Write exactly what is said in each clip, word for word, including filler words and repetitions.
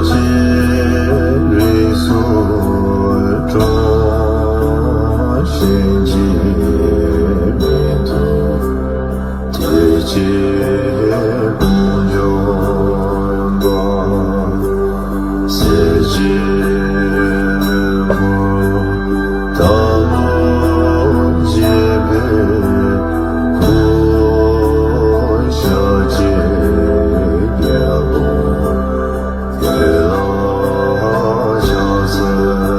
ཅེས་རིགས་སུ་འཁྲུངས་ཤིང་། སྐྱེ་མེད་དུ་དེ་ཅི་ཀུན་འབྱུང་བ། སྲིད་ཞིའི་མུན་པ་དག་ལ་འཇིགས་པའི་སྐུ། ཞལ་གཅིག་རྒྱལ་པོ་དེ་ལ་ཕྱག་འཚལ་ལོ།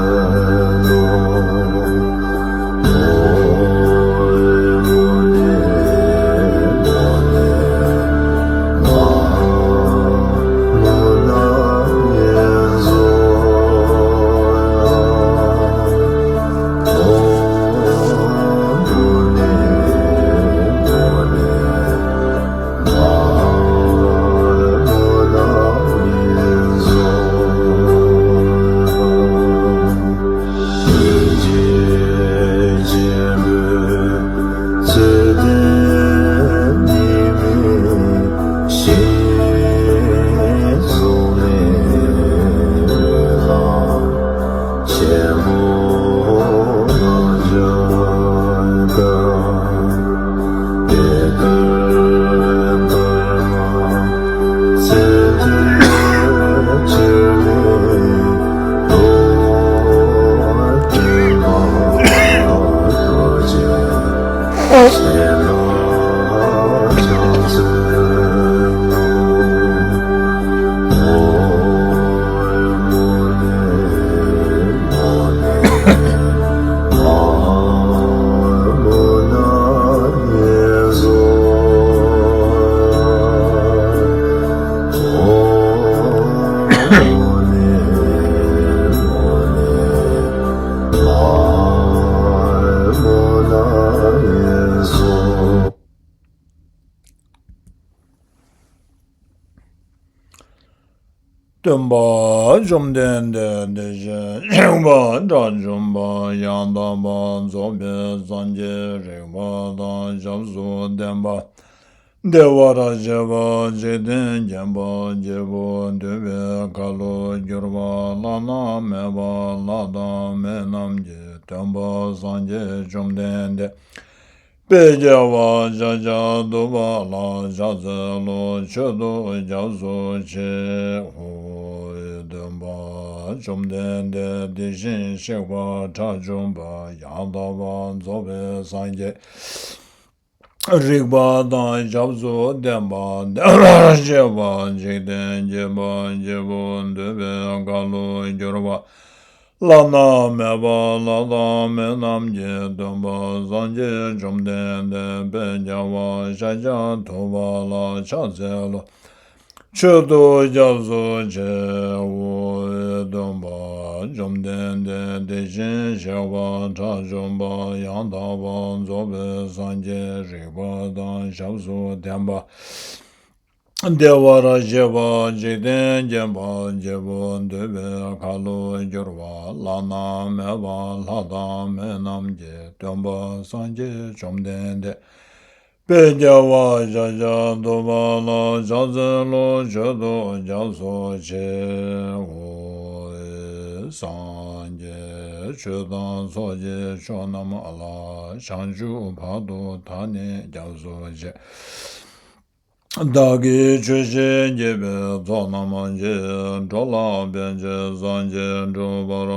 སྟོན་པ་བཅོམ་ལྡན་འདས་དེ་བཞིན་གཤེགས་པ་དགྲ་བཅོམ་པ་ཡང་དག་པར་རྫོགས་པའི་སངས་རྒྱས་རིག་པ་དང་ཞབས་སུ་ལྡན་པ། བདེ་བར་གཤེགས་པ་འཇིག་རྟེན་མཁྱེན་པ་རྒྱལ་པོ་འདུས་པའི་མཁའ་ལ་གྱུར་པ་བླ་ན་མེད་པ་ལྷ་དང་མི་རྣམས་ཀྱི་སྟོན་པ་སངས་རྒྱས་བཅོམ་ལྡན་འདས། དཔལ་རྒྱལ་བ་ཤཱཀྱ་ཐུབ་པ་ལ་ཕྱག་འཚལ་ལོ། མཆོད་དོ་སྐྱབས་སུ་མཆིའོ། སྟོན་པ་བཅོམ་ལྡན་འདས་དེ་བཞིན་གཤེགས་པ་དགྲ་བཅོམ་པ་ཡང་དག་པར་རྫོགས་པའི་སངས་རྒྱས་རིག་པ་དང་ཞབས་སུ་ལྡན་པ། བདེ་བར་གཤེགས་པ་འཇིག་རྟེན་མཁྱེན་པ་རྒྱལ་པོ་འདུས་པའི་མཁའ་ལ་གྱུར་པ། བླ་ན་མེད་པ་ལྷ་དང་མི་རྣམས་ཀྱི་སྟོན་པ་སངས་རྒྱས་བཅོམ་ལྡན་འདས་དཔལ་རྒྱལ་བ་ཤཱཀྱ་ཐུབ་པ་ལ་ཕྱག་འཚལ་ལོ། མཆོད་དོ་སྐྱབས་སུ་མཆིའོ། སྟོན་པ་བཅོམ་ལྡན་འདས་དེ་བཞིན་གཤེགས་པ་དགྲ་བཅོམ་པ་ཡང་དག་པར་རྫོགས་པའི་སངས་རྒྱས་རིག་པ་དང་ཞབས་སུ་ལྡན་པ། བདེ་བར་གཤེགས་པ་འཇིག་རྟེན་མཁྱེན་པ་རྒྱལ་པོ་འདུས་པའི་མཁའ་ལ་གྱུར་པ་བླ་ན་མེད་པ་ལྷ་དང་མི་རྣམས་ཀྱི་སྟོན་པ་སངས་རྒྱས་བཅོམ་ལྡན་འདས། དཔལ་རྒྱལ་བ་ཤཱཀྱ་ཐུབ་པ་ལ་ཕྱག་འཚལ་ལོ། མཆོད་དོ་སྐྱབས་སུ་མཆིའོ། སངས་རྒྱས་ཆོས་དང་ཚོགས་ཀྱི་མཆོག་རྣམས་ལ། བྱང་ཆུབ་བར་དུ་བདག་ནི་སྐྱབས་སུ་མཆི། བདག་གིས་ཆོས་བཤད་བགྱིས་པའི་ཚོགས་རྣམས་ཀྱིས། འགྲོ་ལ་ཕན་ཕྱིར་སངས་རྒྱས་འགྲུབ་པར་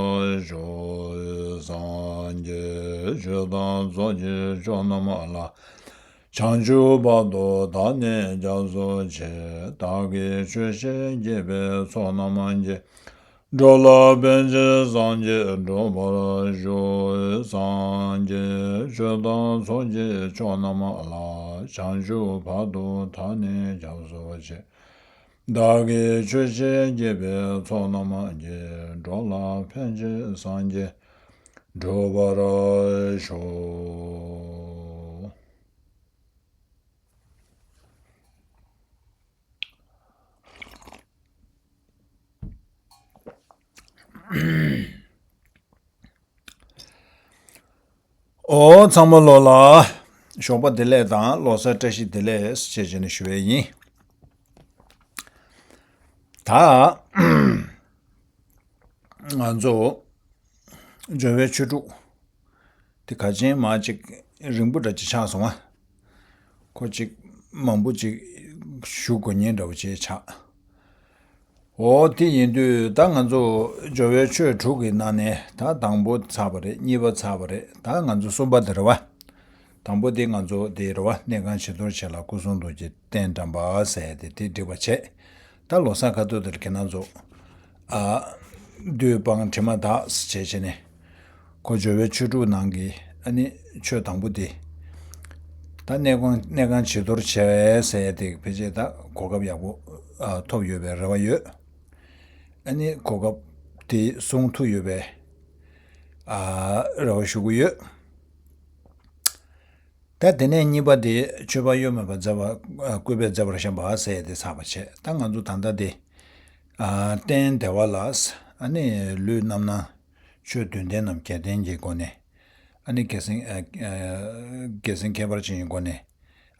ཤོག། སངས་རྒྱས་ཆོས་དང་ཚོགས་ཀྱི་མཆོག་རྣམས་ལ། བྱང་ཆུབ་བར་དུ་བདག་ནི་སྐྱབས་སུ་མཆི། བདག་གིས་ཆོས་བཤད་བགྱིས་པའི་ཚོགས་རྣམས་ཀྱིས། འགྲོ་ལ་ཕན་ཕྱིར་སངས་རྒྱས་འགྲུབ་པར་ཤོག། སངས་རྒྱས་ཆོས་དང་ཚོགས་ཀྱི་མཆོག་རྣམས་ལ། བྱང་ཆུབ་བར་དུ་བདག་ནི་སྐྱབས་སུ་མཆི། བདག་གིས་ཆོས་བཤད་བགྱིས་པའི་ཚོགས་རྣམས་ཀྱིས། འགྲོ་ལ་ཕན་ཕྱིར་སངས་རྒྱས་འགྲུབ་པར་ཤོག། ཨོ། ཚང་མ་ལོ་ལ་ཞོགས་པ་བདེ་ལེགས་དང་ལོ་གསར་བཀྲ་ཤིས་བདེ་ལེགས་ཞེས་བྱས་ནས་ཞུ་བ་ཡིན། ད་ ང་ཚོ་སྦྱོར་བའི་ཆོས་དྲུག་དེ་ག་ཅན་མ་ཅིག་རིང་པོ་འདྲ་ཅིག་ཆགས་སོང་ང་། ཁོ་ཅིག་མང་པོ་ཅིག་ཞུ་དགོས་ཉེན་འདྲ་བོ་ཅིག་ཆགས། འོ་དེ་ཡིན་དུས་ད་ང་ཚོ་སྦྱོར་བའི་ཆོས་དྲུག་གི་ནང་ནས་ད་དང་པོ་ཚར་བ་རེད། གཉིས་པ་ཚར་བ་རེད། ད་ང་ཚོ་གསུམ་པ་དེ་རེད་བ། དང་པོ་དེ་ང་ཚོ་དེ་རེད་བ། གནས་ཁང་བྱི་དོར་བྱེད་ལ་སྐུ་གསུང་ཐུགས་ཀྱི་རྟེན་བཀྲམ་པ་ཟེར་ཡ་དེ་དེ་འགྲིག་པ་བྱས། ད་ལོ་གསར་ཁ་ཐུག་དེར་ཁྱེད་རང་ཚོ་ཨ་བདུད་དཔང་དྲི་མ་དག་བྱས་བྱས་ནས། ཁོ་སྦྱོར་བའི་ཆོས་དྲུག་ནང་གི་ཨ་ནི་ཆོས་དང་པོ་དེ། ད་གནས་ཁང་གནས་ཁང་བྱི་དོར་བྱས་ཟེར་ཡ་དེ་ཕལ་ཆེར་ད་གོ་སྐབས་ཡག་པོ་ཨ་ཐོབ་ཡོད་པའི་རེ་བ་ཡོད། ཨ་ནི་གོ་སྐབས་དེ་སྲུང་ཐུབ་ཡོད་པའི་ཨ་རེ་བ་ཞུ་གི་ཡོད། ད་དེ་ནས་གཉིས་པ་དེ་མཆོད་པ་གཡོ་མེད་པར་མཛད་པ་ཨ་སྐུ་པས་མཛད་པར་བཤམས་པ་ཟེར་ཡ་དེ་ཚར་བ་བྱས། ད་ང་ཚོ་ད་ལྟ་དེ་ཨ་རྟེན་དེ་བ་ལ་ཨ་ནི་ལུས་རྣམ་སྣང་ཆོས་བདུན་ལྡན་ནམ་བརྒྱད་ལྡན་གྱི་སྒོ་ནས། ཨ་ནི་རྒྱལ་མཚན་ཨ་ཨ་རྒྱལ་མཚན་ཁྱད་པར་ཅན་གྱི་སྒོ་ནས།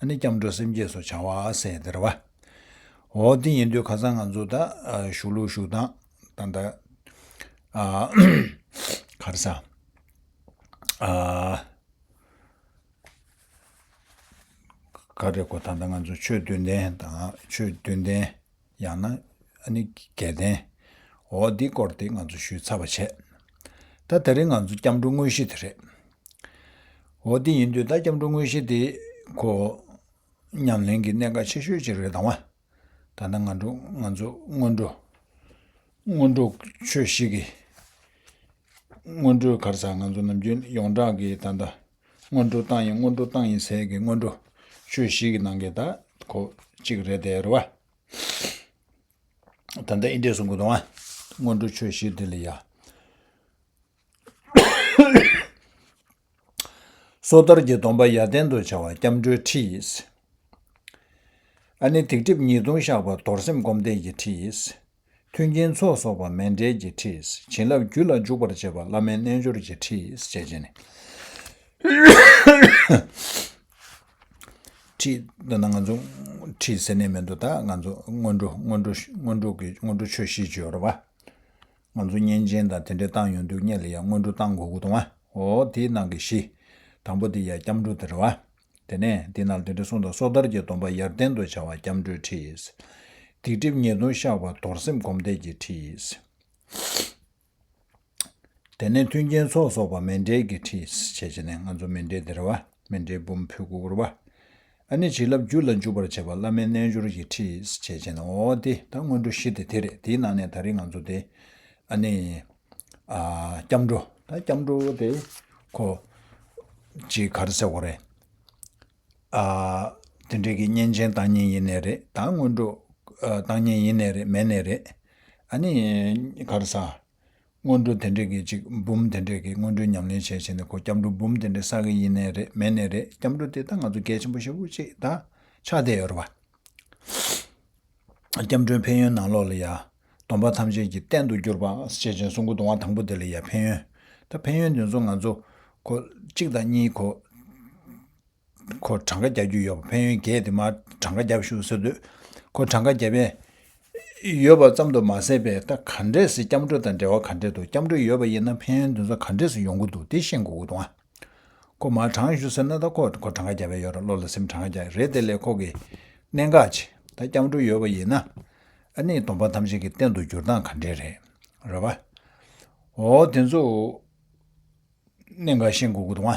ཨ་ནི་སྐྱབས་འགྲོ་སེམས་བསྐྱེད་སོགས་བྱ་བ་ཟེར་དེ་རེད་བ། འོ་དེ་ཡིན་དུས་ཁ་སང་ང་ཚོ་ད་ཨ་བཞུགས་ལུགས་བཞུགས་སྟངས་ད་ལྟ་ཨ་ག་རེ་ཟ་ཨ་ག་རེ་གོ་ད་ལྟ་ང་ཚོ་ཆོས་བདུན་ལྡན་དང་ཆོས་བདུན་ལྡན། ཡང་ན་ཨ་ནི་རྒྱལ་བསྟན། འོ་འདི་སྐོར་དེ་ང་ཚོ་ཞུས་ཚར་བ་བྱས། ད་དེ་རིང་ང་ཚོ་སྐྱབས་འགྲོ་དངོས་གཞི་དེ་རེད། འོ་འདི་ཡིན་དུས་ད་སྐྱབས་འགྲོ་དངོས་གཞི་དེ་ཁོ་ཉམས་ལེན་གྱི་གནད་འགག་ཆེ་ཤོས་ཅིག་རེད་དང་བ། ད་ལྟ་ང་འགྲོ་ང་ཚོ་སྔོན་འགྲོ་སྔོན་འགྲོ་ཆོས་བཞི་གི་སྔོན་འགྲོའི་ག་རེ་ཟ་ང་ཚོ་ནམ་རྒྱུན་ཡོངས་གྲགས་ཀྱི་ད་ལྟ་སྔོན་འགྲོ་བཏང་ཡིན་སྔོན་འགྲོ་བཏང་ཡིན་ཟེར་གི་སྔོན་འགྲོ་ཆོས་བཞི་གི་ནང་གི་ད་ཁོ་གཅིག་རེད་དེ་རེད་བ། ད་ལྟ་ཨིན་འདྲས་གསུང་གི་འདུག་ཨ། སྔོན་འགྲོ་ཆོས་བཞི་དེ་ལ་ཡ། སོ་ཐར་གྱི་སྡོམ་པ་ཡར་ལྡན་དུ་བྱ་བ་སྐྱབས་འགྲོའི་ཁྲིད་ཡིན། ཨ་ནི་སྡིག་སྒྲིབ་ཉེས་ལྟུང་བཤགས་པ་རྡོར་སེམས་སྒོམ་བཟླས་ཀྱི་ཁྲིད་ཡིན། མཐུན་རྐྱེན་ཚོགས་གསོག་པ་མཎྜལ་གྱི་ཁྲིད། བྱིན་རླབས་རྒྱུད་ལ་འཇུག་པར་བྱེད་པ་བླ་མའི་རྣལ་འབྱོར་གྱི་ཁྲིད་ཅེས་བྱས་ནས། ཁྲིད་འདི་ན་ང་ཚོ་ཁྲིད་ཟེར་ནས་མི་འདུག་ད་ང་ཚོ་སྔོན་འགྲོ་སྔོན་འགྲོ་སྔོན་འགྲོ་གི་སྔོན་འགྲོ་ཆོས་བཞི་ཅིག་ཡོད་རེད་བ། ང་ཚོ་བསྙེན་ཆེན་དང་དེ་འདྲའི་བཏང་ཡོང་དུས་སྔོན་ལ་ཡང་སྔོན་འགྲོ་བཏང་དགོས་ཀྱི་འདུག་ཨ། འོ་དེའི་ནང་གི་བཞི། དང་པོ་དེ་ཡ་སྐྱབས་འགྲོ་དེ་རེད་བ། དེ་ནས་དེ་ནང་དེ་འདྲ་གསུངས་དང་སོ་ཐར་གྱི་སྡོམ་པ་ཡར་ལྡན་དུ་བྱ་བ་སྐྱབས་འགྲོའི་ཁྲིད། སྡིག་སྒྲིབ་ཉེས་ལྟུང་བཤགས་པ་རྡོར་སེམས་སྒོམ་བཟླས་ཀྱི་ཁྲིད། དེ་ནས་མཐུན་རྐྱེན་ཚོགས་གསོག་པ་མཎྜལ་གྱི་ཁྲིད་བྱས་བྱས་ནས་ང་ཚོ་མཎྜལ་དེ་རེད་བ། མཎྜལ་འབུམ་ཕུལ་དགོས་རེད་བ། ཨ་ནི་བྱིན་རླབས་རྒྱུད་ལ་འཇུག་པར་བྱེད་པ་བླ་མའི་རྣལ་འབྱོར་གྱི་ཁྲིད་བྱས་བྱས་ནས་འོ་དེ་ད་སྔོན་འགྲོ་བཞི་དེ་དེ་རེད། དེའི་ནང་ནས་ད་རེས་ང་ཚོ་དེ་ཨ་ནི། ཨ་སྐྱབས་འགྲོ། ད་སྐྱབས་འགྲོ་དེ་ཁོ་ཅིག་ག་རེ་ཟེར་དགོས་རེད། ཨ་དེ་འདྲའི་གི་བསྙེན་ཆེན་བཏང་མཁན་ཡིན་ནའི་རེད། ད་སྔོན་འགྲོ་ཨ་བཏང་མཁན་ཡིན་ནའི་རེད་མེད་ནའི་རེད། ཨ་ནི་ག་རེ་ཟ། སྔོན་འགྲོ་དེ་འདྲའི་གི་ཅིག་འབུམ་དེ་འདྲའི་གི་སྔོན་འགྲོའི་ཉམས་ལེན་བྱས་བྱས་ནས་ཁོ་སྐྱབས་འགྲོ་འབུམ་དེ་འདྲའི་བསགས་གི་ཡིན་ནའི་རེད་མེད་ནའི་རེད། སྐྱབས་འགྲོ་དེ་ད་ང་ཚོ་གལ་ཆེན་པོ་ཞེ་པོ་ཅིག་ད་ཆགས་བསྡད་ཡོད་རེད་བ། སྐྱབས་འགྲོའི་ཕན་ཡོན་ནང་ལོགས་ལ་ཡ། སྡོམ་པ་ཐམས་ཅད་ཀྱི་རྟེན་དུ་གྱུར་པ་ཞེས་བྱས་གསུང་གི་འདུག་བ། དང་པོ་དེ་ལ་ཡ་ཕན་ཡོན། ད་ཕན་ཡོན་དེ་ཚོ་ང་ཚོ་ཁོ་གཅིག་དང་གཉིས་ཁོ་ཁོ་གྲངས་ཀ་རྒྱག་རྒྱུ་ཡོད་པ། ཕན་ཡོན་བརྒྱད་དེ་མར་གྲངས་ཀ་རྒྱབ་ཤོག་ཟེར་དུས་ཁོ་གྲངས་ཀ་རྒྱབ་པའི་ཡོད་པ་ཙམ་དུ་མ་ཟད་པའི་ད་ག་འདྲས་སེ་སྐྱབས་འགྲོ་དང་འབྲེལ་བ་ག་འདྲས་འདུག་སྐྱབས་འགྲོ་ཡོད་པ་ཡིན་ན་ཕན་ཡོན་དེ་ཚོ་ག་འདྲས་སེ་ཡོང་གི་འདུག་དེ་ཤེས་དགོས་ཀྱི་འདུག་བ། ཁོ་མར་གྲངས་ཞུ་ཟེར་ན་ད་ཁོ་ཁོ་གྲངས་ཀ་རྒྱབ་པའི་ཡོད་རེད། བློ་ལ་སེམས་གྲངས་ཀ་རྒྱབ་རེད། དེ་ལས་ཁོ་གི་གནད་འགག་ཆེ། ད་སྐྱབས་འགྲོ་ཡོད་པ་ཡིན་ན་ཨ་ནི་སྡོམ་པ་ཐམས་ཅད་ཀྱི་རྟེན་དུ་འགྱུར་སྟངས་ག་འདྲས་རེད། རེད་བ། འོ་དེ་ཚོ་གནད་འགག་ཤེས་དགོས་ཀྱི་འདུག་ཨ།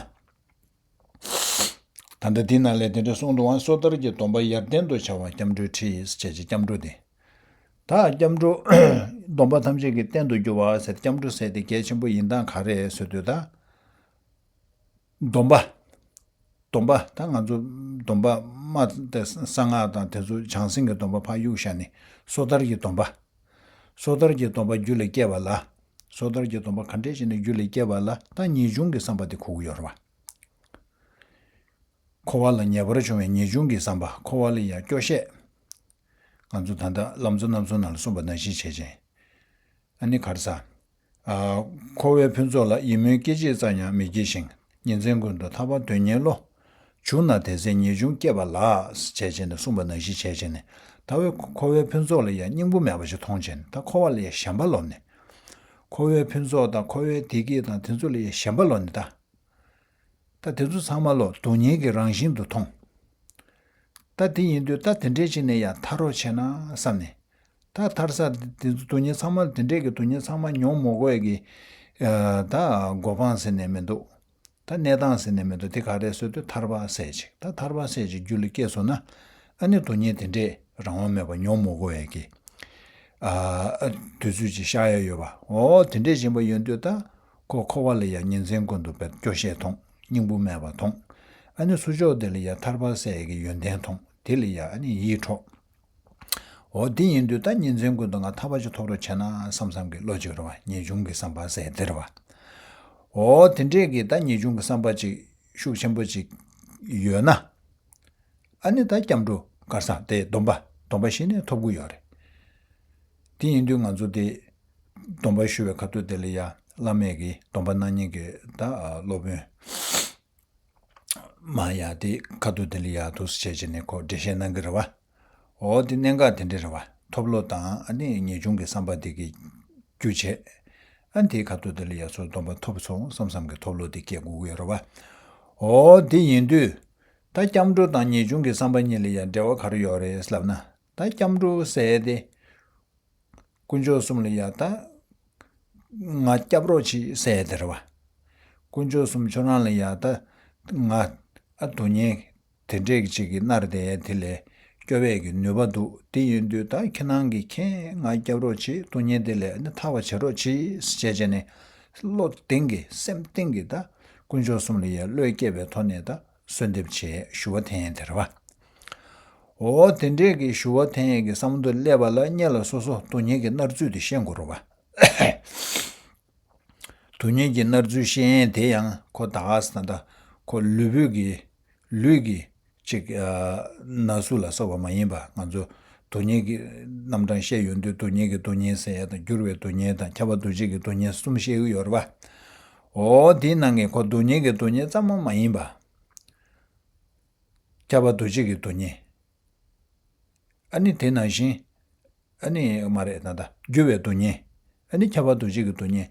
ད་ལྟ་འདི་ནང་ལས་དེ་འདྲ་གསུངས་འདུག་ཨ། སོ་ཐར་གྱི་སྡོམ་པ་ཡར་ལྡན་དུ་བྱ་བ་སྐྱབས་འགྲོའི་ཁྲིད་ཡིན་ཟེར་བྱས་ཀྱི་སྐྱབས་འགྲོ་དེ། ད་སྐྱབས་འགྲོ་སྡོམ་པ་ཐམས་ཅད་ཀྱི་རྟེན་དུ་འགྱུར་བ་ཟེར་སྐྱབས་འགྲོ་ཟེར་དེ་གལ་ཆེན་པོ་ཡིན་སྟངས་ག་རེ་ཟེར་དུས་ད། སྡོམ་པ། སྡོམ་པ་ད་ང་ཚོ་སྡོམ་པ་སྨྲ་དེ་གསང་སྔགས་དང་དེ་ཚོ་བྱང་སེམས་ཀྱི་སྡོམ་པ་ཕར་གཡུག་བཞག་ནས་སོ་ཐར་གྱི་སྡོམ་པ། སོ་ཐར་གྱི་སྡོམ་པ་རྒྱུད་ལ་སྐྱེས་པ་ལ། སོ་ཐར་གྱི་སྡོམ་པ་ག་འདྲས་བྱས་ནས་རྒྱུད་ལ་སྐྱེས་པ་ལ་ད་ངེས་འབྱུང་གི་བསམ་པ་དེ་འཁོར་གྱི་ཡོད་རེད་བ། འཁོར་བ་ལ་ངེས་པར་འབྱུང་བའི་ངེས་འབྱུང་གི་བསམ་པ། འཁོར་བ་ལ་ཡང་སྐྱོ་ཤས། ང་ཚོ་ད་ལྟ་ལམ་གཙོ་རྣམ་གསུམ་ནང་ལ་གསུངས་པ་ནང་བཞིན་བྱས་ཅིང་། ཨ་ནི་ག་རེ་ཟ། ཨ། འཁོར་བའི་ཕུན་ཚོགས་ལ། ཡིད་སྨོན་སྐད་ཅིག་ཙམ་ཡང་མི་བགྱིད་ཅིང་། ཉིན་མཚན་ཀུན་ཏུ་ཐར་པ་དོན་གཉེར་བློ། བྱུང་ན་དེ་ཚེ་ངེས་འབྱུང་སྐྱེས་པ་ལགས། ཞེས་བྱས་ནས་གསུངས་པ་ནང་བཞིན་བྱས་བྱས་ནས། ད་བའི་འཁོར་བའི་ཕུན་ཚོགས་ལ་ཡང་སྙིང་པོ་མེད་པ་ཞིག་མཐོང་བྱས་ནས་ད་འཁོར་བ་ལ་ཡང་ཞེན་པ་ལོག་ནས། འཁོར་བའི་ཕུན་ཚོགས་དང་འཁོར་བའི་བདེ་སྐྱིད་དང་དེ་ཚོ་ལ་ཡང་ཞེན་པ་ལོག་ནས་ད། ད་དེ་ཚོ་ཚང་མ་ལོག་སྡུག་བསྔལ་གྱི་རང་བཞིན་དུ་མཐོང་། ད་དེ་ཡིན་དུས་ད་དེ་འདྲས་བྱས་ནས་ཡང་ཐར་རོགས་བྱས་ན་བསམ་ནས། ད་ཐར་ས་དེ་ཚོ་སྡུག་བསྔལ་ཚང་མ་དེ་འདྲས་ཀྱི་སྡུག་བསྔལ་ཚང་མ་མྱོང་མ་དགོས་ཡ་གི། ཨ། ད་གོ་འཕང་ཟེར་ནས་མི་འདུག་ད་གནས་སྟངས་ཟེར་ནས་མི་འདུག་དེ་ག་རེ་ཟེར་དུས་ཐར་པ་ཟེར་ཅིག་ད་ཐར་པ་ཟེར་ཅིག་རྒྱུད་ལ་སྐྱེས་སོང་ན། ཨ་ནི་སྡུག་བསྔལ་དེ་འདྲས་རང་དབང་མེད་པ་མྱོང་མ་དགོས་ཡ་གི། ཨ། དུས་ཚོད་ཅིག་ཤར་ཡ་ཡོད་པ། འོ་དེ་འདྲས་ཡིན་པ་ཡིན་དུས་ད། ཁོ་འཁོར་བ་ལ་ཡང་ཉིན་མཚན་ཀུན་ཏུ་བས་སྐྱོ་ཤས་མཐོང་། སྙིང་པོ་མེད་པ་མཐོང་། ཨ་ནི་ཚུར་ཕྱོགས་དེ་ལ་ཡང་ཐར་པ་ཟེར་ཡ་གི་ཡོན་ཏན་མཐོང་། དེ་ལ་ཡང་ཨ་ནི་ཡིད་འཕྲོག་འོ་དེ་ཡིན་དུས་ད་ཉིན་མཚན་ཀུན་ཏུ་ང་ཐར་པ་ཅིག་ཐོབ་རོགས་བྱས་ན་བསམ་བསམ་གྱི་བློ་ཅིག་རེད་བ། ངེས་འབྱུང་གི་བསམ་པ་ཟེར་དེ་རེད་བ། འོ་དེ་འདྲས་ཀྱི་ད་ངེས་འབྱུང་གི་བསམ་པ་ཅིག་ཤུགས་ཆེན་པོ་ཅིག་ཡོད་ན། ཨ་ནི་ད་སྐྱབས་འགྲོ་ག་རེ་ཟེར་དེ་སྡོམ་པ་སྡོམ་པ་བཞེས་ནས་ཐོབ་ཀྱི་ཡོད་རེད། དེ་ཡིན་དུས་ང་ཚོ་དེ་སྡོམ་པ་ཞུ་བའི་ཁ་ཐུག་དེ་ལ་ཡ་བླ་མས་ཀྱི་སྡོམ་པ་གནང་མཁན་གྱི་ད་སློབ་དཔོན་མ་ཡ་དེ་ཁ་ཐུག་དེ་ལ་ཡ་འདུག་སེ་བྱས་བྱས་ནས་ཁོ་འགྲེལ་བཤད་གནང་གི་རེད་བ། འོ་དེ་གནད་འགག་དེ་འདྲ་རེད་བ། ཐོབ་བློ་དང་ཨ་ནི་ངེས་འབྱུང་གི་བསམ་པ་དེ་གི་རྒྱུ་བྱས། ཨ་ནི་དེའི་ཁ་ཐུག་དེ་ལ་ཡ་ཚོ་སྡོམ་པ་ཐོབ་སོང་བསམ་བསམ་གྱི་ཐོབ་བློ་དེ་སྐྱེ་དགོས་ཀྱི་ཡོད་རེད་བ། འོ་དེ་ཡིན་དུས། ད་སྐྱབས་འགྲོ་དང་ངེས་འབྱུང་གི་བསམ་པ་གཉིས་ལ་ཡང་འབྲེལ་བ་ག་རེ་ཡོད་རེད་ལབ་ན། ད་སྐྱབས་འགྲོ་ཟེར་ཏེ། དཀོན་མཆོག་གསུམ་ལ་ཡང་ད། ང་སྐྱབས་རོགས་གྱིས་ཟེར་དེ་རེད་བ། དཀོན་མཆོག་གསུམ་ཁྱོད་རང་ལ་ཡང་ད། ང་། ཨ། སྡུག་བསྔལ་དེ་འདྲས་ཅིག་གི་མནར་བསྡད་དེ་ལས་སྐྱོབ་ཡས་ཀྱི་ནུས་པ་འདུག་དེ་ཡིན་དུས་ད་ཁྱེད་རང་གིས་ཁྱེད་ང་སྐྱབས་རོགས་གྱིས། སྡུག་བསྔལ་དེ་ལས་ནི་ཐར་བ་བྱེད་རོགས་གྱིས་ཟེར་བྱས་ནས། བློ་གཏིང་གི་སེམས་གཏིང་གི་ད། དཀོན་མཆོག་གསུམ་ལ་ཡང་བློས་བསྐྱེད་པའི་ཐོག་ནས་ད་གསོལ་འདེབས་བྱས་ཞུ་བ་འཐེན་ཡས་དེ་རེད་བ། འོ་དེ་འདྲས་ཀྱི་ཞུ་བ་འཐེན་ཡས་ཀྱི་བསམ་བློ་སླེབས་པ་ལ་སྔོན་ལ་སོ་སོ་སྡུག་བསྔལ་གྱི་མནར་ཚུལ་དེ་ཤེས་དགོས་རེད་བ། སྡུག་བསྔལ་གྱི་མནར་ཚུལ་ཤེས་ཡས་དེ་ཡང་ཁོ་ད་ག་ས་ད་ཁོ་ལུས་པོའི་གི་ལུས་ཀྱི་ཅིག་ཨ། ན་ཟུག་ལ་སོགས་པ་མ་ཡིན་པ། ང་ཚོ་སྡུག་བསྔལ་གྱི་རྣམ་གྲངས་བཤད་ཡོང་དུས་སྡུག་བསྔལ་གྱི་སྡུག་བསྔལ་ཟེར་ཡ་དང་། འགྱུར་བའི་སྡུག་བསྔལ་དང་། ཁྱབ་པ་འདུ་བྱེད་ཀྱི་སྡུག་བསྔལ་གསུམ་བཤད་ཀྱི་ཡོད་རེད་བ། འོ་དེའི་ནང་གི་ཁོ་སྡུག་བསྔལ་གྱི་སྡུག་བསྔལ་ཙམ་མ་མ་ཡིན་པ། ཁྱབ་པ་འདུ་བྱེད་ཀྱི་སྡུག་བསྔལ། ཨ་ནི་དེ་ནང་བཞིན། ཨ་ནི་མ་རེད་ད་ལྟ་འགྱུར་བའི་སྡུག་བསྔལ། ཨ་ནི་ཁྱབ་པ་འདུ་བྱེད་ཀྱི་སྡུག་བསྔལ།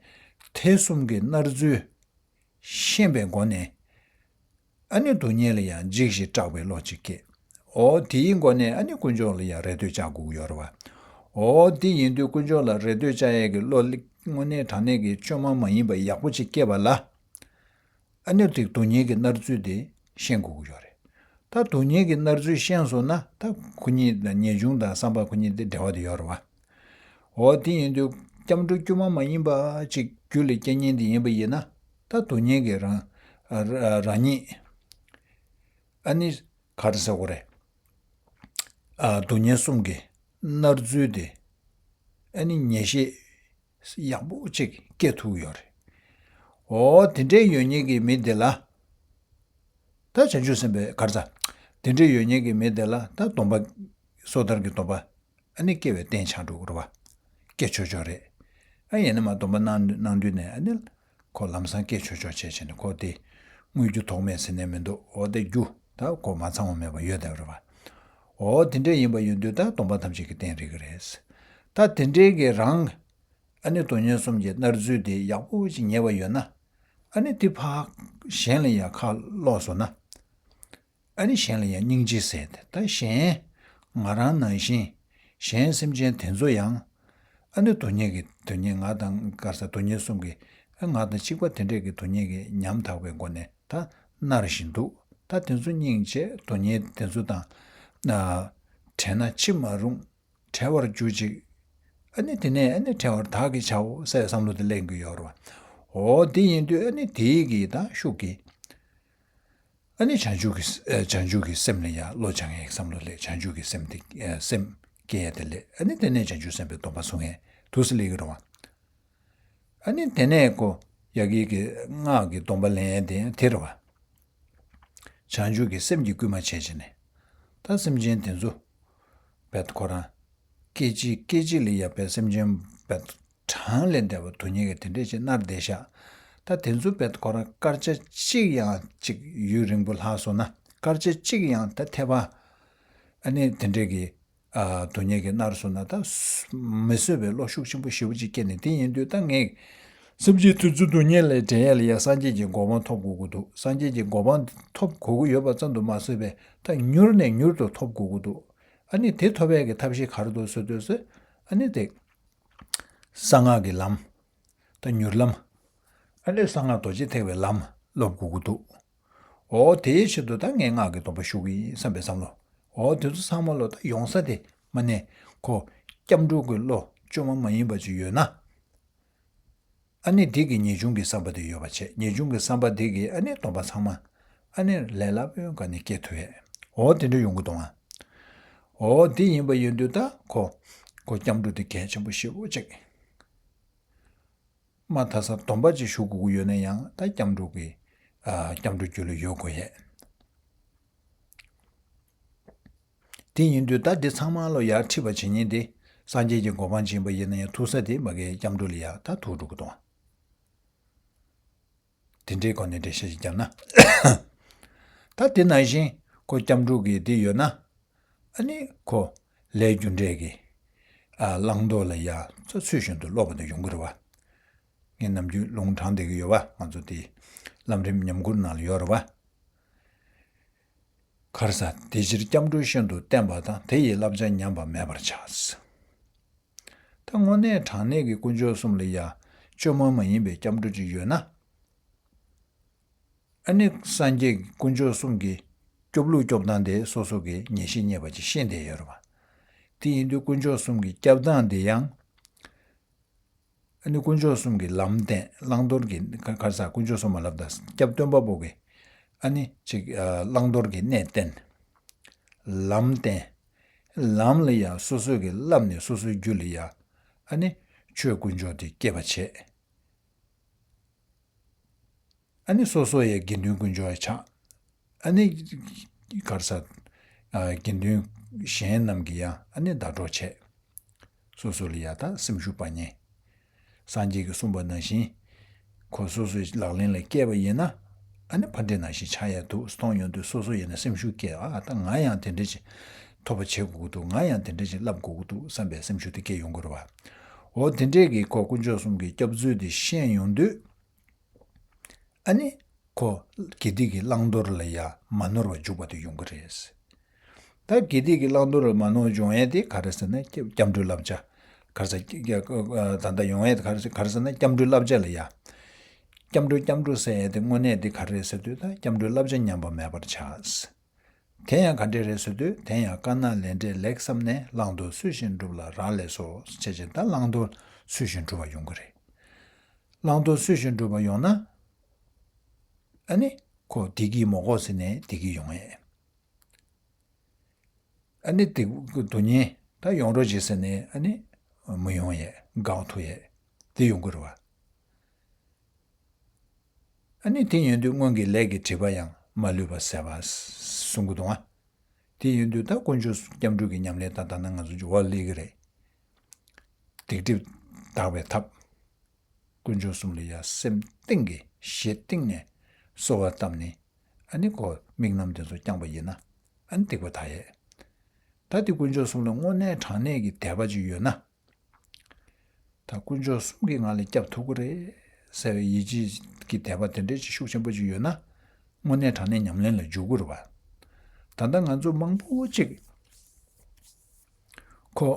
དེ་གསུམ་གྱི་མནར་ཚུལ་ཤེས་པའི་སྒོ་ནས། ཨ་ནི་སྡུག་བསྔལ་ལ་ཡང་འཇིགས་ཤིང་སྐྲག་པའི་བློ་ཅིག་སྐྱེ། འོ་དེའི་སྒོ་ནས་ཨ་ནི་དཀོན་མཆོག་ལ་ཡང་རེ་ལྟོས་བྱ་དགོས་ཀྱི་ཡོད་རེད་བ། འོ་དེ་ཡིན་དུས་དཀོན་མཆོག་ལ་རེ་ལྟོས་བྱ་ཡས་ཀྱི་བློ་དངོས་གནས་དྲང་གནས་ཀྱི་བཅོས་མ་མ་ཡིན་པ་ཡག་པོ་ཅིག་སྐྱེས་པ་ལ། ཨ་ནི་དེ་སྡུག་བསྔལ་གྱི་མནར་ཚུལ་དེ་ཤེས་དགོས་ཀྱི་ཡོད་རེད། ད་སྡུག་བསྔལ་གྱི་མནར་ཚུལ་ཤེས་སོང་ན་ད་ཁོ་གཉིས་དང་ངེས་འབྱུང་དང་བསམ་པ་ཁོ་གཉིས་དེ་འབྲེལ་བ་དེ་ཡོད་རེད་བ། འོ་དེ་ཡིན་དུས་སྐྱབས་འགྲོ་དཀྱུས་མ་མ་ཡིན་པ་ཅིག་རྒྱུད་ལ་སྐྱེ་ཉེན་དེ་ཡིན་པ་ཡིན་ན། ད་སྡུག་བསྔལ་གྱི་རང་། ཨ། རང་ཉིད། ཨ་ནི་ག་རེ་ཟེར་དགོས་རེད། ཨ། སྡུག་བསྔལ་གསུམ་གྱི་མནར་ཚུལ་དེ། ཨ་ནི་ངེས་ཤེས་ཡག་པོ་ཅིག་སྐྱེ་ཐུབ་ཡོད་རེད། འོ་དེ་འདྲའི་ཡོད་མཁན་གྱི་མི་དེ་ལ། ད་བྱང་ཆུབ་སེམས་དཔའི་ག་རེ་ཟ། དེ་འདྲའི་ཡོད་མཁན་གྱི་མི་དེ་ལ་ད་སྡོམ་པ། སོ་ཐར་གྱི་སྡོམ་པ། ཨ་ནི་སྐྱེ་བའི་རྟེན་ཆགས་འགྲོ་གི་རེད་བ། སྐྱེ་ཆོག་ཆོག་རེད། ཨ་ཡིན་ན་མ་སྡོམ་པ་གནང་གནང་དུས་ནས་ཨ་ནི། ཁོ་ལམ་སང་སྐྱེ་ཆོག་ཆོག་བྱས་བྱས་ནས་ཁོ་དེ། དངོས་རྒྱུ་ཐོགས་མེད་ཟེར་ནས་མི་འདུག་འོ་དེ་རྒྱུ་ད་ཁོ་མ་ཚང་བ་མེད་པ་ཡོད་བསྡད་རེད་བ། འོ་དེ་འདྲ་ཡིན་པ་ཡིན་དུས་ད་སྡོམ་པ་ཐམས་ཅད་ཀྱི་རྟེན་རེད་ཀྱི་རེད། ད་དེ་འདྲའི་གི་རང་། ཨ་ནི་སྡུག་བསྔལ་གསུམ་གྱི་མནར་ཚུལ་དེ་ཡག་པོ་ཅིག་ཉེ་བ་ཡོད་ན། ཨ་ནི་དེ་ཕར་གཞན་ལ་ཡང་ཁ་ལོག་སོང་ན། ཨ་ནི་གཞན་ལ་ཡང་སྙིང་རྗེ་ཟེར་ཏེ་ད་གཞན། ང་རང་ནང་བཞིན། གཞན་སེམས་ཅན་དེ་ཚོ་ཡང་། ཨ་ནི་སྡུག་བསྔལ་གྱི་སྡུག་བསྔལ་ང་དང་ག་རེ་ཟ་སྡུག་བསྔལ་གསུམ་གྱི། ཨ་ང་དང་གཅིག་པ་དེ་འདྲས་ཀྱི་སྡུག་བསྔལ་གྱི་ཉམ་ཐག་པའི་སྒོ་ནས་ད་མནར་བཞིན་འདུག་ད་དེ་ཚོ་སྙིང་རྗེ་སྡུག་བསྔལ་དེ་ཚོ་དང་། ཨ། བྲལ་ན་ཅི་མ་རུང་། བྲལ་བར་གྱུར་ཅིག་ཨ་ནི་དེ་ནས་ཨ་ནི་བྲལ་བར་བདག་གིས་བྱའོ་ཟེར་བསམ་བློ་དེ་ལེན་གྱི་ཡོད་རེད་བ། འོ་དེ་ཡིན་དུས་ཨ་ནི་དེའི་གི་ད་ཤུགས་ཀྱིས། ཨ་ནི་བྱང་ཆུབ་ཀྱི་ཨ་བྱང་ཆུབ་ཀྱི་སེམས་ལ་ཡང་བློ་སྦྱང་ཡས་བསམ་བློ་སླེབས། བྱང་ཆུབ་ཀྱི་སེམས་དེ་ཨ་སེམས་སྐྱེ་ཡས་དེ་སླེབས། ཨ་ནི་དེ་ནས་བྱང་ཆུབ་སེམས་དཔའི་སྡོམ་པ་བཟུང་ཡས་དུས་སུ་སླེབས་ཀྱི་རེད་བ། ཨ་ནི་དེ་ནས་ཁོ་ཡ་གི་གི་སྔགས་ཀྱི་སྡོམ་པ་ལེན་ཡས་དེ་ཡང་དེ་རེད་བ། བྱང་ཆུབ་ཀྱི་སེམས་ཀྱིས་བསྐུལ་མ་བྱས་བྱས་ནས། ད་སེམས་ཅན་དེ་ཚོ། བེད་ཁོ་རང་། སྐད་ཅིག་སྐད་ཅིག་ལ་ཡ་བེད་སེམས་ཅན་བེད་གྲངས་ལས་འདས་པ་སྡུག་བསྔལ་གྱི་དེ་འདྲས་ཅིག་མནར་བསྡད་ཤག་ད་དེ་ཚོ་བེད་ཁོ་རང་སྐར་ཆ་གཅིག་ཡང་ཅིག་ཡུན་རིང་པོ་ལྷག་སོང་ན་སྐར་ཆ་གཅིག་ཡང་ད་ཐེ་བ། ཨ་ནི་དེ་འདྲས་ཀྱི། ཨ་སྡུག་བསྔལ་གྱིས་མནར་སོང་ན་ད་མི་བཟོད་པའི་བློ་ཤུགས་ཆེན་པོ་ཞེ་པོ་ཅིག་སྐྱེས་ནས། དེ་ཡིན་དུས་ད་ངས་སེམས་ཅན་དེ་ཚོའི་སྡུག་བསྔལ་ལས་བྲལ་ཡ་ལ་ཡ་སངས་རྒྱས་ཀྱི་གོ་འཕང་ཐོབ་དགོས་ཀྱི་འདུག་སངས་རྒྱས་ཀྱི་གོ་འཕང་ཐོབ་དགོས་ཀྱི་ཡོད་པ་ཙམ་དུ་མ་ཟད་པའི་ད་མྱུར་ནས་མྱུར་དུ་ཐོབ་དགོས་ཀྱི་འདུག་ཨ་ནི་དེ་ཐོབ་ཡས་ཀྱི་ཐབས་ཤེས་ག་རེ་འདུག་ཟེར་དུས་ཚོད། ཨ་ནི་དེ་གསང་སྔགས་ཀྱི་ལམ། ད་མྱུར་ལམ། ཨ་ནི་གསང་སྔགས་རྡོ་རྗེ་ཐེག་པའི་ལམ་སློབ་དགོས་ཀྱི་འདུག་འོ་དེའི་ཆེད་དུ་ད་ངས་སྔགས་ཀྱི་སྡོམ་པ་ཞུ་གི་ཡིན་བསམ་པའི་བསམ་བློ། འོ་དེ་ཚོ་ཚང་མ་ལོ་ད་ཡོང་ས་དེ་མ་ནས་ཁོ་སྐྱབས་འགྲོ་གི་བློ་བཅོས་མ་མ་ཡིན་པ་ཅིག་ཡོད་ན། ཨ་ནི་དེ་གི་ངེས་འབྱུང་གི་བསམ་པ་དེ་ཡོད་པ་བྱས། ངེས་འབྱུང་གི་བསམ་པ་དེ་གི་ཨ་ནི་སྡོམ་པ་ཚང་མ་ཨ་ནི་ལས་སླ་པོའི་སྒང་ནས་སྐྱེ་ཐུབ་ཡས། འོ་དེ་འདྲ་ཡོང་གི་འདུག་ཨ། འོ་དེ་ཡིན་པ་ཡིན་དུས་ད་ཁོ་ཁོ་སྐྱབས་འགྲོ་དེ་གལ་ཆེན་པོ་ཞེ་པོ་ཅིག་མ་མཐའ་ས་སྡོམ་པ་ཅིག་ཞུ་དགོས་ཀྱི་ཡོད་ན་ཡང་ད་སྐྱབས་འགྲོ་གི་ཨ་སྐྱབས་འགྲོ་རྒྱུད་ལ་ཡོད་དགོས་ཡས། དེ་ཡིན་དུས་ད་འདི་ཚང་མ་ལོ་ཡར་ཁྲིད་པ་བྱེད་མཁན་དེ་སངས་རྒྱས་ཀྱི་གོ་འཕང་བྱིན་པ་ཡིན་ན་ཡང་ཐུག་ས་དེ་མ་གིའི་སྐྱབས་འགྲོ་ལ་ཡ་ད་ཐུག་འགྲོ་གི་འདུག་དེ་འདྲའི་སྒོ་ནས་འགྲེལ་བཤད་ཅིག་བརྒྱབ་ན། ད་དེ་ནང་བཞིན་ཁོ་སྐྱབས་འགྲོ་གི་དེ་ཡོད་ན། ཨ་ནི་ཁོ་ལས་རྒྱུ་འབྲས་ཀྱི་ཨ་བླང་དོར་ལ་ཡ་ཚོ་ཚུལ་བཞིན་དུ་སློབ་པ་དེ་ཡོང་གི་རེད་བ། ངས་ནམ་རྒྱུན་ལུང་དྲངས་བསྡད་ཀྱི་ཡོད་བ། ང་ཚོ་དེ་ལམ་རིམ་ཉམས་མགུར་ནང་ལ་ཡོད་རེད་བ། ག་རེ་ཟེར། དེ་ཕྱིར་སྐྱབས་འགྲོ་ཤིན་ཏུ་བསྟེན་པ་དང་། དེ་ཡི་བསླབ་བྱ་ཉམས་པ་མེད་པར་བྱ། ད་དངོས་གནས་དྲང་གནས་ཀྱི་དཀོན་མཆོག་གསུམ་ལ་ཡ་བཅོས་མ་མ་ཡིན་པའི་སྐྱབས་འགྲོ་ཅིག་ཡོད་ན། ཨ་ནི་སངས་རྒྱས་ཀྱི་དཀོན་མཆོག་གསུམ་གྱི་སྐྱོབ་ལུགས་སྐྱོབ་སྟངས་དེ་སོ་སོ་གི་ངེས་ཤེས་རྙེད་པ་ཅིག་ཤེས་བསྡད་ཡོད་རེད་བ། དེ་ཡིན་དུས་དཀོན་མཆོག་གསུམ་གྱི་སྐྱོབ་སྟངས་དེ་ཡང་། ཨ་ནི་དཀོན་མཆོག་གསུམ་གྱི་ལམ་བསྟན། བླང་དོར་གྱི་ག་ག་རེ་ཟེར། དཀོན་མཆོག་གསུམ་མ་ལབ་ད། སྐྱབས་སྟོན་པ་པོ་གི་ཨ་ནི་ཅིག་ཨ་བླང་དོར་གྱི་གནས་བསྟན། ལམ་བསྟན། ལམ་ལ་ཡ་སོ་སོ་གི་བསླབ་ནས་སོ་སོའི་རྒྱུད་ལ་ཡ་ཨ་ནི་ཆོས་དཀོན་མཆོག་དེ་སྐྱེས་པ་བྱས། ཨ་ནི་སོ་སོ་ཡི་དགེ་འདུན་དཀོན་མཆོག་ཆགས། ཨ་ནི་ག་རེ་ཟེར། ཨ་དགེ་འདུན་གཞན་རྣམས་ཀྱིས་ཡང་ཨ་ནི་བདག་སྒྲོག་བྱས། སོ་སོ་ལ་ཡ་ད་སེམས་ཤུགས་སྤར་ཉེན། སངས་རྒྱས་ཀྱིས་གསུངས་པ་ནང་བཞིན་ཁོ་སོ་སོའི་ལག་ལེན་ལ་བསྐྱལ་བ་ཡིན་ན། ཨ་ནི་ཕ་འདྲེ་ནང་བཞིན་ཆགས་ཡ་འདུག་མཐོང་ཡོང་དུས་སོ་སོ་ཡིན་ན་སེམས་ཤུགས་སྐྱེ། ཨ་ད་ང་ཡང་དེ་འདྲ་ཅིག་ཐོབ་པ་བྱེད་དགོས་ཀྱི་འདུག་ང་ཡང་དེ་འདྲ་ཅིག་བསླབ་དགོས་ཀྱི་འདུག་བསམ་པའི་སེམས་ཤུགས་དེ་སྐྱེ་ཡོང་གི་རེད་བ། འོ་དེ་འདྲས་ཀྱི་ཁོ་དཀོན་མཆོག་གསུམ་གྱི་སྐྱབས་ཚུལ་དེ་ཤེས་ཡོང་དུས། ཨ་ནི་ཁོ་དགེ་སྡིག་གི་བླང་དོར་ལ་ཡ་མ་ནོར་བ་འཇུག་པ་དེ་ཡོང་གི་རེད། ད་དགེ་སྡིག་གི་བླང་དོར་ལ་མ་ནོར་བ་འཇུག་ཡས་དེ་ག་རེ་ཟེར་ན་སྐྱབས་སྐྱབས་འགྲོའི་བསླབ་བྱ། ག་རེ་ཟེར། ད་ལྟ་ཡོང་ཡས་ག་རེ་ཟེར། ག་རེ་ཟེར་ན་སྐྱབས་འགྲོའི་བསླབ་བྱ་ལ་ཡ། སྐྱབས་འགྲོ་སྐྱབས་འགྲོ་ཟེར་ཡས་དེ་དངོས་གནས་དེ་ག་རེ་རེད་ཟེར་དུས། ད་སྐྱབས་འགྲོའི་བསླབ་བྱ་ཉམས་པ་མེད་པར་བྱ། དེ་ཡང་ག་འདྲས་རེད་ཟེར་དུས། དེ་ཡང་དཀར་ནག་ལས་འབྲས་ལེགས་བསམས་ནས། བླང་དོར་ཚུལ་བཞིན་སྒྲུབ་ལ་རག་ལས་སོ། བྱས་ཙང་ད་བླང་དོར་ཚུལ་བཞིན་སྒྲུབ་པ་ཡོང་གི་རེད། བླང་དོར་ཚུལ་བཞིན་སྒྲུབ་པ་ཡོང་ན། ཨ་ནི་ཁོ་བདེ་སྐྱིད་མ་དགོས་ཟེར་ནས་བདེ་སྐྱིད་ཡོང་ཡས། ཨ་ནི་དེ་སྡུག་བསྔལ་ད་ཡོང་རོགས་བྱེད་ཟེར་ནས་ཨ་ནི་མི་ཡོང་ཡས། འགག་ཐུབ་ཡས་དེ་ཡོང་གི་རེད་བ། ཨ་ནི་དེ་ཡིན་དུས་སྔོན་གྱི་ལས་ཀྱི་སྒྲིབ་པ་ཡང་མ་ལུས་པ་ཟད་པ་གསུང་གི་འདུག་ཨ། དེ་ཡིན་དུས་ད་དཀོན་མཆོག་སྐྱབས་འགྲོ་གི་ཉམས་ལེན་ད་ལྟ་ན་ང་ཚོ་འབྱོར་བ་སླེབས་ཀྱི་རེད། སྡིག་སྒྲིབ་དག་པའི་ཐབས། དཀོན་མཆོག་གསུམ་ལ་ཡ་སེམས་གཏིང་གི་ཞེ་གཏིང་ནས་གསོལ་བ་བཏབ་ནས། ཨ་ནི་ཁོ་དམིགས་རྣམ་དེ་ཚོ་བསྐྱངས་པ་ཡིན་ན། ཨ་ནི་སྡིག་པ་དག་ཡས། ད་དེ་དཀོན་མཆོག་གསུམ་ལ་དངོས་གནས་དྲང་གནས་ཀྱི་དད་པ་ཅིག་ཡོད་ན། ད་དཀོན་མཆོག་གསུམ་གྱིས་ང་ལ་སྐྱབས་ཐུབ་ཀྱི་རེད་ཟེར་བའི་ཡིད་ཆེས་ཀྱི་དད་པ་དེ་འདྲའི་ཅིག་ཤུགས་ཆེན་པོ་ཅིག་ཡོད་ན། དངོས་གནས་དྲང་གནས་ཉམས་ལེན་ལ་འཇུག་དགོས་རེད་བ། ད་ལྟ་ང་ཚོ་མང་པོ་ཅིག་ཁོ་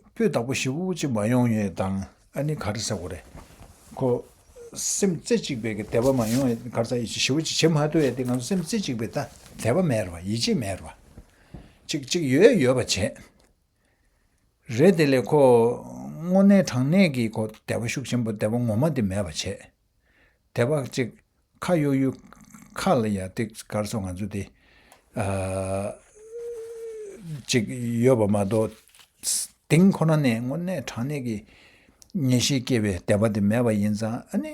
སྤུས་དག་པོ་ཞེ་པོ་ཅིག་མ་ཡོང་ཡས་དང་། ཨ་ནི་ག་རེ་ཟེར་དགོས་རེད། ཁོ་སེམས་རྩེ་གཅིག་པའི་གི་དད་པ་མ་ཡོང་ཡས། ག་རེ་ཟེར། ཞེ་པོ་ཅིག་བྱེད་མ་ཐུབ་ཡས་དེ་ང་ཚོ་སེམས་རྩེ་གཅིག་པའི་ད་དད་པ་མེད་རེད་བ། ཡིད་ཆེས་མེད་རེད་བ། ཅིག་ཅིག་ཡོད་ཡོད་པ་བྱས། རེད། དེ་ལས་ཁོ་དངོས་གནས་དྲང་གནས་ཀྱི་ཁོ་དད་པ་ཤུགས་ཆེན་པོ། དད་པ་ངོ་མ་དེ་མེད་པ་བྱས། དད་པ་ཅིག་ཁ་གཡོག་གཡོག་ཁ་ལ་ཡ་དེ་ག་རེ་ཟེར། ང་ཚོ་དེ་ཨ་ཅིག་ཡོད་པ་མ་གཏོགས། དེང་ཁོ་ན་ནས་དངོས་གནས་དྲང་གནས་ཀྱི་ངེས་ཤེས་སྐྱེས་པའི་དད་པ་དེ་མེད་པ་ཡིན་ཙང་། ཨ་ནི་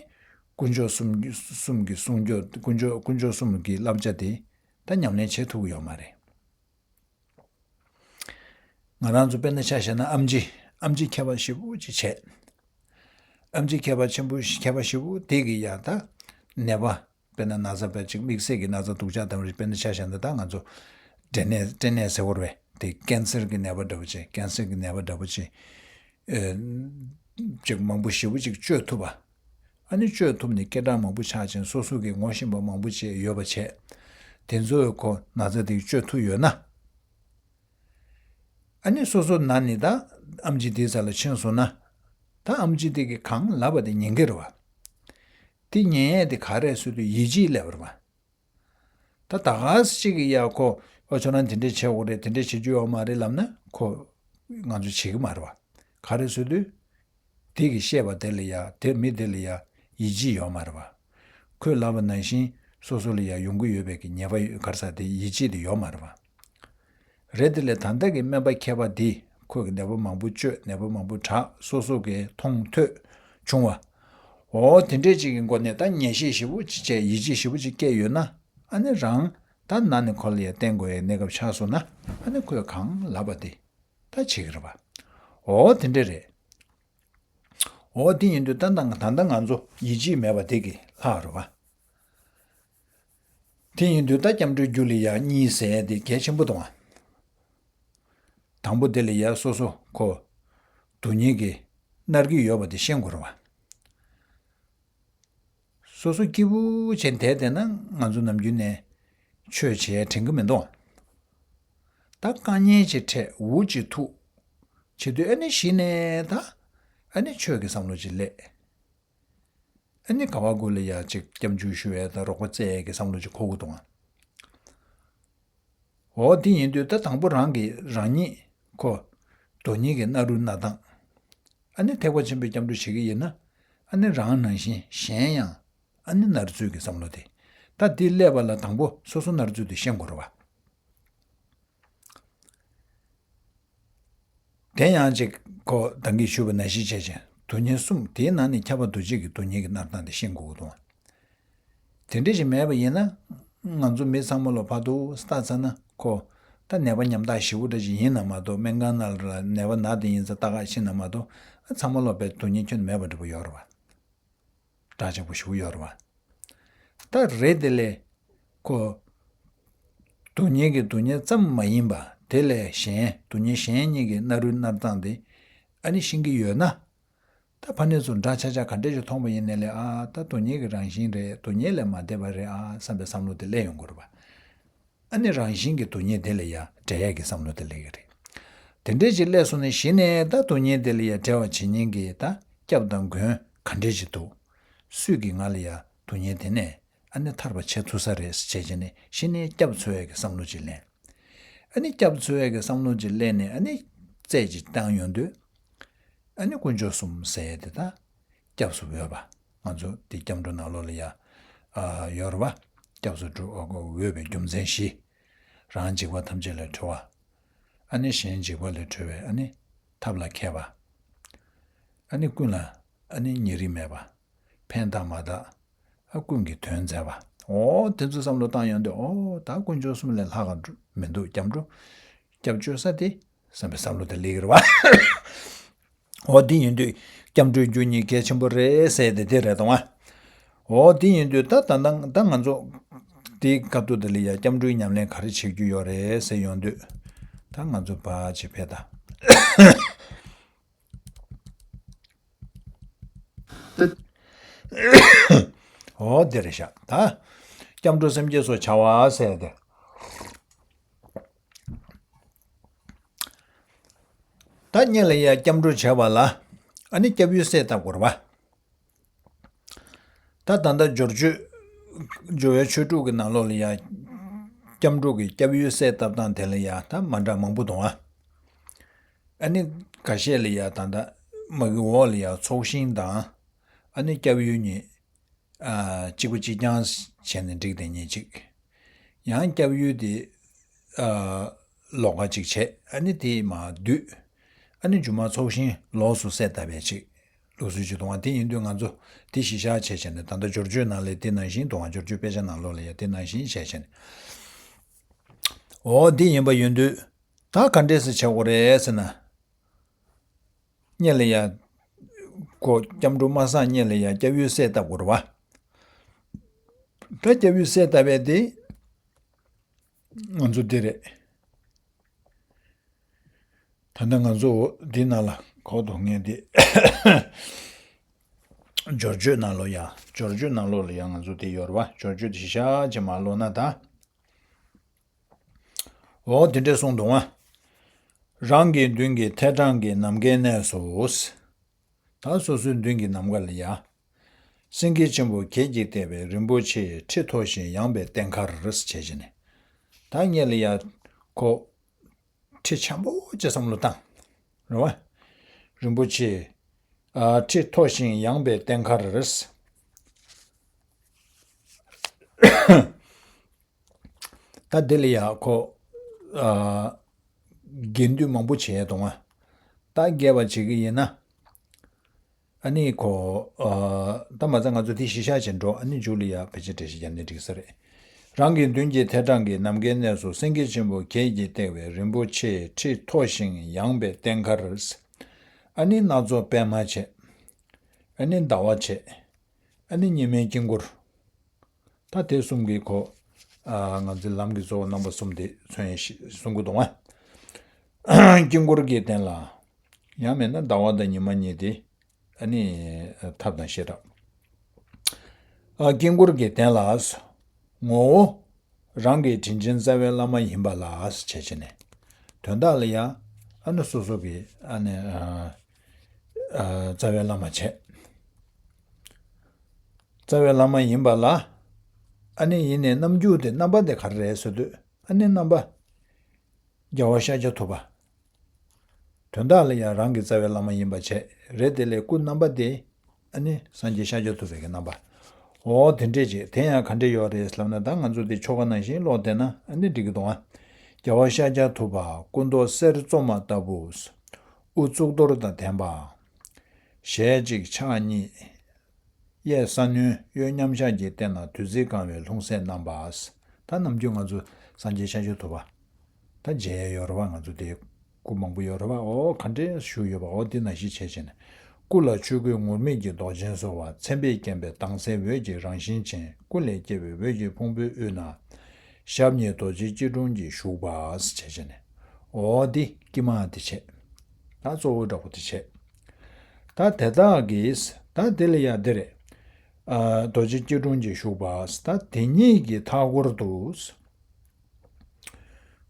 དཀོན་མཆོག་གསུམ་གསུམ་གྱི་གསུང་སྐྱོབ། དཀོན་མཆོག་དཀོན་མཆོག་གསུམ་གྱི་བསླབ་བྱ་དེ་ད་ཉམས་ལེན་བྱེད་ཐུབ་ཀྱི་ཡོད་མ་རེད། ང་རང་ཚོ་དཔེར་ན་ཆ་བཞག་ན་ཨེམ་ཆི། ཨེམ་ཆི་མཁས་པ་ཞེ་པོ་ཅིག་བྱས། ཨེམ་ཆི་མཁས་པ་ཆེན་པོ་མཁས་པ་ཞེ་པོ་དེ་གི་ཡ་ད་ནད་པ། དཔེར་ན་ན་ཚ་བས་ཅིག་དམིགས་བསལ་གྱི་ན་ཚ་སྡུག་ཅག་དང་རེད། དཔེར་ན་ཆ་བཞག་ན་ད་ང་ཚོ་སྐྲན་ནད། སྐྲན་ནད་ཟེར་བ་རེད། དེ་ཀན་སར་གྱི་ནད་པ་འདྲ་པོ་ཅིག་ཀན་སར་གྱི་ནད་པ་འདྲ་པོ་ཅིག་ཨེ། ཅིག་མང་པོ་ཞེ་པོ་ཅིག་བཅོས་ཐུབ་པ། ཨ་ནི་བཅོས་ཐུབ་ནས་སྐད་གྲགས་མང་པོ་ཆགས་ཅིང་སོ་སོ་གིས་ངོ་ཤེས་པ་མང་པོ་ཅིག་ཡོད་པ་བྱས། དེ་ཚོས་ཁོ་ན་ཚ་དེ་བཅོས་ཐུབ་ཡོད་ན། ཨ་ནི་སོ་སོ་ན་ནི་ད་ཨེམ་ཆི་དེའི་རྩ་ལ་ཕྱིན་སོང་ན། ད་ཨེམ་ཆི་དེ་གིས་གང་ལབ་པ་དེ་ཉན་གྱི་རེད་བ། དེ་ཉན་ཡས་དེ་ག་རེ་ཟེར་དུས་ཡིད་ཆེས་སླེབས་པ་རེད་བ། ད་ད་ག་ཟེ་གཅིག་གིས་ཡ་ཁོ་ཨོ་ཁྱོད་རང་དེ་འདྲས་བྱེད་དགོས་རེད། དེ་འདྲས་བྱེད་རྒྱུ་ཡོད་མ་རེད་ལབ་ན་ཁོ་ང་ཚོ་བྱེད་ཀྱི་མ་རེད་བ། ག་རེ་ཟེར་དུས། དེ་གིས་བཤད་པ་དེ་ལ་ཡ་དེ་མི་དེ་ལ་ཡ་ཡིད་ཆེས་ཡོད་མ་རེད་བ། ཁོས་ལབ་པ་ནང་བཞིན་སོ་སོ་ལ་ཡ་ཡོང་གི་ཡོད་པའི་གི་ཉེས་པ་ཡོད་ག་རེ་ཟེར་དེ་ཡིད་ཆེས་དེ་ཡོད་མ་རེད་བ། རེད་དེ་ལས་ད་ལྟ་གི་སྨན་པ་མཁས་པ་འདིས་ཁོ་གི་ནད་པ་མང་པོ་བཅོས་ནད་པ་མང་པོ་དྲག་སོ་སོ་གིས་མཐོང་ཐོས་བྱུང་བ། འོ་དེ་འདྲས་ཅིག་གི་སྒོ་ནས་ད་ངེས་ཤེས་ཞེ་པོ་ཅིག་བྱས་ཡིད་ཆེས་ཞེ་པོ་ཅིག་སྐྱེས་ཡོད་ན། ཨ་ནི་རང་ད་ན་ནི་ཁོ་ལ་ཡ་བསྟེན་དགོས་ཡའི་གནས་སྐབས་ཆགས་སོང་ན། ཨ་ནི་ཁོས་གང་ལབ་པ་དེ་ད་བྱེད་ཀྱི་རེད་བ། འོ་དེ་འདྲས་རེད། འོ་དེ་ཡིན་དུས་ད་ད་ད་ལྟ་ང་ཚོ་ཡིད་ཆེས་མེད་པ་དེ་གི་ལྷག་རེད་བ། དེ་ཡིན་དུས་ད་སྐྱབས་འགྲོའི་རྒྱུ་ལ་ཡ་གཉིས་ཟེར་ཡ་དེ་གལ་ཆེན་པོ་འདུག་ཨ། དང་པོ་དེ་ལ་ཡ་སོ་སོ་ཁོ་སྡུག་བསྔལ་གྱིས་མནར་གྱི་ཡོད་པ་དེ་ཤེས་དགོས་རེད་བ། སོ་སོ་སྐྱིད་པོ་བྱས་བསྡད་བསྡད་ན་ང་ཚོ་ནམ་རྒྱུན་ནས་ཆོས་བྱེད་དྲན་གྱི་མི་འདུག་ད་དཀའ་ངལ་ཅིག་འཕྲད་འུ་ཅིག་ཐུག་བྱེད་དུས་ཨ་ནི་གཞི་ནས་ད་ཨ་ནི་ཆོས་ཀྱི་བསམ་བློ་ཅིག་སླེབས། ཨ་ནི་ག་བ་དགོས་ལ་ཡ་ཅིག་སྐྱབས་འཇུག་ཞུ་བའི་དང་རོགས་པ་བཙལ་ཡས་ཀྱི་བསམ་བློ་ཅིག་འཁོར་དགོས་འདུག་ཨ། འོ་དེ་ཡིན་དུས་ད་དང་པོ་རང་གིས་རང་ཉིད་ཁོ་སྡུག་བསྔལ་གྱི་མནར་རུ་མནར་སྟངས། ཨ་ནི་ཐེག་པ་ཆེན་པོའི་སྐྱབས་འགྲོ་བྱེད་ཀྱི་ཡིན་ན། ཨ་ནི་རང་ནང་བཞིན་གཞན་ཡང་ཨ་ནི་མནར་ཚུལ་གྱི་བསམ་བློ་དེ། ད་དེ་སླེབས་པ་ལ་དང་པོ་སོ་སོ་མནར་ཚུལ་དེ་ཤེས་དགོས་རེད་བ། དེ་ཡང་ཅིག་ཁོ་ད་གིན་ཞུས་པ་ནང་བཞིན་བྱས་ཤིང་སྡུག་བསྔལ་གསུམ་དེའི་ནང་ནས་ཁྱབ་པ་འདུ་བྱེད་ཀྱི་སྡུག་བསྔལ་གྱི་མནར་སྟངས་དེ་ཤེས་དགོས་ཀྱི་འདུག་དེ་འདྲ་ཞིག་མེད་པ་ཡིན་ན། ང་ཚོ་མི་ཚང་མ་ལོ་ཕར་དུ་ལྟ་ཚར་ན་ཁོ་ད་ནད་པ་ཉམ་ཐག་ཞེ་པོ་འདྲ་ཞིག་ཡིན་ན་མ་གཏོགས་སྨན་ཁང་ནང་ལ་ནད་པ་ན་དེ་ཡིན་ཙང་ལྟ་ག་ཕྱིན་ན་མ་གཏོགས་ཨ་ཚང་མ་ལོ་དཔེ་སྡུག་བསྔལ་ཁྱོན་མེད་པ་འདྲ་པོ་ཡོད་རེད་བ། འདྲ་ཆགས་པོ་ཞེ་པོ་ཡོད་རེད་བ། ད་རེད་དེ་ལས་ཁོ་སྡུག་བསྔལ་གྱི་སྡུག་བསྔལ་ཙམ་མ་ཡིན་པ་དེ་ལས་གཞན་སྡུག་བསྔལ་གཞན་གཉིས་ཀྱི་མནར་རུ་མནར་སྟངས་དེ་ཨ་ནི་ཤེས་ཀྱི་ཡོད་ན། ད་ཕ་ནས་ཚུར་འདྲ་ཆགས་ཆགས་ག་འདྲས་ཞིག་མཐོང་པ་ཡིན་ནའི་ལས་ཨ་ད་སྡུག་བསྔལ་གྱི་རང་བཞིན་རེད། སྡུག་བསྔལ་ལས་མ་འདས་པ་རེད་ཨ་བསམ་པའི་བསམ་བློ་དེ་སླེབས་ཡོང་དགོས་རེད་པ། ཨ་ནི་རང་བཞིན་གྱི་སྡུག་བསྔལ་དེ་ལ་ཡ་བྲལ་ཡས་ཀྱི་བསམ་བློ་དེ་སླེབས་ཀྱི་རེད། དེ་འདྲས་ཞིག་སླེབས་སོང་ནས་གཞི་ནས་ད་སྡུག་བསྔལ་དེ་ལ་ཡ་བྲལ་བ་བྱེད་མཁན་གྱི་ད་སྐྱབས་དང་མགོན་ག་འདྲས་ཞིག་འདུག་སུས་ཀྱིས་ང་ལ་ཡ་སྡུག་བསྔལ་དེ་ནས་ཨ་ནི་ཐར་པ་བྱེད་ཐུབ་ས་རེད་ཟེར་བྱས་བྱས་ནས་གཞི་ནས་སྐྱབས་འཚོལ་ཡས་ཀྱི་བསམ་བློ་ཅིག་ལེན། ཨ་ནི་སྐྱབས་འཚོལ་ཡས་ཀྱི་བསམ་བློ་ཅིག་ལེན་ནས་ཨ་ནི་རྩད་ཅིག་བཏང་ཡོང་དུས། ཨ་ནི་དཀོན་མཆོག་གསུམ་ཟེར་ཡས་དེ་ད་སྐྱབས་སུ་འོས་པ། ང་ཚོ་འདི་སྐྱབས་འགྲོ་ནང་ལོགས་ལ་ཡ་ཨ་ཡོད་རེད་བ། སྐྱབས་སུ་འགྲོ་འོས་པའི་རྒྱུ་མཚན་བཞི། རང་འཇིགས་པ་ཐམས་ཅད་ལས་གྲོལ་བ། ཨ་ནི་གཞན་འཇིགས་པ་ལས་གྲོལ་བའི་ཨ་ནི་ཐབས་ལ་མཁས་པ། ཨ་ནི་ཀུན་ལ་ཨ་ནི་ཉེ་རིང་མེད་པ། ཕན་དང་མ་དག་ཨ་ཀུན་གྱི་དོན་མཛད་པ། འོ་དེ་ཚོ་བསམ་བློ་བཏང་ཡོང་དུས་འོ་ད་དཀོན་མཆོག་གསུམ་ལས་ལྷག་ག་མི་འདུག་སྐྱབས་འགྲོ། སྐྱབས་བཅོལ་ས་དེ་བསམ་པའི་བསམ་བློ་དེ་སླེབས་ཀྱི་རེད་བ། འོ་དེ་ཡིན་དུས་སྐྱབས་འགྲོའི་རྒྱུ་གཉིས་གལ་ཆེན་པོ་རེད་ཟེར་དེ་དེ་རེད་དང་བ། འོ་དེ་ཡིན་དུས་ད་ད་ད་ད་ང་ཚོ་དེའི་སྐབས་དུ་དེ་ལ་ཡ་སྐྱབས་འགྲོའི་ཉམས་ལེན་ག་རེ་བྱེད་རྒྱུ་ཡོད་རེད་ཟེར་ཡོང་དུས། ད་ང་ཚོ་ཕར་ཅིག་ཕེབས་ད། འོ་དེ་རེད་ཤག་ད་སྐྱབས་འགྲོ་སེམས་བསྐྱེད་སོགས་བྱ་བ་ཟེར་ཏེ། ད་སྔོན་ལ་ཡ་སྐྱབས་འགྲོ་བྱས་པ་ལ་ཨ་ནི་སྐྱབས་ཡུལ་གསལ་བཏབ་དགོས་རེད་བ། ད་ད་ལྟ་སྦྱོར་བཅོས། སྦྱོར་བའི་ཆོས་དྲུག་གི་ནང་ལོགས་ལ་ཡ། སྐྱབས་འགྲོ་གི་སྐྱབས་ཡུལ་གསལ་བཏབ་སྟངས་དེ་ལ་ཡ་ད་མ་འདྲ་མང་པོ་འདུག་ཨ། ཨ་ནི་ཁ་ཤས་ལ་ཡ་ད་ལྟ་མ་གི་འོག་ལ་ཡ་ཚོགས་ཞིང་དང་། ཨ་ནི་སྐྱབས་ཡུལ་གཉིས། ཨ་གཅིག་པ་གཅིག་རྐྱང་བྱས་ནས་འགྲིག་དེ་གཉིས་གཅིག་ཡང་སྐྱབས་ཡུལ་དེ། ཨ་ལོགས་ཀ་གཅིག་བྱས་ཨ་ནི་དེ་མར་བསྡུས། ཨ་ནི་རྒྱུ་མ་ཚོགས་ཞིང་ལོགས་སུ་གསལ་བཏབ་པའི་ཅིག་ལུགས་སྲོལ་ཅིག་འདུག་ཨ། དེ་ཡིན་དུས་ང་ཚོ་དེ་གཞི་བཞག་བྱས་བྱས་ནས་ད་ལྟ་སྦྱོར་བཅོས་ནང་ལས་དེ་ནང་བཞིན་འདུག་ཨ། སྦྱོར་བཅོས་དཔེ་ཆ་ནང་ལོགས་ལ་ཡ་དེ་ནང་བཞིན་བྱས་བྱས་ནས། འོ་འདི་ཡིན་པ་ཡིན་དུས་ད་ག་འདྲས་སེ་བྱེད་དགོས་རེད་ཟེར་ན། སྔོན་ལ་ཡ། ཁོ་སྐྱབས་འགྲོ་མ་བསགས་སྔོན་ལ་ཡ་སྐྱབས་ཡུལ་གསལ་བཏབ་དགོས་རེད་བ། ད་སྐྱབས་ཡུལ་གསལ་བཏབ་པའི་དེ། ང་ཚོ་འདི་རེད། ད་ལྟ་ང་ཚོ་འདི་ནང་ལ་གོ་དོན་ངས་འདི་སྦྱོར་བརྗོད་ནང་ལོགས་ཡ། སྦྱོར་བརྗོད་ནང་ལོགས་ལ་ཡ་ང་ཚོ་འདི་ཡོད་རེད་བ། སྦྱོར་བརྗོད་འདི་ཞིབ་ཆ་ཅིག་མར་ཀློག་ན་ད། འོ་དེ་འདྲས་གསུངས་འདུག་ཨ། རང་གི་མདུན་གྱི་ཐལ་དྲངས་ཀྱི་ནམ་མཁའི་གནས་སུ། ད་སོ་སོའི་མདུན་གྱི་ནམ་མཁའ་ལ་ཡ། སེང་གེ་ཆེན་པོ་གྱད་ཀྱིས་བཏེགས་པའི་རིན་པོ་ཆེའི་ཁྲི་མཐོ་ཞིང་ཡངས་པའི་སྟེང་ཁར་བྱས་བྱས་ནས། ད་ངེད་ལ་ཡ་ཁོ་ཁྲི་ཆེན་པོ་ཅིག་བསམ་བློ་བཏང་། རེད་བ། རིན་པོ་ཆེ། ཨ། ཁྲི་མཐོ་ཞིང་ཡངས་པའི་སྟེང་ཁར། ད་དེ་ལ་ཡ་ཁོ། ཨ། རྒྱས་བསྡུས་མང་པོ་བྱས་འདུག་ཨ། ད་རྒྱས་པ་བྱེད་ཀྱི་ཡིན་ན། ཨ་ནི་ཁོ། ཨ། ད་མ་ཚད་ང་ཚོ་དེ་གཞི་བཞག་བྱས་འགྲོ། ཨ་ནི་མཇུག་ལ་ཡ་ཕལ་ཆེར་འགྲེལ་བཤད་རྒྱབ་ནས་འགྲིག་ས་རེད། རང་གི་མདུན་གྱི་ཐལ་དྲངས་ཀྱི་ནམ་མཁའི་གནས་སུ་སེང་གེ་ཆེན་པོ་གྱད་ཀྱིས་བཏེགས་པའི་རིན་པོ་ཆེའི་ཁྲི་མཐོ་ཞིང་ཡངས་པའི་སྟེང་ཁར། ཨ་ནི་སྣ་ཚོགས་པད་མ་བྱས། ཨ་ནི་ཟླ་བ་བྱས། ཨ་ནི་ཉི་མའི་དཀྱིལ་འཁོར། ད་དེ་གསུམ་གྱིས་ཁོ། ཨ། ང་ཚོའི་ལམ་གྱི་གཙོ་བོ་རྣམ་པ་གསུམ་དེ་མཚོན་ཡས་ཤིག་གསུང་གི་འདུག་ཨ། དཀྱིལ་འཁོར་གྱི་སྟེང་ལ། ཡང་མིན་ན་ཟླ་བ་དང་ཉི་མ་གཉིས་དེ། ཨ་ནི་ཐབས་དང་བྱེ་བྲག་ཨ། དཀྱིལ་འཁོར་གྱི་སྟེང་ལ། ངོ་བོ། རང་གི་དྲིན་ཅན་རྩ་བའི་བླ་མ་ཡིན་པ་ལ་བྱས་བྱས་ནས། དོན་དག་ལ་ཡང་ཨ་ནི་སོ་སོ་གི་ཨ་ནི། ཨ། ཨ། རྩ་བའི་བླ་མ་བྱས། རྩ་བའི་བླ་མ་ཡིན་པ་ལ། ཨ་ནི་ཡིན་ནའི་རྣམ་འགྱུར་དེ་རྣམ་པ་དེ་ག་རེ་རེད་ཟེར་དུས། ཨ་ནི་རྣམ་པ། རྒྱལ་བ་ཤཱཀྱ་ཐུབ་པ། དོན་དག་ལ་ཡང་རང་གི་རྩ་བའི་བླ་མ་ཡིན་པ་བྱས། རེད་དེ་ལས་སྐུ་རྣམ་པ་དེ། ཨ་ནི་སངས་རྒྱས་ཤཱཀྱ་ཐུབ་པའི་གི་རྣམ་པ། འོ་དེ་འདྲས་ཅིག་དེ་ཡང་ག་འདྲས་ཡོད་རེད་ལབ་ན། ད་ང་ཚོ་དེ་ཆོ་ག་ནང་བཞིན་ཀློག་བསྡད་ན་ཨ་ནི་འགྲིག་གི་འདུག་ཨ། རྒྱལ་བ་ཤཱཀྱ་ཐུབ་པ་སྐུ་མདོག་གསེར་བཙོ་མ་ལྟ་བུ། དབུ་གཙུག་ཏོར་དང་ལྡན་པ། ཞལ་གཅིག་ཕྱག་གཉིས། གཡས་ས་གནོན་གཡོན་མཉམ་བཞག་གི་སྟེང་ན་བདུད་རྩིས་གང་བའི་ལྷུང་བཟེད་བསྣམས་པ། ད་ནམ་རྒྱུན་ང་ཚོ་སངས་རྒྱས་ཤཱཀྱ་ཐུབ་པ། ད་མཇལ་ཡས་ཡོད་རེད་བ། ང་ཚོ་དེ་སྐུ་མང་པོ་ཡོད་རེད་བ། འོ་ག་འདྲས་བཞུགས་ཡོད་པ། འོ་དེ་ནང་བཞིན་བྱས་བྱས་ནས། སྐུ་ལ་ཆོས་གོས་ངུར་སྨྲིག་གི་མདོག་ཅན་བཟོ་བ། མཚན་དཔེས་བརྒྱན་པའི་མདངས་གསལ་འོད་ཀྱི་རང་བཞིན་ཅན། སྐུ་ལས་སྐྱེ་བའི་འོད་ཀྱི་ཕུང་པོའི་དབུས་ན། ཞབས་གཉིས་རྡོ་རྗེ་སྐྱིལ་ཀྲུང་གིས་བཞུགས་པ་བྱས་བྱས་ནས། འོ་དེ་དཀྱིལ་མ་དེ་བྱས། ད་གཙོ་བོ་འདྲ་པོ་དེ་བྱས། ད་དེ་དག་གིས། ད་དེ་ལ་ཡ་དེ་རེད། ཨ། རྡོ་རྗེ་སྐྱིལ་ཀྲུང་གིས་བཞུགས་པ། ད་དེ་གཉིས་ཀྱི་མཐའ་སྐོར་དུ།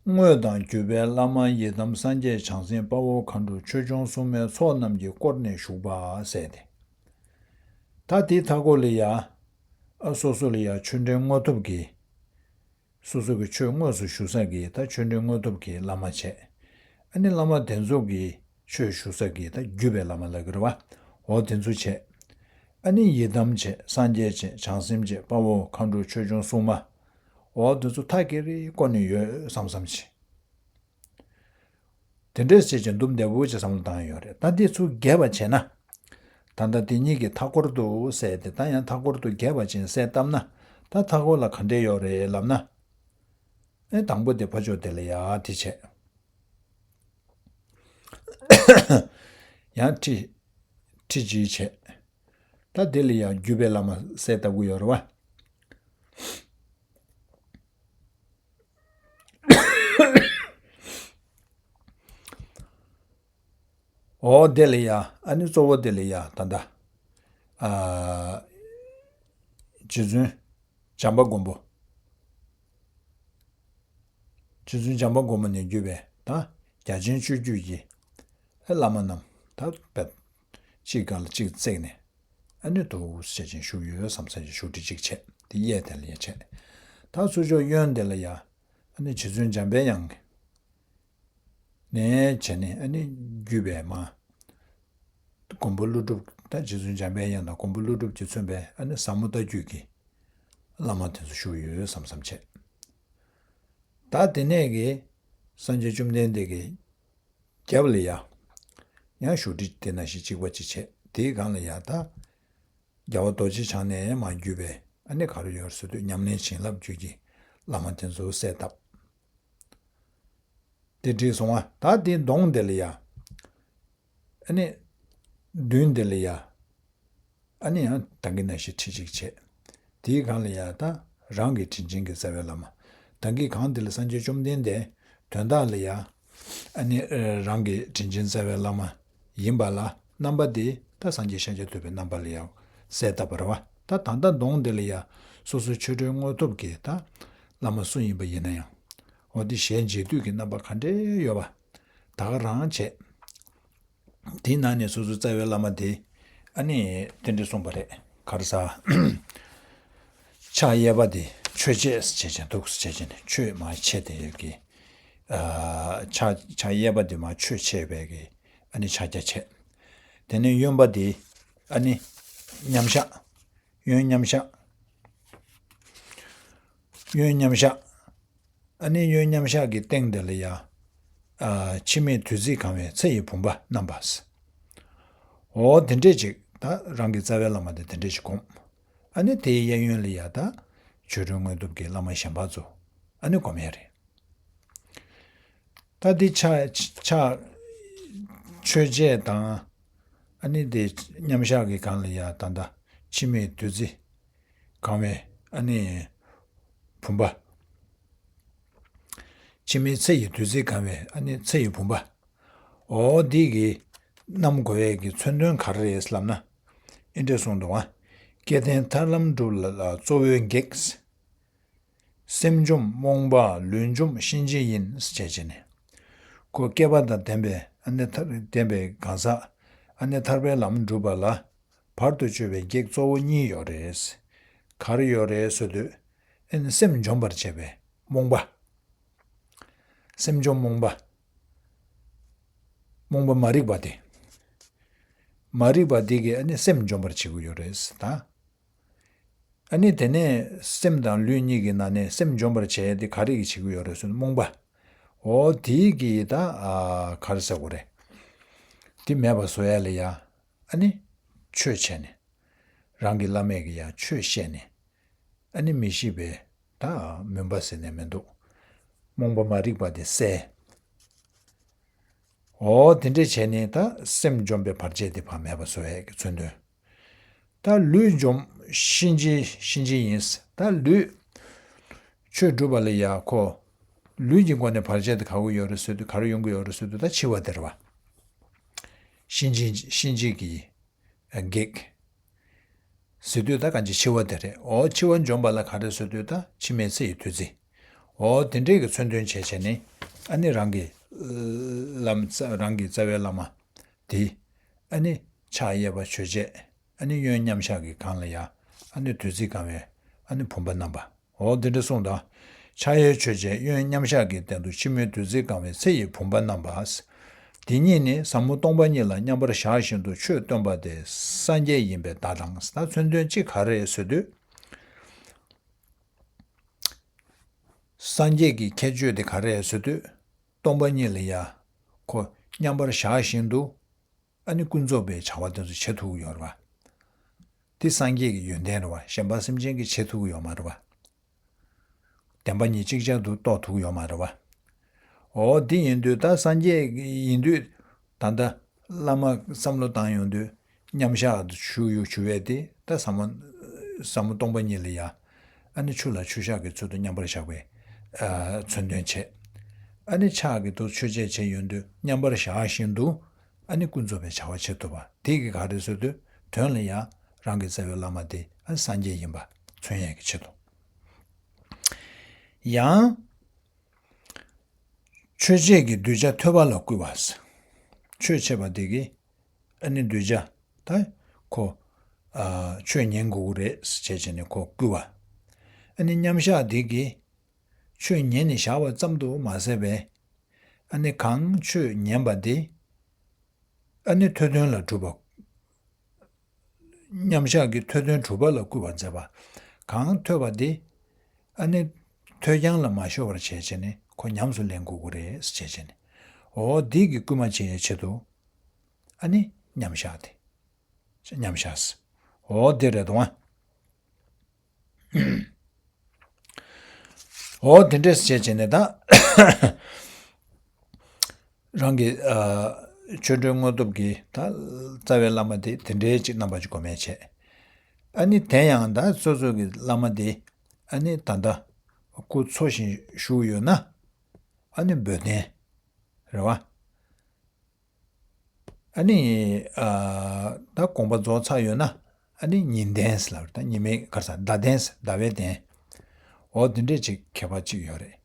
དངོས་དང་བརྒྱུད་པའི་བླ་མ་ཡི་དམ་སངས་རྒྱས་བྱང་སེམས་དཔའ་བོ་མཁའ་འགྲོ་ཆོས་སྐྱོང་སྲུང་མའི་ཚོགས་རྣམས་ཀྱིས་བསྐོར་ནས་བཞུགས་པ་ཟེར་ཏེ། ད་དེའི་མཐའ་སྐོར་ལ་ཡ། ཨ། སོ་སོ་ལ་ཡ་ཆོས་འབྲེལ་དངོས་ཐོབ་ཀྱི། སོ་སོ་གི་ཆོས་དངོས་སུ་ཞུ་ས་གི་ད་ཆོས་འབྲེལ་དངོས་ཐོབ་ཀྱི་བླ་མ་བྱས། ཨ་ནི་བླ་མ་དེ་ཚོ་གི་ཆོས་ཞུ་ས་གི་ད་བརྒྱུད་པའི་བླ་མ་ལབ་ཀྱི་རེད་བ། འོ་དེ་ཚོ་བྱས། ཨ་ནི་ཡི་དམ་བྱས། སངས་རྒྱས་བྱས། བྱང་སེམས་བྱས། དཔའ་བོ་མཁའ་འགྲོ་ཆོས་སྐྱོང་སྲུང་མ། འོ་དེ་ཚོ་མཐའ་ཀེ་རེ་བསྐོར་ནས་ཡོད་བསམ་བསམ་བྱས། དེ་འདྲས་བྱས་ཀྱང་འདུམ་བདེ་པོ་ཅིག་བསམ་བློ་བཏང་ཡོད་རེད། ད་འདི་ཚུར་རྒྱས་པ་བྱས་ན། ད་ལྟ་དེ་གཉིས་ཀྱི་མཐའ་སྐོར་དུ་གསལ་ཏེ། ད་ཡང་མཐའ་སྐོར་དུ་རྒྱས་པ་ཅན་གསལ་བཏབ་ན། ད་མཐའ་སྐོར་ལ་ག་འདྲས་ཡོད་རེད་ལབ་ན། ཨེ། དང་པོ་དེ་ཕར་ཕྱོགས་དེ་ལ་ཡ་དེ་བྱས། ཡང་ཁྲི། ཁྲི་གཅིག་བྱས། ད་དེ་ལ་ཡང་བརྒྱུད་པའི་བླ་མ་གསལ་བཏབ་ཀྱི་ཡོད་རེད་བ། འོ་དེ་ལ་ཡ། ཨ་ནི་གཙོ་བོ་དེ་ལ་ཡ་ད་ལྟ། ཨ། རྗེ་བཙུན་བྱམས་པ་མགོན་པོ། རྗེ་བཙུན་བྱམས་པ་མགོན་པོ་ནས་བརྒྱུད་པའི་ད་རྒྱ་ཆེན་སྤྱོད་བརྒྱུད་ཀྱི་བླ་མ་རྣམས་ད་བེད་གཅིག་སྒང་ལ་གཅིག་བརྩེགས་ནས། ཨ་ནི་འདུག་སེ་བྱས་བཞུགས་ཡོད་བསམ་བསམ་བྱས་བཞུགས་ཁྲི་གཅིག་བྱས། དེ་གཡས་དེ་ལ་ཡ་བྱས། ད་ཚུར་ཕྱོགས་གཡོན་དེ་ལ་ཡ། ཨ་ནི་རྗེ་བཙུན་འཇམ་པའི་དབྱངས་ནས་བྱས་ནས། ཨ་ནི་བརྒྱུད་པའི་མ། མགོན་པོ་ཀླུ་སྒྲུབ། ད་རྗེ་བཙུན་འཇམ་པའི་དབྱངས་དང་མགོན་པོ་ཀླུ་སྒྲུབ་ཀྱིས་མཚོན་པའི་ཨ་ནི་ཟབ་མོ་ལྟ་བརྒྱུད་ཀྱི་བླ་མ་དེ་ཚོ་བཞུགས་ཡོད་བསམ་བསམ་བྱས། ད་དེ་ནས་ཀྱི་སངས་རྒྱས་བཅོམ་ལྡན་འདས་ཀྱི་རྒྱབ་ལ་ཡ། ཡང་བཞུགས་ཁྲི་དེ་ནང་བཞིན་གཅིག་པ་གཅིག་བྱས། དེའི་སྒང་ལ་ཡ་ད། རྒྱལ་བ་རྡོ་རྗེ་འཆང་ནས་མར་བརྒྱུད་པའི་ཨ་ནི་ག་རེ་ཡོད་ཟེར་དུས། ཉམས་ལེན་བྱིན་རླབས་བརྒྱུད་ཀྱི་བླ་མ་དེ་ཚོ་གསལ་བཏབ། དེ་འགྲིག་སོང་ང་། ད་དེའི་གདོང་དེ་ལ་ཡ། ཨ་ནི། མདུན་དེ་ལ་ཡ། ཨ་ནི་ཡང་ད་གིན་ནང་བཞིན་ཁྲི་གཅིག་བྱས། དེའི་སྒང་ལ་ཡ་ད་རང་གི་དྲིན་ཅན་གྱི་རྩ་བའི་བླ་མ། ད་གིན་སྒང་དེ་ལ་སངས་རྒྱས་བཅོམ་ལྡན་འདས། དོན་དག་ལ་ཡ། ཨ་ནི་རང་གི་དྲིན་ཅན་རྩ་བའི་བླ་མ་ཡིན་པ་ལ་རྣམ་པ་དེ་ད་སངས་རྒྱས་ཤཱཀྱ་ཐུབ་པའི་རྣམ་པ་ལ་ཡང་གསལ་བཏབ་པ་རེད་བ། ད་ད་ལྟ་གདོང་དེ་ལ་ཡང་སོ་སོའི་ཆོས་སྒྲོན་དངོས་སྟོབས་ཀྱི་ད་བླ་མ་སུ་ཡིན་པ་ཡིན་ན་ཡང་འོ་དེ་ཞལ་མཇལ་དུས་ཀྱི་རྣམ་པ་ག་འདྲས་ཡོད་པ་ད་ག་རང་བྱས། དེའི་ནང་ནས་སོ་སོའི་རྩ་བའི་བླ་མ་དེ་ཨ་ནི་དེ་འདྲས་གསུངས་པ་རེད། ག་རེ་ཟ། ཕྱག་གཡས་པ་དེ་མཆོད་ཆས་བྱས་ཅན་འདུག་བྱས་ཅན་མཆོད་མ་ཆས་དེ་ཡོད་ཀྱི། ཕྱག་ཕྱག་གཡས་པ་དེ་མ་མཆོད་ཆས་པའི་གི་ཨ་ནི་ཕྱག་རྒྱ་བྱས། དེ་ནས་གཡོན་པ་དེ་ཨ་ནི་མཉམ་བཞག་གཡོན་མཉམ་བཞག་གཡོན་མཉམ་བཞག་ཨ་ནི་གཡོན་མཉམ་བཞག་གི་སྟེང་དེ་ལ་ཡ། ཨ། འཆི་མེད་བདུད་རྩིས་གང་བའི་ཚེ་ཡི་བུམ་པ་བསྣམས་པ། འོ་དེ་འདྲས་ཅིག་ད་རང་གི་རྩ་བའི་བླ་མ་དེ་དེ་འདྲས་ཅིག་སྒོམ། ཨ་ནི་དེའི་གཡས་གཡོན་ལ་ཡ་ད་ཆོས་སྒྲོན་དངོས་གྲུབ་ཀྱི་བླ་མ་གཞན་པ་ཚོ་ཨ་ནི་སྒོམ་ཡ་རེད། ད་འདི་ཕྱག་ཕྱག་མཆོད་ཆས་དང་ཨ་ནི་དེ་མཉམ་བཞག་གི་སྒང་ལ་ཡ་ད་ད་འཆི་མེད་བདུད་རྩི་གང་བའི་ཨ་ནི་བུམ་པ། འཆི་མེད་ཚེ་ཡི་བདུད་རྩི་གང་བའི་ཨ་ནི་ཚེ་ཡི་བུམ་པ། འོ་འདི་གི་བསྣམས་དགོས་ཡས་ཀྱི་མཚོན་དོན་ག་རེ་རེད་ལབ་ན། ཨེ་འདྲས་གསུངས་འདུག་ཨ། སྐལ་ལྡན་ཐར་ལམ་སྒྲུབ་ལ་གཙོ་བོའི་གེགས། སེམས་འཇོམས་རྨོངས་པ་ལུས་འཇོམས་གཤིན་རྗེ་ཡིན་ཞེས་བྱས་ནས། ཁོ་བསྐལ་པ་དང་ལྡན་པའི་ཨ་ནི་ཐར་ལྡན་པའི་གང་ཟག་ཨ་ནི་ཐར་པའི་ལམ་སྒྲུབ་པ་ལ་བར་དུ་གཅོད་པའི་གེགས་གཙོ་བོ་གཉིས་ཡོད་རེད། ག་རེ་ཡོད་རེད་ཟེར་དུས་ཨ་ནི་སེམས་འཇོམས་པར་བྱེད་པའི་རྨོངས་པ། སེམས་འཇོམས་རྨོངས་པ། རྨོངས་པ་མ་རིག་པ་དེ། མ་རིག་པ་དེ་གིས་ཨ་ནི་སེམས་འཇོམས་པར་བྱེད་ཀྱི་ཡོད་རེད་ད། ཨ་ནི་དེ་ནས་སེམས་དང་ལུས་གཉིས་ཀྱི་ནང་ནས་སེམས་འཇོམས་པར་བྱེད་ཡས་དེ་ག་རེ་གིས་བྱེད་ཀྱི་ཡོད་རེད་ཟེར་ན་རྨོངས་པ། འོ་དེའི་གིས་ད་ཨ་ག་རེ་ཟེར་དགོས་རེད། དེ་མེད་པ་བཟོ་ཡ་ལ་ཡ་ཨ་ནི་ཆོས་བྱས་ནས། རང་གི་བླ་མས་ཀྱི་ཡ་ཆོས་བཤད་ནས། ཨ་ནི་མི་ཤེས་པའི་ད་མུན་པ་ཟེར་ནས་མི་འདུག་རྨོངས་པ་མ་རིག་པ་དེ་བསལ། འོ་དེ་འདྲས་བྱས་ནས་ད་སེམས་འཇོམས་པའི་བར་ཆད་དེ་ཕར་མེད་པ་བཟོ་ཡས་ཀྱི་མཚོན་དོན། ད་ལུས་འཇོམས་གཤིན་རྗེ་གཤིན་རྗེ་ཡིན། ད་ལུས་ཆོས་སྒྲུབ་པ་ལ་ཡ་ཁོ་ལུས་ཀྱི་སྒོ་ནས་བར་ཆད་དེ་ག་གུ་ཡོད་རེད་ཟེར་དུས་ག་རེ་ཡོང་གི་ཡོད་རེད་ཟེར་དུས་ད་འཆི་བ་དེ་རེད་བ། གཤིན་རྗེ་གཤིན་རྗེ་གི་གེགས། ཟེར་དུས་ད་གང་ཅི་འཆི་བ་དེ་རེད། འོ་འཆི་བ་འཇོམས་པ་ལ་ག་རེ་ཟེར་དུས་ད་འཆི་མེད་ཚེ་ཡི་བདུད་རྩི། འོ་དེ་འདྲས་ཀྱི་མཚོན་དོན་བྱས་བྱས་ནས་ཨ་ནི་རང་གི་བླ་མ་རང་གི་རྩ་བའི་བླ་མ་དེ་ཨ་ནི་ཕྱག་གཡས་པ་མཆོད་ཆས་ཨ་ནི་གཡོན་མཉམ་བཞག་གི་སྒང་ལ་ཡ་ཨ་ནི་བདུད་རྩི་གང་བའི་ཨ་ནི་བུམ་པ་བསྣམས་པ། འོ་འདི་འདྲ་གསུངས་དང་། ཕྱག་གཡས་མཆོད་ཆས་གཡོན་མཉམ་བཞག་གི་སྟེང་དུ་འཆི་མེད་བདུད་རྩི་གང་བའི་ཚེ་ཡི་བུམ་པ་བསྣམས་པ། དེ་ཉིད་ནི་ཟབ་མོ་སྟོང་པ་ཉིད་ལ་མཉམ་པར་བཞག་བཞིན་དུ་ཆོས་སྟོན་པ་སྟེ་སངས་རྒྱས་ཡིན་པའི་བརྡ་དང་། ད་མཚོན་དོན་གཅིག་ག་རེ་ཟེར་དུས། སངས་རྒྱས་ཀྱི་ཁྱད་ཆོས་དེ་ག་རེ་ཟེར་དུས། སྟོང་པ་ཉིད་ལ་ཡ། ཁོ་མཉམ་པར་བཞག་བཞིན་དུ། ཨ་ནི་ཀུན་རྫོབ་པའི་བྱ་བ་དེ་ཚོ་བྱེད་ཐུབ་ཀྱི་ཡོད་རེད་བ། འདི་སངས་རྒྱས་ཀྱི་ཡོན་ཏན་རེད་བ། གཞན་པ་སེམས་ཅན་གྱིས་བྱེད་ཐུབ་ཀྱི་ཡོད་མ་རེད་བ། བདེན་པ་གཉིས་ཅིག་ཅར་དུ་རྟོགས་ཐུབ་ཀྱི་ཡོད་མ་རེད་བ། འོ་འདི་ཡིན་དུས་ད་སངས་རྒྱས་ཡིན་དུས་ད་ལྟ་བླ་མ་བསམ་བློ་བཏང་ཡོང་དུས་མཉམ་བཞག་ཏུ་ཞུགས་ཡོད་ཞུ་བས་དེ་ད་ཟབ་མོ་ཟབ་མོ་སྟོང་པ་ཉིད་ལ་ཡ། ཨ་ནི་ཆུ་ལ་ཆུ་བཞག་གི་ཚུལ་དུ་མཉམ་པར་བཞག་པའི་ཨ་མཚོན་དོན་བྱེད། ཨ་ནི་ཕྱག་གི་ཐོག་མཆོད་ཆས་བྱས་ཡོང་དུས་མཉམ་པར་བཞག་བཞིན་དུ་ཨ་ནི་ཀུན་རྫོབ་པའི་བྱ་བ་བྱེད་ཐུབ་པ་དེ་གི་ག་རེ་ཟེར་དུས་དོན་ལ་ཡང་རང་གི་རྩ་བའི་བླ་མ་དེ་ཨ་ནི་སངས་རྒྱས་ཡིན་པ་མཚོན་ཡས་ཀྱི་ཆེད་དུ། ཡང་མཆོད་ཆས་ཀྱི་གདུལ་བྱ་ཐོས་པ་ལ་བསྐུལ་བ། ཆོས་འཆད་པ་དེ་གི་ཨ་ནི་གདུལ་བྱ་ད་ཁོ་ཨ་ཆོས་ཉན་དགོས་ཀྱི་རེད་ཟེར་བྱས་བྱས་ནས་ཁོ་བསྐུལ་བ། ཨ་ནི་མཉམ་བཞག་དེ་གིས་ཆོས་ཉན་ནས་བཞག་པ་ཙམ་དུ་མ་ཟད་པས་ཨ་ནི་གང་ཆོས་ཉན་པ་དེ་ཨ་ནི་ཐོས་དོན་ལ་སྒྲུབ་པ། མཉམ་བཞག་གི་ཐོས་དོན་སྒྲུབ་པ་ལ་བསྐུལ་བ་མཛད་པ། གང་ཐོས་པ་དེ་ཨ་ནི་ཐོས་རྐྱང་ལ་མ་ཤོར་བར་བྱས་བྱས་ནས་ཁོ་ཉམས་སུ་ལེན་དགོས་ཀྱི་རེད་ཟེར་བྱས་བྱས་ནས་འོ་འདི་གི་བསྐུལ་མ་བྱེད་ཡའི་ཆེད་དུ་ཨ་ནི་མཉམ་བཞག་དེ། མཉམ་བཞག་འོ་འདི་རེད་དོ། འོ་དེ་འདྲས་བྱས་བྱས་ནས་ད་རང་གི་ཨ་ཆོས་སྒྲོན་དངོས་སྟོབས་ཀྱི་ད་རྩ་བའི་བླ་མ་དེ་དེ་འདྲའི་ཅིག་རྣམ་པ་ཅིག་གོ་མས་བྱས། ཨ་ནི་དེ་ཡང་ད་སོ་སོ་གི་བླ་མ་དེ་ཨ་ནི་ད་ལྟ་སྐུ་འཚོ་ཞིང་བཞུགས་ཡོད་ན་ཨ་ནི་འབོལ་གདན། རེད་བ། ཨ་ནི། ཨ། ད་དགོངས་པ་རྫོགས་ཚར་ཡོད་ན། ཨ་ནི་ཉི་ལྡན་ཟེར་ལབ་རེད། ད་ཉི་མའི་ག་རེ་ཟེར། ཟླ་ལྡན་ཟེར། ཟླ་བའི་ལྡན། འོ་དེ་འདྲས་ཅིག་ཁྱད་པར་ཅིག་ཡོད་རེད།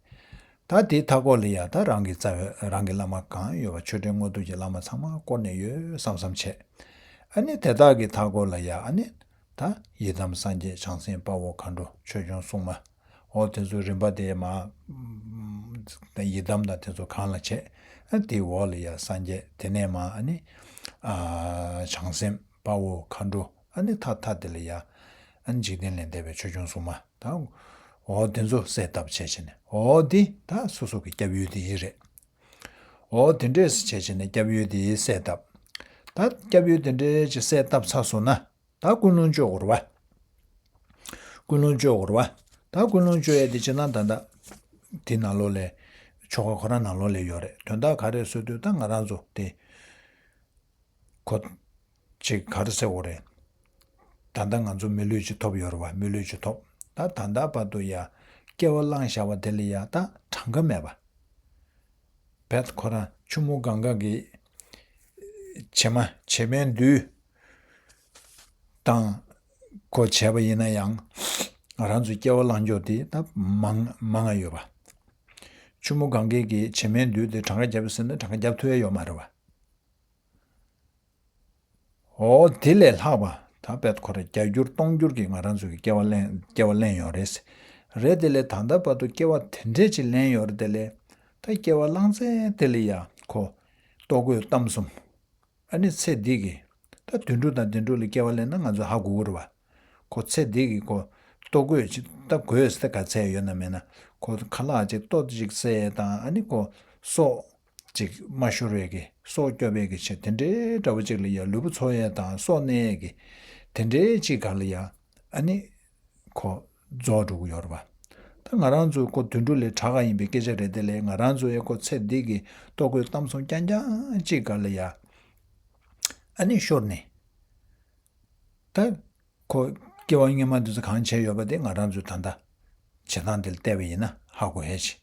ད་དེའི་མཐའ་སྐོར་ལ་ཡ་ད་རང་གི་རྩ་བའི་རང་གི་བླ་མ་གང་ཡོད་པ་ཆོས་སྒྲོན་དངོས་གྲུབ་ཀྱི་བླ་མ་ཚང་མ་བསྐོར་ནས་ཡོད་བསམ་བསམ་བྱས། ཨ་ནི་དེ་དག་གི་མཐའ་སྐོར་ལ་ཡ་ཨ་ནི། ད་ཡི་དམ་སངས་རྒྱས་བྱང་སེམས་དཔའ་བོ་མཁའ་འགྲོ་ཆོས་སྐྱོང་སྲུང་མ། འོ་དེ་ཚོ་རིམ་པ་དེ་མ། ད་ཡི་དམ་དང་དེ་ཚོ་གང་ལ་བྱས། ཨ་དེའི་འོག་ལ་ཡ་སངས་རྒྱས། དེ་ནས་མ་ཨ་ནི། ཨ། བྱང་སེམས་དཔའ་བོ་མཁའ་འགྲོ། ཨ་ནི་མཐའ་མཐའ་དེ་ལ་ཡ། ཨ་ནི་འཇིག་རྟེན་ལས་འདས་པའི་ཆོས་སྐྱོང་སྲུང་མ་དང་། འོ་དེ་ཚོ་གསལ་བཏབ་བྱས་བྱས་ནས། འོ་དེ་ད་སོ་སོ་གི་སྐྱབས་ཡུལ་དེ་ཡིན་རེད། འོ་དེ་འདྲས་བྱས་བྱས་ནས་སྐྱབས་ཡུལ་དེ་གསལ་བཏབ། ད་སྐྱབས་ཡུལ་དེ་འདྲས་ཅིག་གསལ་བཏབ་ཚར་སོང་ན། ད་ཀུན་སློང་བཅོས་དགོས་རེད་བ། ཀུན་སློང་བཅོས་དགོས་རེད་བ། ད་ཀུན་སློང་བཅོས་ཡས་དེ་ཅི་ན་ད་ལྟ། དེ་ནང་ལོགས་ལས། ཆོ་ག་ཁོ་རང་ནང་ལོགས་ལས་ཡོད་རེད། དོན་དག་ག་རེ་ཟེར་དུས་ད་ང་རང་ཚོ་དེ། ཁོ། ཅིག་ག་རེ་ཟེར་དགོས་རེད། ད་ལྟ་ང་ཚོ་མི་ལུས་ཅིག་ཐོབ་ཡོད་རེད་བ། མི་ལུས་ཅིག་ཐོབ། ད་ད་ལྟ་བར་དུ་ཡ། སྐྱེ་བ་བླངས་བཞག་པ་དེ་ལ་ཡ་ད་གྲངས་ཀ་མེད་པ། བེད་ཁོ་རང་ཆུ་མོ་གངྒཱ་གི་བྱེ་མ། བྱེ་མའི་རྡུལ་དང་། ཁོ་བྱས་པ་ཡིན་ན་ཡང་། ང་རང་ཚོའི་སྐྱེ་བ་བླང་ཕྱོགས་དེ་ད་མང་མང་ང་ཡོད་པ། ཆུ་མོ་གངྒཱ་གི་བྱེ་མའི་རྡུལ་དེ་གྲངས་ཀ་བརྒྱབ་ཟེར་ན་གྲངས་ཀ་བརྒྱབ་ཐུབ་ཡ་ཡོད་མ་རེད་བ། འོ་དེ་ལས་ལྷག་པ། ད་བེད་ཁོ་རང་བརྒྱ་འགྱུར་སྟོང་འགྱུར་གྱིས་ང་རང་ཚོ་གི་སྐྱེ་བ་ལེན། སྐྱེ་བ་ལེན་ཡོད་རེད། རེད། དེ་ལས་ད་ལྟ་བར་དུ་སྐྱེ་བ་དེ་འདྲས་ཅིག་ལེན་ཡོད་རེད། དེ་ལས་ད་སྐྱེ་བ་བླངས་ཚད་དེ་ལ་ཡ་ཁོ་ལྟོ་གོས་གཏམ་གསུམ། ཨ་ནི་ཚེ་འདི་གི། ད་དུད་འགྲོ་དང་དུད་འགྲོ་ལ་སྐྱེ་བ་ལེན་ན་ང་ཚོ་ཧ་གོ་གི་རེད་བ། ཁོ་ཚེ་འདི་གི་ཁོ་ལྟོ་གོས་ཅིག་ད་གོས་ཟེར་ག་ཚད་ཡོད་ན་མེད་ན། ཁོ་ཁ་ལག་ཅིག་ལྟོ་ཅིག་བཟས་དང་། ཨ་ནི་ཁོ་སྲོག་ཅིག་མ་ཤོར་བའི་གི། སྲོག་སྐྱོབ་པའི་གི་ཆེད་དེ་འདྲའི་འདྲ་བོ་ཅིག་ལ་ཡ། ལུས་པོ་འཚོ་ཡས་དང་སྲོག་གནས་ཡས་གི་དེ་འདྲའི་ཅིག་ག་ལ་ཡ། ཨ་ནི་ཁོ་རྫོགས་འགྲོ་གི་ཡོད་རེད་པ། ད་ང་རང་ཚོ་ཁོ་དུད་འགྲོ་ལས་དྲག་ག་ཡིན་པའི་སྐད་ཆ་རེད། དེ་ལས་ང་རང་ཚོ་ཡ་ཁོ་ཚེ་འདི་གི་ལྟོ་གོས་གཏམ་གསུམ་རྐྱང་རྐྱང་ཅིག་ག་ལ་ཡ། ཨ་ནི་ཤོར་ནས། ད་ཁོ་སྐྱེ་བ་སྔོན་མ་འདི་ཚོ་གང་བྱས་ཡོད་པ་དེ་ང་རང་ཚོས་ད་ལྟ་བྱེད་སྟངས་དེ་ལ་བལྟས་པ་ཡིན་ན་ཧ་གོ་ཧེ་ཆེ།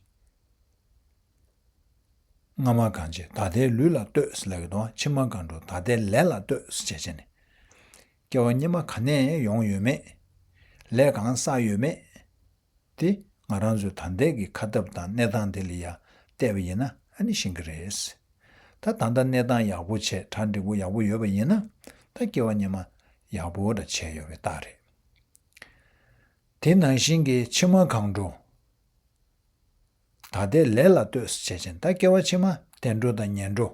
སྔ་མ་གང་བྱས་ད་ལྟའི་ལུས་ལ་ལྟོས་ཟེར་ལབ་ཀྱི་འདུག། ཕྱི་མ་གང་འགྲོ་ད་ལྟའི་ལས་ལ་ལྟོས་ཟེར་བྱས་བྱས་ནས། སྐྱེ་བ་སྔོན་མ་ག་ནས་ཡོང་ཡོད་མེད། ལས་གང་བསགས་ཡོད་མེད། དེ་ང་རང་ཚོའི་ད་ལྟའི་གི་ཁ་སྟབས་དང་གནས་སྟངས་དེ་ལ་ཡ་བལྟས་པ་ཡིན་ན་ཨ་ནི་ཤེས་ཀྱི་རེད། ད་ད་ལྟ་གནས་སྟངས་ཡག་པོ་བྱས། གྲ་འགྲིག་པོ་ཡག་པོ་ཡོད་པ་ཡིན་ན། ད་སྐྱེ་བ་སྔོན་མ་ཡག་པོ་འདྲ་བྱས་ཡོད་པའི་རྟགས་རེད། དེ་ནང་བཞིན་གྱི་ཕྱི་མ་གང་འགྲོ། ད་ལྟའི་ལས་ལ་ལྟོས་བྱས་ཅན། ད་སྐྱེ་བ་ཕྱི་མ་བདེ་འགྲོ་དང་ངན་འགྲོ།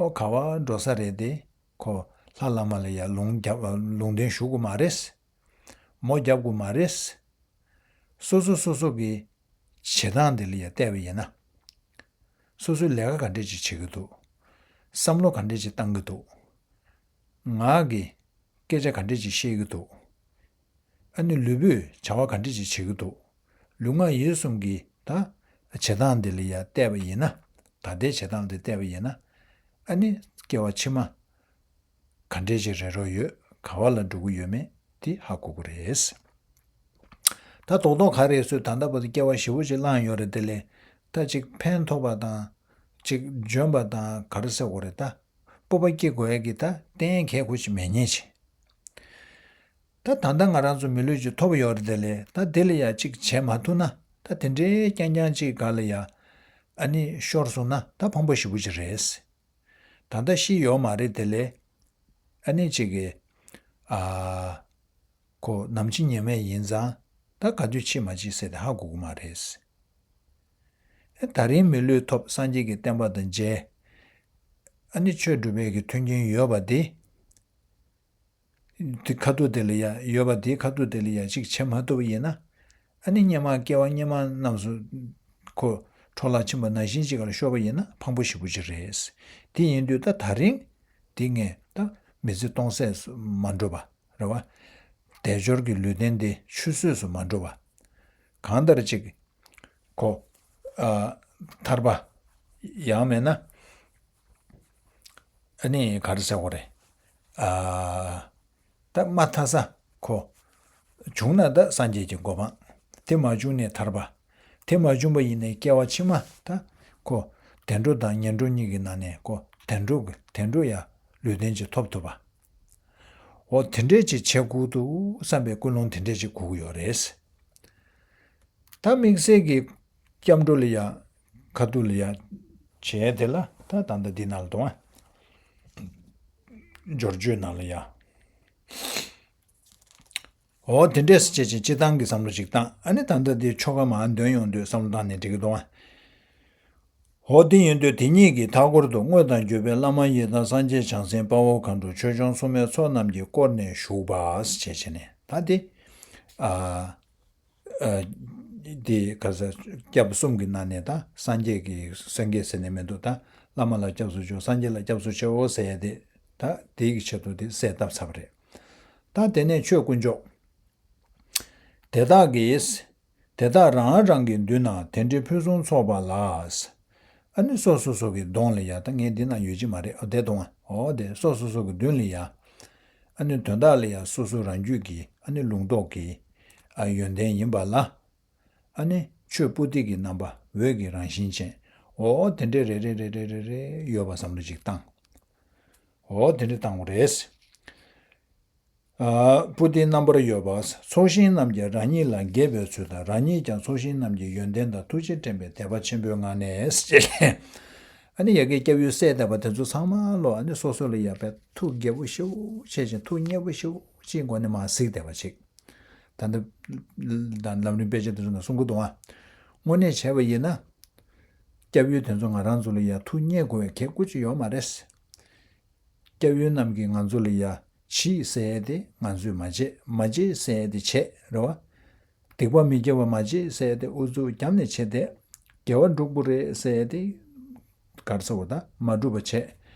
ཨོ་ག་བ་འགྲོ་ས་རེད་དེ། ཁོ་ལྷ་བླ་མ་ལ་ཡ་ལུང་རྒྱབ། ལུང་བསྟན་ཞུ་དགོས་མ་རེད། མོ་རྒྱབ་དགོས་མ་རེད། སོ་སོ་སོ་སོ་གི་བྱེད་སྟངས་དེ་ལ་ཡ་བལྟས་པ་ཡིན་ན། སོ་སོའི་ལས་ཀ་ག་འདྲས་ཅིག་བྱེད་ཀྱི་འདུག། བསམ་བློ་ག་འདྲས་ཅིག་བཏང་གི་འདུག། ངག་གི་སྐད་ཆ་ག་འདྲས་ཅིག་བཤད་ཀྱི་འདུག། ཨ་ནི་ལུས་པོས་བྱ་བ་ག་འདྲས་ཅིག་བྱེད་ཀྱི་འདུག། ལུས་ངག་ཡིད་གསུམ་གྱི་ད་བྱེད་སྟངས་དེ་ལ་ཡ་བལྟས་པ་ཡིན་ན། ད་ལྟའི་བྱེད་སྟངས་དེ་བལྟས་པ་ཡིན་ན། ཨ་ནི་སྐྱེ་བ་ཕྱི་མ་ག་འདྲས་ཅིག་རེད་རོགས་ཡོད། ག་བ་ལ་འགྲོ་གི་ཡོད་མེད་དེ་ཧ་གོ་གི་རེད། ད་རྡོག་རྡོག་ག་རེ་ཟེར་ད་ལྟ་བར་དུ་སྐྱེ་བ་ཞེ་པོ་ཅིག་བླངས་ཡོད་རེད། དེ་ལས་ད་ཅིག་ཕན་ཐོགས་པ་དང་། ཅིག་འཇོན་པ་དང་ག་རེ་ཟེར་དགོས་རེད། ད་སྤོབས་པ་སྐྱེ་དགོས་ཡ་གི་ད་གཏན་གལ་ཁོ་ཅིག་མེད་ཉེན་ཆེ། ད་ད་ལྟ་ང་རང་ཚོ་མི་ལུས་ཅིག་ཐོབ་ཡོད་རེད། དེ་ལས་ད་དེ་ལ་ཡ་ཅིག་བྱས་མ་ཐུབ་ན། ད་དེ་འདྲའི་རྐྱང་རྐྱང་ཅིག་ག་ལ་ཡ་ཨ་ནི་ཤོར་སོང་ན་ད་ཕངས་པོ་ཞེ་པོ་ཅིག་རེད། ད་ལྟ་ཤི་ཡོད་མ་རེད། དེ་ལས་ཨ་ནི་ཅིག་གི། ཨ། ཁོ་ནམ་འཆི་ཉེ་མོ་ཡིན་ཙང་ད་ག་དུས་འཆི་མ་འཆི་ཟེར་དེ་ཧ་གོ་གི་མ་རེད། ཨེ་ད་རིང་མི་ལུས་ཐོབ། སངས་རྒྱས་ཀྱི་བསྟན་པ་དང་མཇལ། ཨ་ནི་ཆོས་སྒྲུབ་པའི་གི་མཐུན་རྐྱེན་ཡོད་པ་དེ། དེ་ཁ་ཐུག་དེ་ལ་ཡ་ཡོད་པ་དེ། ཁ་ཐུག་དེ་ལ་ཡ་ཅིག་བྱེད་མ་ཐུབ་པ་ཡིན་ན། ཨ་ནི་སྔོན་མ་སྐྱེ་བ་སྔོན་མ་རྣམས་སུ་ཁོ་འཕྲོ་བརླག་ཕྱིན་པ་ནང་བཞིན་ཅིག་ལ་ཤོར་བ་ཡིན་ན་ཕངས་པོ་ཞེ་པོ་ཅིག་རེད། དེ་ཡིན་དུས་ད་ད་རིང་དེ་ངས་ད་མི་ཚེ་སྟོང་ཟད་སུ་མ་འགྲོ་བ་རེད་བ། དལ་འབྱོར་གྱི་ལུས་རྟེན་དེ་ཆུད་ཟོས་སུ་མ་འགྲོ་བ། གང་ལྟར་ཅིག་ཁོ། ཨ། ཐར་པ། ཡང་མེད་ན། ཨ་ནི་ག་རེ་ཟེར་དགོས་རེད། ཨ། ད་མ་ཐར་ས་ཁོ། བྱུང་ན་ད་སངས་རྒྱས་ཀྱི་གོ་འཕང་། དེ་མ་བྱུང་ནས་ཐར་པ། དེ་མ་བྱུང་པ་ཡིན་ནའི་སྐྱེ་བ་ཕྱི་མ་ད་ཁོ། བདེ་འགྲོ་དང་ངན་འགྲོ་གཉིས་ཀྱི་ནང་ནས་ཁོ་བདེ་འགྲོ་གི་བདེ་འགྲོ་ཡ་ལུས་རྟེན་ཅིག་ཐོབ་ཐུབ་པ། འོ་དེ་འདྲས་ཅིག་བྱེད་དགོས་འདུག་བསམ་པའི་ཀུན་སློང་དེ་འདྲས་ཅིག་དགོས་ཀྱི་ཡོད་རེད། ད་དམིགས་བསལ་གྱི་སྐྱབས་འགྲོ་ལ་ཡ་ཁ་ཐུག་ལ་ཡ་བྱས་དེ་ལ་ད་ད་ལྟ་འདི་ནང་ལ་དང་འབྱོར་བཅུའི་ནང་ལ་ཡ། འོ་དེ་འདྲས་སེ་བྱེད་ཅིང་སྤྱི་བཏང་གི་བསམ་བློ་ཅིག་བཏང་། ཨ་ནི་ད་ལྟ་འདི་ཆོ་ག་མར་འདོན་ཡོང་དུས་བསམ་བློ་བཏང་ནས་འགྲིག་གི་འདུག་ཨ། འོ་དེ་ཡིན་དུས་དེ་ཉིད་ཀྱི་མཐའ་སྐོར་དུ་དངོས་དང་བརྒྱུད་པའི་བླ་མ་ཡི་དམ་སངས་རྒྱས་བྱང་སེམས་དཔའ་བོ་མཁའ་འགྲོ་ཆོས་སྐྱོང་སྲུང་མའི་ཚོགས་རྣམས་ཀྱིས་བསྐོར་ནས་བཞུགས་པ་ཞེས་བྱས་ནས་ད་དེ། ཨ། ཨ། དེ་ག་ས་སྐྱབས་གསུམ་གྱི་ནང་ནས་ད་སངས་རྒྱས་ཀྱི་སངས་རྒྱས་ཟེར་ནས་མི་འདུག་ད་བླ་མ་ལ་སྐྱབས་སུ་མཆིའོ། སངས་རྒྱས་ལ་སྐྱབས་སུ་མཆིའོ་ཟེར་ཡ་དེ་ད་དེ་གི་ཆེད་དུ་དེ་གསལ་བཏབ་ཚར་བ་རེད། ད་དེ་ནས་ཆོས་དཀོན་མཆོག་དེ་དག་གིས། དེ་དག་རང་རང་གི་མདུན་ན་དེ་འདྲའི་ཕུན་སུམ་ཚོགས་པ་ལ། ཨ་ནི་སོ་སོ་སོ་གི་གདོང་ལ་ཡ་ད་ངས་འདི་ན་ཡོད་ཀྱི་མ་རེད། ཨ་དེ་གདོང་ཨ། འོ་དེ་སོ་སོ་སོ་གི་མདུན་ལ་ཡ། ཨ་ནི་དོན་དག་ལ་ཡ་སོ་སོ་རང་རྒྱུད་ཀྱི་ཨ་ནི་ལུང་རྟོགས་ཀྱི་ཨ་ཡོན་ཏན་ཡིན་པ་ལ། ཨ་ནི་ཆོས་པོ་ཏི་གི་རྣམ་པ་འོད་ཀྱི་རང་བཞིན་ཅན། འོ་དེ་འདྲའི་རེ་རེ་རེ་རེ་རེ་རེ་ཡོད་པ་བསམ་བློ་ཅིག་བཏང་། འོ་དེ་འདྲ་བཏང་བ་རེད། ཨ། པོ་ཏི་རྣམ་པར་ཡོད་པ། ཚོགས་ཞིང་རྣམས་ཀྱིས་རང་ཉིད་ལ་དགྱེས་པའི་ཚུལ་དང་། རང་ཉིད་ཀྱང་ཚོགས་ཞིང་རྣམས་ཀྱི་ཡོན་ཏན་དང་ཐུགས་རྗེ་དྲན་པའི་དད་པ་ཆེན་པོའི་ངང་ནས་ཞེས། ཨ་ནི་ཡ་གི་སྐྱབས་ཡུལ་སད་བསྡད་པ་དེ་ཚོ་ཚང་མ་ལོ་ཨ་ནི་སོ་སོ་ལ་ཡ་བའི་ཐུགས་དགྱེས་པོ་ཞེ་པོ་བྱེད་ཅིང་ཐུགས་མཉེས་པོ་ཞེ་པོ་ཅིག་སྒོ་ནས་མར་གཟིགས་བསྡད་པ་ཅིག་ད་ལྟ་ལམ་རིམ་དཔེ་ཆ་དེ་ཚོ་ནང་གསུང་གི་འདུག་ཨ། དངོས་གནས་བྱས་པ་ཡིན་ན། སྐྱབས་ཡུལ་དེ་ཚོ་ང་རང་ཚོ་ལ་ཡ་ཐུགས་མཉེས་དགོས་པའི་གལ་ཀུ་ཅི་ཡོད་མ་རེད། སྐྱབས་ཡུལ་རྣམས་ཀྱིས་ང་ཚོ་ལ་ཡ་བྱིས་ཟེར་ཡས་དེ་ང་ཚོས་མ་བྱེད། མ་བྱེད་ཟེར་ཡས་དེ་བྱེད་རེད་བ། སྡིག་པ་མི་དགེ་བ་མ་བྱེད་ཟེར་ཡས་དེ་ཨུ་ཚུགས་བརྒྱབ་ནས་བྱེད་དེ། དགེ་བ་སྒྲུབ་དགོས་རེད་ཟེར་ཡས་དེ་ག་རེ་ཟེར་བ་ད་མ་སྒྲུབ་པ་བྱེད།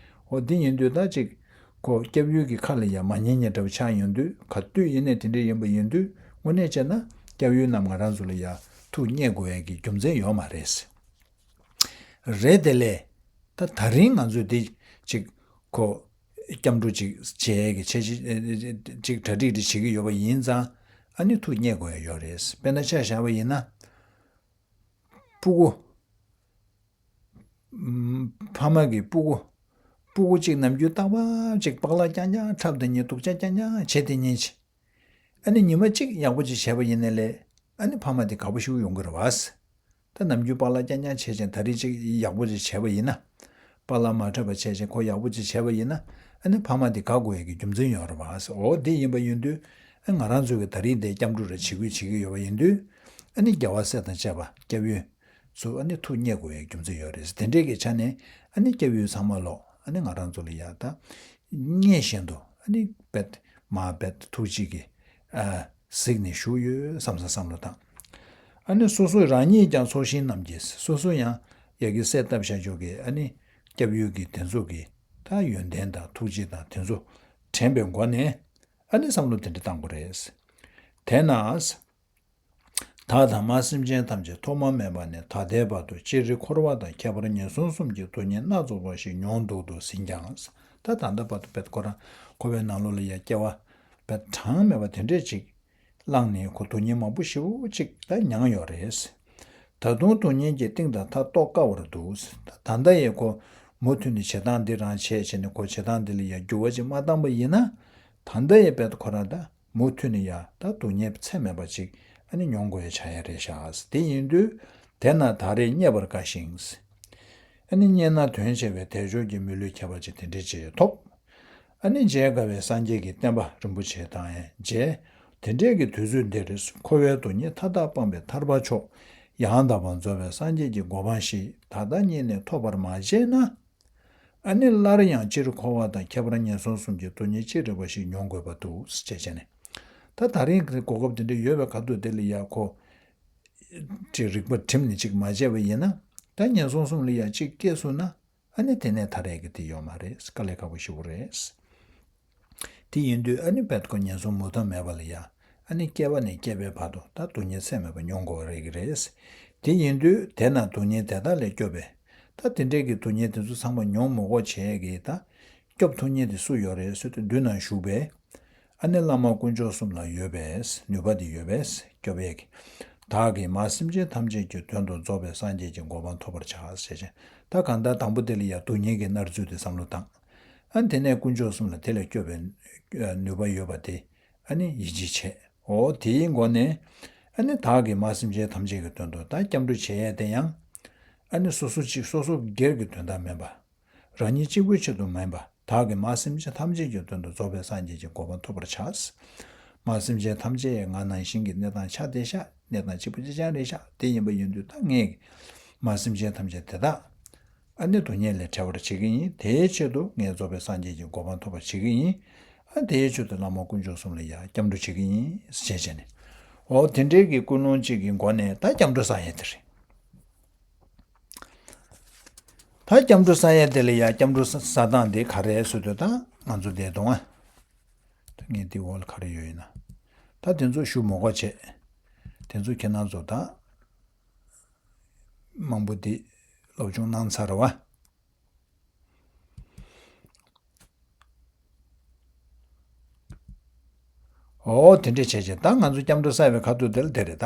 འོ་འདི་ཡིན་དུས་ད་ཅིག་ཁོ་སྐྱབས་ཡུལ་གྱི་ཁ་ལ་ཡ་མ་ཉན་ཉན་འདྲ་བོ་ཆགས་ཡོང་དུས་ག་དུས་ཡིན་ནའི་དེ་འདྲ་ཡིན་པ་ཡིན་དུས་དངོས་གནས་བྱས་ན་སྐྱབས་ཡུལ་རྣམས་ང་རང་ཚོ་ལ་ཡ་ཐུགས་མཉེས་དགོས་ཡས་ཀྱི་རྒྱུ་མཚན་ཡོད་མ་རེད། རེད་དེ་ལས། ད་ད་རིང་ང་ཚོས་འདི་ཅིག་ཁོ་སྐྱབས་འགྲོ་ཅིག་བྱེད་ཀྱི་བྱེད་ཅིག་གྲ་སྒྲིག་འདི་བྱེད་ཀྱི་ཡོད་པ་ཡིན་ཙང་ཨ་ནི་ཐུགས་མཉེས་དགོས་ཡ་ཡོད་རེད། དཔེར་ན་ཆ་བཞག་པ་ཡིན་ན། སྤུ་གུ། ཕ་མ་གི་སྤུ་གུ། སྤུ་གུ་གཅིག་ནམ་རྒྱུན་རྟག་པར་ཅིག་པགས་ལག་རྐྱང་རྐྱང་འཁྲབ་དེ་ཉིན་སྡུག་ཅག་རྐྱང་རྐྱང་བྱེད་དེ་ཉིན་ཅིག་ཨ་ནི་ཉི་མ་གཅིག་ཡག་པོ་ཅིག་བྱས་པ་ཡིན་ནའི་ལས། ཨ་ནི་ཕ་མ་དེ་དགའ་པོ་ཞིག་ཡོང་གི་རེད་བ། ད་ནམ་རྒྱུན་པགས་ལག་རྐྱང་རྐྱང་བྱས་ཅིང་ད་རེས་ཅིག་ཡག་པོ་ཅིག་བྱས་པ་ཡིན་ན། པགས་ལག་མ་འཁྲབ་པ་བྱས་ཅིང་ཁོ་ཡག་པོ་ཅིག་བྱས་པ་ཡིན་ན། ཨ་ནི་ཕ་མ་དེ་དགའ་དགོས་ཡས་ཀྱི་རྒྱུ་མཚན་ཡོད་རེད་བ། འོ་དེ་ཡིན་པ་ཡིན་དུས། ཨ་ང་རང་ཚོ་གི་ད་རེས་འདི་སྐྱབས་འགྲོ་རེ་བྱེད་ཁུལ་བྱེད་ཀྱི་ཡོད་པ་ཡིན་དུས། ཨ་ནི་རྒྱལ་བ་སྲས་དང་བཅས་པ་སྐྱབས་ཡུལ། ཚོ་ཨ་ནི་ཐུགས་མཉེས་དགོས་ཡའི་རྒྱུ་མཚན་ཡོད་རེད། དེ་འདྲའི་གི་ཆ་ནས་ཨ་ནི་སྐྱབས་ཡུལ་ཚང་མ་ལོ་ཨ་ནི་ང་རང་ཚོ་ལ་ཡ་ད་མཉེས་བཞིན་དུ་ཨ་ནི་རྦད་མ་རྦད་ཐུགས་གཅིག་གིས་ཨ་གཟིགས་ནས་བཞུགས་ཡོད་བསམ་ས་བསམ་བློ་བཏང་། ཨ་ནི་སོ་སོ་རང་ཉིད་ཀྱང་ཚོགས་ཞིང་རྣམས་ཀྱིས་སོ་སོ་ཡང་ཡ་གི་གསལ་བཏབ་བྱ་ཆོག་གི་ཨ་ནི་སྐྱབས་ཡུལ་གྱི་དེ་ཚོ་གི་ད་ཡོན་ཏན་དང་ཐུགས་རྗེ་དང་དེ་ཚོ་དྲན་པའི་སྒོ་ནས་ཨ་ནི་བསམ་བློ་དེ་འདྲ་བཏང་དགོས་རེད། དེས་ན། བདག་དང་མ་སེམས་ཅན་ཐམས་ཅད་ཐོག་མ་མེད་པ་ནས་ད་ལྟའི་བར་དུ་སྤྱིར་འཁོར་བ་དང་ཁྱད་པར་ངན་སོང་གསུམ་གྱི་སྡུག་བསྔལ་སྣ་ཚོགས་པ་ཞིག་མྱོང་འདུག་ཏུ་ཟིན་ཀྱང་། ད་ད་ལྟ་བར་དུ་བེད་ཁོ་རང་འཁོར་བའི་ནང་ལོགས་ལ་ཡ་སྐྱེ་བ་བེད་གྲངས་མེད་པ་དེ་འདྲས་ཅིག་བླངས་ནས་ཁོ་སྡུག་བསྔལ་མང་པོ་ཞེ་པོ་ཅིག་ད་མྱངས་ཡོད་རེད། ད་དུང་སྡུག་བསྔལ་གྱི་གཏིང་དང་མཐའ་རྟོགས་དཀའ་བར་འདུག་ད་ལྟ་ཡི་ཁོ་མུ་མཐུད་ནས་བྱེད་སྟངས་འདི་རང་བྱས་བྱས་ནས་ཁོ་བྱེད་སྟངས་འདི་ལ་ཡ་འགྱུར་བ་ཅིག་མ་བཏང་པ་ཡིན་ན། ད་ལྟ་ཡི་བེད་ཁོ་རང་ད། མུ་མཐུད་ནས་ཡང་ད་སྡུག་བསྔལ་ཚད་མེད་པ་ཅིག་ཨ་ནི་མྱོང་དགོས་ཡ་ཆགས་ཡ་རེད་ཤག་དེ་ཡིན་དུས་དེ་ན་ད་རེས་རྙེད་པར་དཀའ་ཞིང་། ཨ་ནི་རྙེད་ན་དོན་ཆེ་བའི་དལ་འབྱོར་གྱི་མི་ལུས་ཁྱད་པར་ཅན་དེ་འདྲ་ཅིག་ཐོབ། ཨ་ནི་མཇལ་དཀའ་བའི་སངས་རྒྱས་ཀྱི་བསྟན་པ་རིན་པོ་ཆེ་དང་ཡང་མཇལ། དེ་འདྲའི་གི་དུས་ཚོད་འདིར་འཁོར་བའི་སྡུག་བསྔལ་མཐའ་དག་སྤངས་པའི་ཐར་པ་མཆོག་ཡང་དག་པར་རྫོགས་པའི་སངས་རྒྱས་ཀྱི་གོ་འཕང་ཞིག་ད་ལྟ་ཉིད་ནས་ཐོབ་པར་མ་བྱས་ན། ཨ་ནི་སླར་ཡང་སྤྱིར་འཁོར་བ་དང་ཁྱད་པར་ངན་སོང་གསུམ་གྱི་སྡུག་བསྔལ་ཅི་རིགས་པ་ཞིག་མྱོང་དགོས་པ་འདུག་ཅེས་བྱས་ནས། ད་ད་རིང་གི་གོ་སྐབས་དེ་འདྲ་ཡོད་པའི་ཁ་ཐུག་དེ་ལ་ཡ་ཁོ། ཅིག་རིག་པ་བསྒྲིམས་ནས་ཅིག་མ་བྱས་པ་ཡིན་ན། ད་ངན་སོང་གསུམ་ལ་ཡ་ཅིག་སྐྱེས་སོང་ན། ཨ་ནི་དེ་ནས་ཐར་ཡས་ཀྱི་དེ་ཡོད་མ་རེད། དཀའ་ལས་ཁག་པོ་ཞེ་པོ་རེད། དེ་ཡིན་དུས་ཨ་ནི་བེད་ཁོ་ངན་སོང་མུ་མཐའ་མེད་པ་ལ་ཡ། ཨ་ནི་སྐྱེ་བ་ནས་སྐྱེ་བའི་བར་དུ་ད་སྡུག་བསྔལ་ཚད་མེད་པ་མྱོང་དགོས་པ་རེད་ཀྱི་རེད། དེ་ཡིན་དུས་དེ་ན་སྡུག་བསྔལ་དེ་དག་ལས་སྐྱོབ་པའི། ད་དེ་འདྲས་ཀྱི་སྡུག་བསྔལ་དེ་ཚོ་ཚང་མ་མྱོང་མི་དགོས་བྱས་ཀྱི་ད། སྐྱོབ་ཐུབ་མཁན་དེ་སུ་ཡོད་རེད་ཟེར་དུས་མདུན་ན་བཞུགས་པའི། ཨ་ནི་བླ་མ་དཀོན་མཆོག་གསུམ་ལ་ཡོད་པས་ནུས་པ་དེ་ཡོད་པས་སྐྱོབ་ཡས་ཀྱི། བདག་གིས་མ་སེམས་ཅན་ཐམས་ཅད་ཀྱི་དོན་དུ་རྫོགས་པའི་སངས་རྒྱས་ཀྱི་གོ་འཕང་ཐོབ་པར་བྱ་ཞེས་བྱས། ད་གང་ལྟར་དང་པོ་དེ་ལ་ཡང་སྡུག་བསྔལ་གྱི་མནར་ཚུལ་དེ་བསམ་བློ་བཏང་། ཨ་ནི་དེ་ནས་དཀོན་མཆོག་གསུམ་ལ་དེ་ལས་སྐྱོབ་པའི་ནུས་པ་ཡོད་པ་དེ་ཨ་ནི་ཡིད་ཆེས་བྱས། འོ་དེའི་སྒོ་ནས་ཨ་ནི་བདག་གིས་མ་སེམས་ཅན་ཐམས་ཅད་ཀྱི་དོན་དུ་ད་སྐྱབས་འགྲོ་བྱེད་ཡས་དེ་ཡང་ཨ་ནི་སོ་སོ་གཅིག་སོ་སོ་སྒེར་གྱི་དོན་དག་མིན་པ། རང་ཉིད་གཅིག་པུའི་ཆེད་དུ་མིན་པ། བདག་གིས་མ་སེམས་ཅན་ཐམས་ཅད་ཀྱི་དོན་དུ་རྫོགས་པའི་སངས་རྒྱས་ཀྱི་གོ་འཕང་ཐོབ་པར་བྱ། མ་སེམས་ཅན་ཐམས་ཅད་ང་ནང་བཞིན་གྱི་གནས་སྟངས་ཆགས་བསྡད་ཤག་གནས་སྟངས་གཅིག་པ་གཅིག་རྐྱང་རེད་ཤག་དེ་ཡིན་པ་ཡིན་དུས་ད་ངས་མ་སེམས་ཅན་ཐམས་ཅད་དེ་དག་ཨ་ནི་སྡུག་བསྔལ་ལས་བྲལ་བར་བྱེད་ཀྱི་ཡིན། དེའི་ཆེད་དུ་ངས་རྫོགས་པའི་སངས་རྒྱས་ཀྱི་གོ་འཕང་ཐོབ་པར་བྱེད་ཀྱི་ཡིན། ཨ་དེའི་ཆེད་དུ་བླ་མ་དཀོན་མཆོག་གསུམ་ལ་ཡང་སྐྱབས་འགྲོ་བྱེད་ཀྱི་ཡིན་ཞེས་བྱས་ནས། འོ་དེ་འདྲའི་གི་ཀུན་སློང་གཅིག་གི་སྒོ་ནས་ད་སྐྱབས་འགྲོ་བསགས་ཡས་དེ་རེད། ད་སྐྱབས་འགྲོ་བསགས་ཡས་དེ་ལ་ཡང་སྐྱབས་འགྲོ་བསགས་སྟངས་དེ་ག་རེ་ཟེར་དུས་ད་ང་ཚོ་བསྡད་དོང་ཨ། ད་ངས་འདི་འོག་ལ་ག་རེ་ཡོད་ཡིན་ན། ད་དེ་ཚོ་ཞུ་མ་དགོས་བྱས། དེ་ཚོ་ཁྱེད་རང་ཚོ་ད་མང་པོ་འདི་སློབ་སྦྱོང་གནང་ཚར་བ། འོ་དེ་འདྲས་བྱས་བྱས་ད་ང་ཚོ་སྐྱབས་འགྲོ་བསགས་པའི་ཁ་ཐུག་དེ་ལ་དེ་རེད་ད།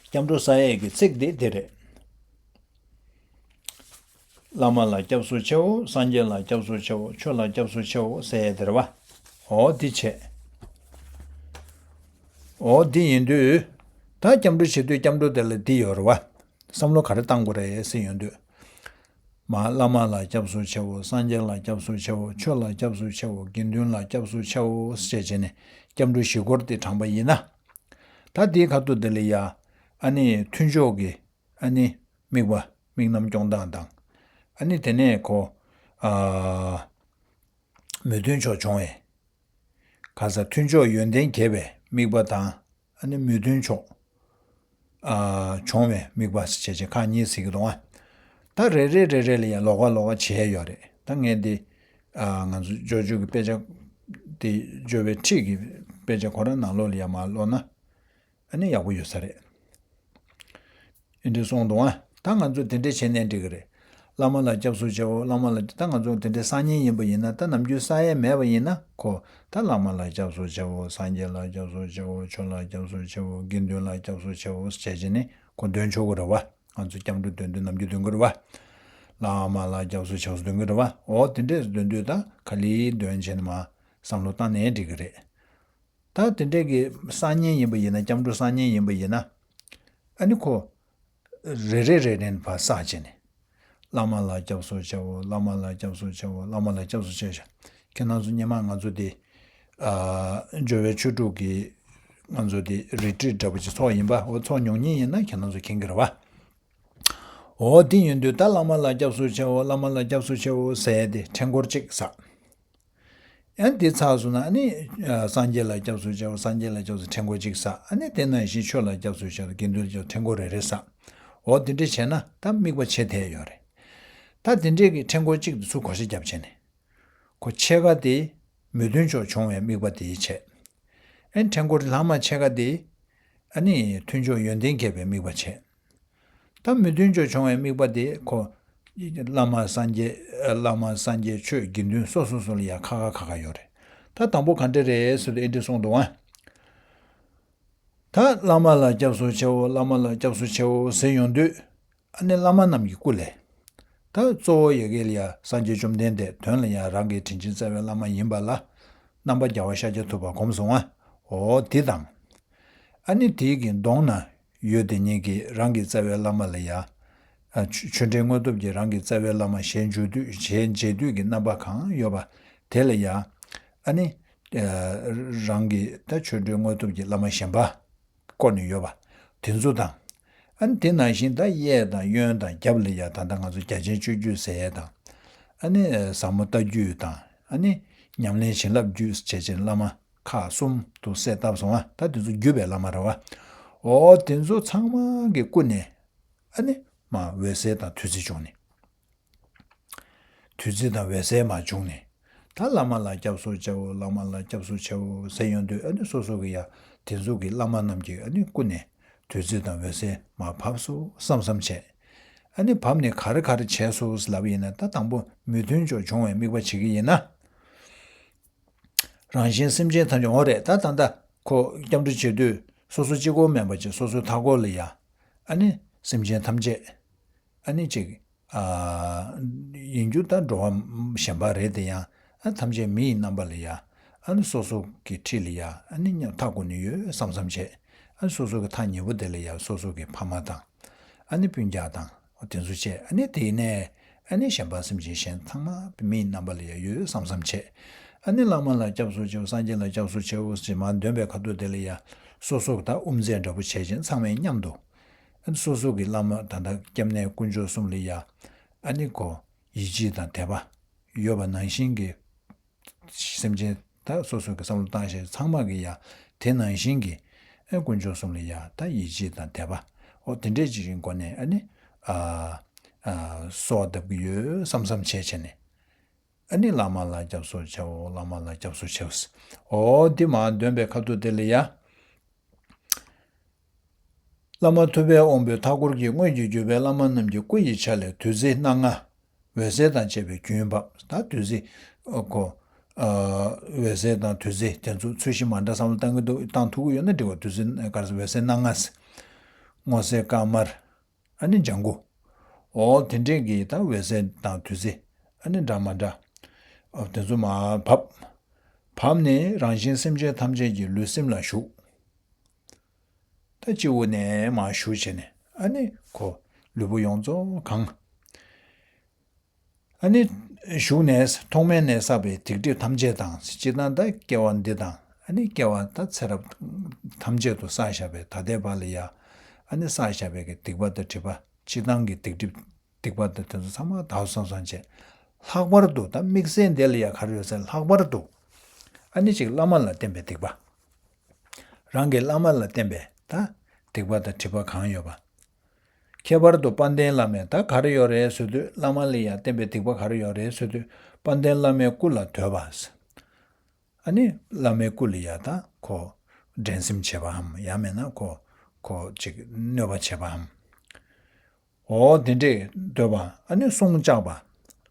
སྐྱབས་འགྲོ་བསགས་ཡས་ཀྱི་ཚིག་འདི་དེ་རེད། བླ་མ་ལ་སྐྱབས་སུ་མཆིའོ། སངས་རྒྱས་ལ་སྐྱབས་སུ་མཆིའོ། ཆོས་ལ་སྐྱབས་སུ་མཆིའོ་ཟེར་ཡས་དེ་རེད་བ། འོ་འདི་བྱས། འོ་འདི་ཡིན་དུས། ད་སྐྱབས་འགྲོ་བྱེད་དུས་སྐྱབས་འགྲོ་དེ་ལ་འདི་ཡོད་རེད་བ། བསམ་བློ་ག་རེ་བཏང་དགོས་རེད་ཟེར་ཡོང་དུས། མ་བླ་མ་ལ་སྐྱབས་སུ་མཆིའོ། སངས་རྒྱས་ལ་སྐྱབས་སུ་མཆིའོ། ཆོས་ལ་སྐྱབས་སུ་མཆིའོ། དགེ་འདུན་ལ་སྐྱབས་སུ་མཆིའོ་ཞེས་བྱས་ནས་སྐྱབས་འགྲོ་བཞི་སྐོར་དེ་བགྲངས་པ་ཡིན་ན། ད་དེའི་ཁ་ཐུག་དེ་ལ་ཡ། ཨ་ནི་མཐུན་ཕྱོགས་ཀྱི་ཨ་ནི་དམིགས་པ་དམིགས་རྣམ་སྐྱོང་སྟངས་དང་། ཨ་ནི་དེ་ནས་ཁོ། ཨ། མོས་མཐུན་ཕྱོགས་སྦྱོང་བའི། ག་ས་མཐུན་ཕྱོགས་ཡོན་ཏན་རྒྱས་པའི་དམིགས་པ་དང་། ཨ་ནི་མོས་མཐུན་ཕྱོགས། ཨ། སྦྱོང་བའི་དམིགས་པ་ཞེས་བྱས་ཁག་གཉིས་ཟེར་གྱི་འདུག་ཨ། ད་རེ་རེ་རེ་རེ་ལ་ཡང་ལོགས་ཀ་ལོགས་ཀ་བྱས་ཡོད་རེད། ད་ངས་འདི། ཨ། ང་ཚོ་སྦྱོར་ཆོས་ཀྱི་དཔེ་ཆ། དེ་སྦྱོར་བའི་ཁྲིད་ཀྱི་དཔེ་ཆ་ཁོ་རང་ནང་ལོགས་ལ་ཡང་མར་ཀློག་ན། ཨ་ནི་ཡག་པོ་ཡོད་ས་རེད། ཨེ་འདྲ་གསུངས་འདུག་ཨ། ད་ང་ཚོ་དེ་འདྲ་བྱས་ནས་འགྲིག་གི་རེད། བླ་མ་ལ་སྐྱབས་སུ་མཆིའོ། བླ་མ་ལ་ད་ང་ཚོ་དེ་འདྲ་སང་ཉིན་ཡིན་པ་ཡིན་ན། ད་ནམ་རྒྱུན་བསགས་ཡས་མེད་པ་ཡིན་ན་ཁོ། ད་བླ་མ་ལ་སྐྱབས་སུ་མཆིའོ། སངས་རྒྱས་ལ་སྐྱབས་སུ་མཆིའོ། ཆོས་ལ་སྐྱབས་སུ་མཆིའོ། དགེ་འདུན་ལ་སྐྱབས་སུ་མཆིའོ་ཞེས་བྱས་ནས་ཁོ་འདོན་ཆོག་གི་རེད་བ། ང་ཚོ་སྐྱབས་འགྲོ་འདོན་དུས་ནམ་རྒྱུན་འདོན་གི་རེད་བ། བླ་མ་ལ་སྐྱབས་སུ་མཆིའོ་འདོན་གི་རེད་བ། འོ་དེ་འདྲས་འདོན་དུས་ད་ག་ལེར་འདོན་བྱས་ནས་མར་བསམ་བློ་བཏང་ནའི་འགྲིག་གི་རེད། ད་དེ་འདྲས་ཀྱི་སང་ཉིན་ཡིན་པ་ཡིན་ན། སྐྱབས་འགྲོ་སང་ཉིན་ཡིན་པ་ཡིན་ན། ཨ་ནི་ཁོ། རེ་རེ་རེ་རེ་ནས་ཕར་བསགས་བྱས་ནས། བླ་མ་ལ་སྐྱབས་སུ་མཆིའོ། བླ་མ་ལ་སྐྱབས་སུ་མཆིའོ། བླ་མ་ལ་སྐྱབས་སུ་མཆིའོ། ཁྱེད་རྣམ་ཚོ་སྔོན་མ་ང་ཚོ་དེ། ཨ། སྦྱོར་བའི་ཆོས་དྲུག་གི། ང་ཚོ་དེ་རི་ཊྲིཊ་འདྲ་པོ་ཅིག་ཚོགས་ཡིན་པ། འོ་ཚོགས་མྱོང་མཁན་ཡིན་ན་ཁྱེད་རྣམ་ཚོ་མཁྱེན་གྱི་རེད་བ། འོ་དེ་ཡིན་དུས་ད་བླ་མ་ལ་སྐྱབས་སུ་མཆིའོ། བླ་མ་ལ་སྐྱབས་སུ་མཆིའོ་ཟེར་ཡས་དེ་ཕྲེང་སྐོར་གཅིག་བསགས། ཨ་ནི་དེ་ཚར་སོང་ན་ཨ་ནི། ཨ། སངས་རྒྱས་ལ་སྐྱབས་སུ་མཆིའོ། སངས་རྒྱས་ལ་སྐྱབས་སུ་ཕྲེང་སྐོར་གཅིག་བསགས། ཨ་ནི་དེ་ནང་བཞིན་ཆོས་ལ་སྐྱབས་སུ་མཆིའོ། དགེ་འདུན་ལ་སྐྱབས་ཕྲེང་སྐོར་རེ་རེ་བསགས། འོ་དེ་འདྲ་བྱས་ན་ད་དམིགས་པ་ཆེ་ཐལ་ཡོད་རེད། ད་དེ་འདྲས་ཀྱི་ཕྲེང་སྐོར་གཅིག་དེ་ཚུར་བགོ་བཤའ་བརྒྱབ་བྱས་ནས། ཁོ་ཕྱེད་ཀ་དེ་མོས་མཐུན་ཕྱོགས་སྦྱོང་བའི་དམིགས་པ་དེ་བྱས། ཨ་ནི་ཕྲེང་སྐོར་ལྷག་མ་ཕྱེད་ཀ་དེ། ཨ་ནི་མཐུན་ཕྱོགས་ཡོན་ཏན་རྒྱས་པའི་དམིགས་པ་བྱས། ད་མོས་མཐུན་ཕྱོགས་སྦྱོང་བའི་དམིགས་པ་དེ་ཁོ། བླ་མ་སངས་རྒྱས། བླ་མ་སངས་རྒྱས་ཆོས་དགེ་འདུན་སོ་སོ་སོ་ལ་ཡང་ཁག་ཁག་ཁག་ཁག་ཡོད་རེད། ད་དང་པོ་ག་འདྲ་རེད་ཟེར་དུས་ཨེ་འདྲ་གསུངས་འདུག་ཨ། ད་བླ་མ་ལ་སྐྱབས་སུ་མཆིའོ། བླ་མ་ལ་སྐྱབས་སུ་མཆིའོ་ཟེར་ཡོང་དུས། ཨ་ནི་བླ་མ་རྣམས་ཀྱི་སྐུ་ལས། ད་གཙོ་བོ་ཡ་གི་ལ་ཡ་སངས་རྒྱས་བཅོམ་ལྡན་འདས། དོན་ལ་ཡང་རང་གི་དྲིན་ཅན་རྩ་བའི་བླ་མ་ཡིན་པ་ལ། རྣམ་པ་རྒྱལ་བ་ཤཱཀྱ་ཐུབ་པ་སྒོམ་སོང་ང་། འོ་དེ་དང་། ཨ་ནི་དེའི་གི་གདོང་ན་ཡོད་དེ་ཉིད་ཀྱི་རང་གི་རྩ་བའི་བླ་མ་ལ་ཡ། ཨ། ཆོས་ཆོས་འབྲེལ་དངོས་སྟོབས་ཀྱི་རང་གི་རྩ་བའི་བླ་མ་ཞལ་མཇལ་དུས། ཞལ་མཇལ་དུས་ཀྱི་རྣམ་པ་གང་ཡོད་པ་དེ་ལ་ཡ། ཨ་ནི། ཨ། རང་གི་ད་ཆོས་འབྲེལ་དངོས་སྟོབས་ཀྱི་བླ་མ་གཞན་པ། བསྐོར་ནས་ཡོད་པ། དེ་ཚོ་དང་། ཨ་ནི་དེ་ནང་བཞིན་ད་གཡས་དང་གཡོན་དང་རྒྱབ་ལ་ཡ། ད་ལྟ་ང་ཚོ་རྒྱ་ཆེན་སྤྱོད་བརྒྱུད་ཟེར་ཡས་དང་། ཨ་ནི་ཟབ་མོ་ལྟ་བརྒྱུད་དང་། ཨ་ནི་ཉམས་ལེན་བྱིན་རླབས་བརྒྱུད་བྱས་བྱས་བླ་མ་ཁག་གསུམ་དུ་གསལ་བཏབ་སོང་ང་། ད་དེ་ཚོ་བརྒྱུད་པའི་བླ་མ་རེད་བ། འོ་དེ་ཚོ་ཚང་མ་གི་སྐུ་ནས། ཨ་ནི་མར་འོད་གསལ་དང་བདུད་རྩི་བྱུང་ནས། བདུད་རྩི་དང་འོད་གསལ་མར་བྱུང་ནས། ད་བླ་མ་ལ་སྐྱབས་སུ་མཆིའོ། བླ་མ་ལ་སྐྱབས་སུ་མཆིའོ་ཟེར་ཡོང་དུས། ཨ་ནི་སོ་སོ་གི་ཡ་དེ་ཚོ་གི་བླ་མ་རྣམས་ཀྱི་ཨ་ནི་སྐུ་ནས་བདུད་རྩི་དང་འོད་གསལ་མར་བབས་སོང་བསམ་བསམ་བྱས། ཨ་ནི་བབས་ནས་ག་རེ་ག་རེ་བྱས་སོང་ལབ་ཡིན་ན། ད་དང་པོ་མོས་མཐུན་ཕྱོགས་སྦྱོང་བའི་དམིགས་པ་བྱེད་ཀྱི་ཡིན་ན། རང་གཞན་སེམས་ཅན་ཐམས་ཅད། འོ་རེད། ད་ད་ལྟ་ཁོ་སྐྱབས་འགྲོ་བྱེད་དུས། སོ་སོ་གཅིག་པོ་མེད་པ་ཅིག་སོ་སོའི་མཐའ་འཁོར་ལ་ཡ། ཨ་ནི་སེམས་ཅན་ཐམས་ཅད། ཨ་ནི་ཅིག་ཨ། ཡིན་རྒྱུ་ད་འགྲོ་བ་གཞན་པ་རེད་དེ་ཡང་། ཨ་ཐམས་ཅད་མི་ཡི་རྣམ་པ་ལ་ཡ། ཨ་ནི་སོ་སོ་གི་འཁྲིས་ལ་ཡ། ཨ་ནི་མཉམ་མཐའ་འཁོར་ནས་ཡོད་བསམ་བསམ་བྱས། ཨ་ནི་སོ་སོ་གི་མཐའ་ཉེ་པོ་དེ་ལ་ཡ་སོ་སོ་གི་ཕ་མ་དང་། ཨ་ནི་སྤུན་ཀྱག་དང་། དེ་ཚོ་བྱས། ཨ་ནི་དེ་ནས། ཨ་ནི་གཞན་པ་སེམས་ཅན་གཞན་ཚང་མ་མི་ཡི་རྣམ་པ་ལ་ཡ་ཡོད་བསམ་བསམ་བྱས། ཨ་ནི་བླ་མ་ལ་སྐྱབས་སུ་མཆིའོ། སངས་རྒྱས་ལ་སྐྱབས་སུ་མཆིའོ་ཞེས་མར་འདོན་པའི་ཁ་ཐུག་དེ་ལ་ཡ། སོ་སོ་གི་ད་དབུ་མཛད་འདྲ་པོ་བྱས་ཅིང་ཚང་མས་མཉམ་དུ། ཨ་ནི་སོ་སོ་གི་བླ་མ་ད་ལྟ་སྐྱབས་གནས་དཀོན་མཆོག་གསུམ་ལ་ཡ། ཨ་ནི་ཁོ་ཡིད་ཆེས་དང་དད་པ་ཡོད་པ་ནང་བཞིན་གྱི། སེམས་ཅན་ད་སོ་སོ་གི་བསམ་བློ་བཏང་བྱས་ཚང་མ་གི་ཡ། དེ་ནང་བཞིན་གྱི། ཨ་དཀོན་མཆོག་གསུམ་ལ་ཡ་ད་ཡིད་ཆེས་དང་དད་པ། འོ་དེ་འདྲས་ཅིག་གི་སྒོ་ནས་ཨ་ནི། ཨ། ཨ། གསོལ་བ་བཏབ་ཀྱི་ཡོད་བསམ་བསམ་བྱས་བྱས་ནས། ཨ་ནི་བླ་མ་ལ་སྐྱབས་སུ་མཆིའོ། བླ་མ་ལ་སྐྱབས་སུ་མཆིའོ། འོ་འདི་མར་འདོན་པའི་ཁ་ཐུག་དེ་ལ་ཡ། བླ་མ་ཐུབ་པའི་དབང་པོའི་མཐའ་འཁོར་གྱི། དངོས་ཀྱི་བརྒྱུད་པའི་བླ་མ་རྣམས་ཀྱི་སྐུ་ཡི་ཆ་ལས་བདུད་རྩི་སྣ་ལྔ། འོད་ཟེར་དང་བཅས་པའི་རྒྱུན་བབས། ད་བདུད་རྩི། ཨ། ཁོ། ཨ། འོད་ཟེར་དང་བདུད་རྩི་དེ་ཚོ་ཚོས་གཞི་མ་འདྲ་བསམ་བློ་བཏང་གི་འདུག་བཏང་ཐུབ་ཀྱི་ཡོད་ན་འགྲིག་པ། བདུད་རྩི་ག་རེ་ཟེར། འོད་ཟེར་སྣ་ལྔ་ཟེར། སྔོ་སེར་དཀར་དམར། ཨ་ནི་ལྗང་གུ། འོ་དེ་འདྲས་ཀྱི་ད་འོད་ཟེར་དང་བདུད་རྩི། ཨ་ནི་འདྲ་མ་འདྲ། ཨ། དེ་ཚོ་མར་བབས། བབས་ནས་རང་གཞན་སེམས་ཅན་ཐམས་ཅད་ཀྱི་ལུས་སེམས་ལ་ཞུགས། ད་སྤྱི་བོ་ནས་མར་ཞུགས་བྱས་ནས། ཨ་ནི་ཁོ་ལུས་པོ་ཡོངས་རྫོགས་གང་། ཨ་ནི་ཞུགས་ནས་ཐོག་མེད་ནས་བསགས་པའི་སྡིག་སྒྲིབ་ཐམས་ཅད་དང་། སྤྱིར་བཏང་ད་སྐྱེ་བ་འདི་དང་། ཨ་ནི་སྐྱེ་བ་ད་ཚེ་རབས་ཐམས་ཅད་དུ་བསགས་བཞག་པའི་ད་ལྟའི་བར་ལ་ཡ། ཨ་ནི་བསགས་བཞག་པའི་གི་སྡིག་པ་དང་སྒྲིབ་པ། སྤྱིར་བཏང་གི་སྡིག་སྒྲིབ། སྡིག་པ་དང་དེ་ཚོ་ཚང་མ་དག་སོང་སོང་བྱས། ལྷག་པར་དུ་ད་དམིགས་བསལ་འདི་ལ་ཡ་ག་རེ་ཡོད་ཟེར། ལྷག་པར་དུ། ཨ་ནི་ཅིག་བླ་མ་ལ་བརྟེན་པའི་སྡིག་པ། རང་གི་བླ་མ་ལ་བརྟེན་པའི་ད་སྡིག་པ་དང་སྒྲིབ་པ་གང་ཡོད་པ། ཁྱད་པར་དུ་དཔལ་ལྡན་བླ་མའི་ད་ག་རེ་ཡོད་རེད་ཟེར་དུས། བླ་མ་ལ་ཡ་བརྟེན་པའི་སྡིག་པ་ག་རེ་ཡོད་རེད་ཟེར་དུས། དཔལ་ལྡན་བླ་མའི་སྐུ་ལ་འདོད་པ། ཨ་ནི་བླ་མའི་སྐུ་ལ་ཡ་ད་ཁོ་འགྲན་སེམས་བྱེད་པའམ། ཡང་མིན་ན་ཁོ་ཁོ་ཅིག་གནོད་པ་བྱེད་པའམ། འོ་དེ་འདྲས་འདོད་པ། ཨ་ནི་གསུང་བཅག་པ།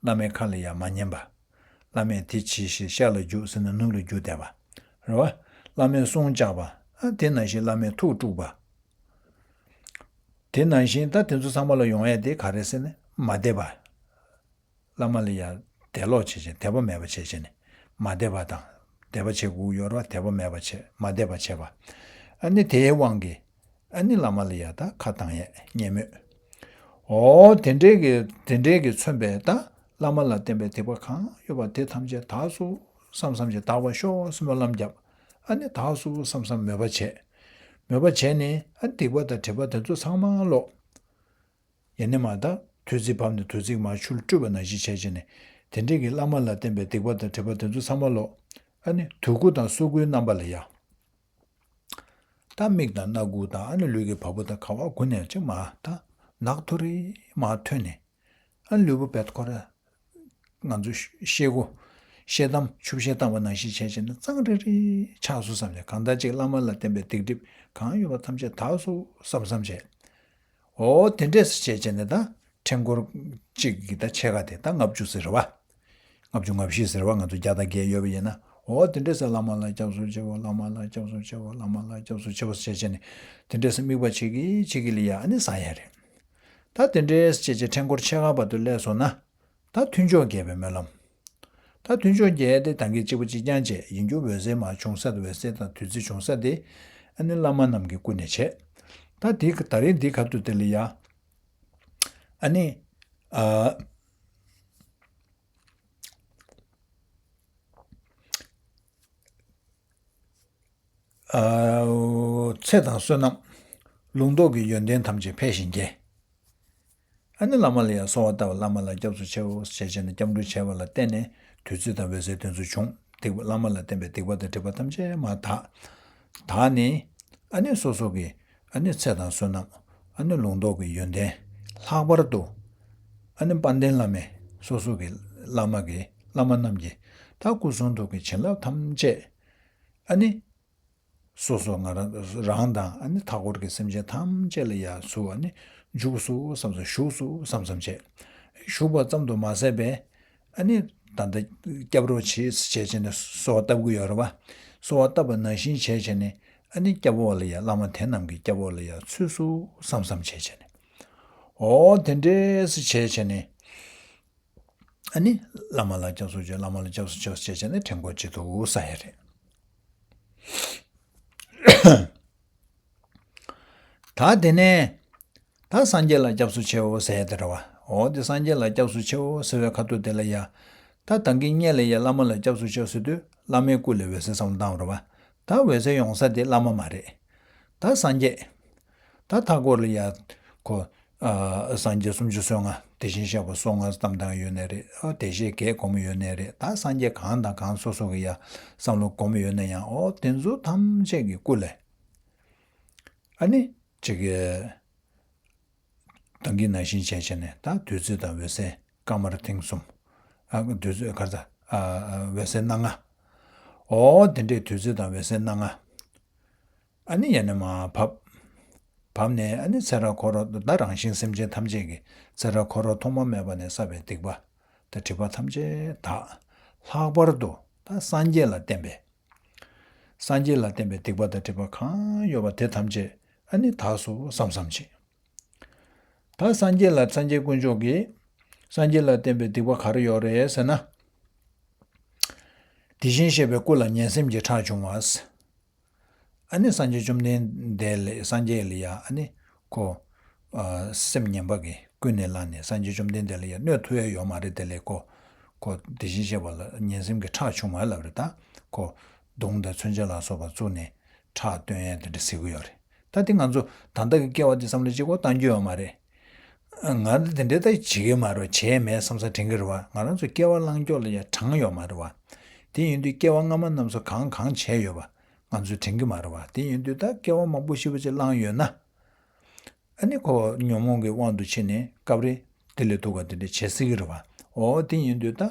བླ་མའི་ཁ་ལ་ཡ་མ་ཉན་པ། བླ་མས་དེ་གྱིས་ཤིག་ཤ་ལ་རྒྱུག་ཟེར་ན་ནུབ་ལ་རྒྱུག་བསྡད་པ། རེད་བ། བླ་མས་གསུང་བཅག་པ། ཨ་དེ་ནང་བཞིན་བླ་མས་ཐུགས་དཀྲུགས་པ། དེ་ནང་བཞིན་ད་དེ་ཚོ་ཚང་མ་ལ་ཡོང་ཡ་དེ་ག་རེ་ཟེར་ན་མ་དད་པ། བླ་མ་ལ་ཡ་དད་ལོག་བྱེད་བྱེད། དད་པ་མེད་པ་བྱེད་བྱེད་ནས། མ་དད་པ་དང་། དད་པ་བྱེད་དགོས་ཡོད་རེད་བ། དད་པ་མེད་པ་བྱེད། མ་དད་པ་བྱེད་པ། ཨ་ནི་དེའི་དབང་གིས། ཨ་ནི་བླ་མ་ལ་ཡ་ད་ཁ་བཏང་ཡས་སྙན་མོད། འོ་དེ་འདྲས་ཀྱི་དེ་འདྲས་ཀྱི་མཚོན་པའི་ད་བླ་མ་ལ་བརྟེན་པའི་སྡིག་པ་གང་ཡོད་པ་དེ་ཐམས་ཅད་དག་སོང་བསམ་བསམ་བྱས། དག་པར་ཤོག་ཟེར་སྨོན་ལམ་བརྒྱབ། ཨ་ནི་དག་སོང་བསམ་བསམ་མོས་པ་བྱས། མོས་པ་བྱས་ནས་ཨ་སྡིག་པ་དང་སྒྲིབ་པ་དེ་ཚོ་ཚང་མ་ལོག། ཡེ་ནས་མར་ད་བདུད་རྩི་བབས་ནས་བདུད་རྩི་མར་ཆུར་བཀྲུས་པ་ནང་བཞིན་བྱས་བྱས་ནས། དེ་འདྲས་ཀྱི་བླ་མ་ལ་བརྟེན་པའི་སྡིག་པ་དང་སྒྲིབ་པ་དེ་ཚོ་ཚང་མ་ལོག། ཨ་ནི་དུས་ཀུན་དང་སོ་ཀུན་རྣམ་པ་ལ་ཡ། ད་མིག་དང་སྣ་ཁུག་དང་། ཨ་ནི་ལུས་ཀྱི་བ་སྤུ་དང་ག་བ་ཀུན་ནས་ཅིག་མར་ད་ནག་ཐོ་རེ་མར་ཐོན་ནས། ཨ་ནི་ལུས་པོ་བད་ཁོ་ར། ང་ཚོ་ཤེལ་སྒོ། ཤེལ་དམ། ཆུ་བཤལ་བཏང་བ་ནང་བཞིན་བྱས་བྱས་ནས་གཙང་རིལ་རིལ་ཆགས་སོང་བསམ་ནས། གང་ལྟར་ཅིག་བླ་མ་ལ་བརྟེན་པའི་སྡིག་སྒྲིབ་གང་ཡོད་པ་ཐམས་ཅད་དག་སོང་བསམ་བསམ་བྱས། འོ་དེ་འདྲས་སེ་བྱས་བྱས་ནས་ད་ཕྲེང་སྐོར་གཅིག་གི་ད་ཕྱེད་ཀ་དེ་ད་ལྔ་བཅུ་ཟེར་བ། ལྔ་བཅུ་ང་བཞི་ཟེར་བ། ང་ཚོ་བརྒྱ་དང་བརྒྱད་ཡོད་པ་ཡིན་ན། འོ་དེ་འདྲས་སེ་བླ་མ་ལ་སྐྱབས་སུ་མཆིའོ། བླ་མ་ལ་སྐྱབས་སུ་མཆིའོ། བླ་མ་ལ་སྐྱབས་སུ་མཆིའོ་ཟེར་བྱས་ནས། དེ་འདྲས་སེ་དམིགས་པ་བྱེད་ཀྱི་བྱེད་ཀྱི་ལ་ཡ་ཨ་ནི་བཟང་ཡ་རེད། ད་དེ་འདྲས་བྱས་བྱས་ཕྲེང་སྐོར་ཕྱེད་ཀ་བར་དུ་སླེབས་སོང་ན། ད་མཐུན་ཕྱོགས་རྒྱས་པའི་སྨོན་ལམ། ད་མཐུན་ཕྱོགས་རྒྱས་དེ་ད་གིན་གཅིག་པ་གཅིག་རྐྱང་བྱས། ཡིན་རྒྱུ་འོད་ཟེར་མར་བྱུང་ས་དེ། འོད་ཟེར་དང་བདུད་རྩི་བྱུང་ས་དེ། ཨ་ནི་བླ་མ་རྣམས་ཀྱི་སྐུ་ནས་བྱས། ད་དེ་ད་རིང་འདི་ཁ་ཐུག་དེ་ལ་ཡ། ཨ་ནི། ཨ། ཨ། ཚེ་དང་བསོད་ནམས། ལུང་རྟོགས་ཀྱི་ཡོན་ཏན་ཐམས་ཅད་འཕེལ་ཞིང་རྒྱས། ཨ་ནི་བླ་མ་ལ་ཡང་གསོལ་བ་བཏབ། བླ་མ་ལ་སྐྱབས་སུ་མཆིའོ་ཞེས་བྱས་ནས་སྐྱབས་འགྲོ་བྱས་པ་ལ་བརྟེན་ནས་བདུད་རྩི་དང་འོད་ཟེར་དེ་ཚོ་བྱུང་། སྡིག་པ། བླ་མ་ལ་བརྟེན་པའི་སྡིག་པ་དང་སྒྲིབ་པ་ཐམས་ཅད་མར་དག། དག་ནས་ཨ་ནི་སོ་སོ་གི་ཨ་ནི་ཚེ་དང་བསོད་ནམས། ཨ་ནི་ལུང་རྟོགས་ཀྱི་ཡོན་ཏན། ལྷག་པར་དུ་ཨ་ནི་དཔལ་ལྡན་བླ་མའི། སོ་སོ་གི་བླ་མ་གི་བླ་མ་རྣམས་ཀྱི་ད་སྐུ་གསུང་ཐུགས་ཀྱི་བྱིན་རླབས་ཐམས་ཅད་ཨ་ནི། སོ་སོ་ང་རང་རང་དང་ཨ་ནི་མཐའ་འཁོར་གྱི་སེམས་ཅན་ཐམས་ཅད་ལ་ཡར་ཚུར་ཨ་ནི་འཇུག་སོང་བསམ་བསམ། ཞུགས་སོང་བསམ་བསམ་བྱས། ཞུགས་པ་ཙམ་དུ་མ་ཟད་པའི་ཨ་ནི་ད་ལྟ་སྐྱབས་རོགས་བྱེད་ཟེར་བྱས་བྱས་ནས་གསོལ་བ་བཏབ་ཀྱི་ཡོད་རེད་བ། གསོལ་བ་བཏབ་པ་ནང་བཞིན་བྱས་བྱས་ནས་ ཨ་ནི་སྐྱབས་འོག་ལ་ཡ་བླ་མ་དེ་རྣམས་ཀྱི་སྐྱབས་འོག་ལ་ཡ་ཚུད་སོང་བསམ་བསམ་བྱས་བྱས་ནས། འོ་དེ་འདྲས་བྱས་བྱས་ནས། ཨ་ནི་བླ་མ་ལ་སྐྱབས་སུ་མཆིའོ། བླ་མ་ལ་སྐྱབས་སུ་མཆིའོ་ཟེར་བྱས་ནས་དྲན་དགོས་ཀྱི་འདུག་ས་ཡ་རེད། ད་དེ་ནས་ད་སངས་རྒྱས་ལ་སྐྱབས་སུ་མཆིའོ་ཟེར་ཡ་དེ་རེད་བ། འོ་དེ་སངས་རྒྱས་ལ་སྐྱབས་སུ་མཆིའོ་ཟེར་བའི་ཁ་ཐུག་དེ་ལ་ཡ། ད་ད་གིན་སྔོན་ལ་ཡ་བླ་མ་ལ་སྐྱབས་སུ་མཆིའོ་ཟེར་དུས་བླ་མའི་སྐུ་ལ་འོད་ཟེར་བསམ་བློ་བཏང་བ་རེད་བ། ད་འོད་ཟེར་ཡོང་ས་དེ་བླ་མ་མ་རེད། ད་སངས་རྒྱས། ད་མཐའ་སྐོར་ལ་ཡ། ཁོ། ཨ། སངས་རྒྱས་སུམ་ཅུ་སོ་ལྔ། དེ་བཞིན་གཤེགས་པ་སོ་ལྔ་བསམ་སྟངས་ཡོད་ནའི་རེད། ཨ། བདེ་གཤེགས་བརྒྱད་སྒོམ་ཡོད་ནའི་རེད། ད་སངས་རྒྱས་གང་དང་གང་སོ་སོ་གི་ཡ་བསམ་བློ་སྒོམ་ཡོད་ན་ཡང་། འོ་དེ་ཚོ་ཐམས་ཅད་ཀྱི་སྐུ་ལས། ཨ་ནི་ཅིག་གི། ད་གིན་ནང་བཞིན་བྱས་བྱས་ནས་ད་བདུད་རྩི་དང་འོད་ཟེར་དཀར་དམར་མཐིང་གསུམ། ཨ། བདུད་རྩི་ག་རེ་ཟ། ཨ། འོད་ཟེར་སྣ་ལྔ། འོ་དེ་འདྲའི་བདུད་རྩི་དང་འོད་ཟེར་སྣ་ལྔ། ཨ་ནི་ཡ་ནས་མར་བབས། བབས་ནས་ཨ་ནི་ཚེ་རབས་འཁོར་བ། ད་རང་བཞིན་སེམས་ཅན་ཐམས་ཅད་ཀྱི་ཚེ་རབས་འཁོར་བ་ཐོག་མ་མེད་པ་ནས་བསགས་པའི་སྡིག་པ་དང་སྒྲིབ་པ་ཐམས་ཅད་དག། ལྷག་པར་དུ་ད་སངས་རྒྱས་ལ་བརྟེན་པའི། སངས་རྒྱས་ལ་བརྟེན་པའི་སྡིག་པ་དང་སྒྲིབ་པ་གང་ཡོད་པ་དེ་ཐམས་ཅད་ཨ་ནི་དག་སོང་བསམ་བསམ་བྱེད། ད་སངས་རྒྱས་ལ། སངས་རྒྱས་དཀོན་མཆོག་གིས་སངས་རྒྱས་ལ་བརྟེན་པའི་སྡིག་པ་ག་རེ་ཡོད་རེད་ཟེར་ན། དེ་བཞིན་གཤེགས་པའི་སྐུ་ལ་ངན་སེམས་ཀྱི་ཁྲག་ཕྱུང་བ། ཨ་ནི་སངས་རྒྱས་བཅོམ་ལྡན་འདས་ལ། སངས་རྒྱས་ལ་ཡ་ཨ་ནི་ཁོ། ཨ། སེམས་ངན་པ་གིས་ཀུན་ནས་བསླངས་ནས་སངས་རྒྱས་བཅོམ་ལྡན་འདས་ལ་ཡ་གནོད་ཐུབ་ཡ་ཡོད་མ་རེད། དེ་ལས་ཁོ། ཁོ་དེ་བཞིན་གཤེགས་པ་ལ་ངན་སེམས་ཀྱི་ཁྲག་ཕྱུང་བ་ལབ་རེད། ད་ཁོ་མདུང་དང་མཚོན་ཆ་ལ་སོགས་པ་བཙུགས་ནས་ཁྲག་བཏོན་ཡ་དེ་འདྲ་ཟེར་གྱི་ཡོད་རེད། ད་དེ་ང་ཚོ་ད་ལྟ་གི་སྐྱེ་བ་དེ་བསམ་བློ་གཅིག་པོ་བཏང་རྒྱུ་ཡོད་མ་རེད། ང་ཚོ་དེ་འདྲའི་ད་བྱེད་ཀྱི་མ་རེད་བ། བྱས་མེད་བསམ་བསམ་དྲན་གྱི་རེད་བ། ང་རང་ཚོ་སྐྱེ་བ་བླངས་ཀྱོག་ལ་ཡ་གྲངས་ཡོད་མ་རེད་བ། དེ་ཡིན་དུས་སྐྱེ་བ་སྔ་མ་རྣམས་སུ་གང་གང་བྱས་ཡོད་པ་ང་ཚོས་དྲན་གྱི་མ་རེད་བ། དེ་ཡིན་དུས་ད་སྐྱེ་བ་མང་པོ་ཞེ་པོ་ཅིག་བླངས་ཡོད་ན། ཨ་ནི་ཁོ་ཉོན་མོངས་ཀྱི་དབང་དུ་ཕྱིན་ནས་སྐབས་རེ་དེ་ལས་སྡུག་པ་དེ་འདྲ་བྱེད་སྲིད་ཀྱི་རེད་བ། འོ་དེ་ཡིན་དུས་ད།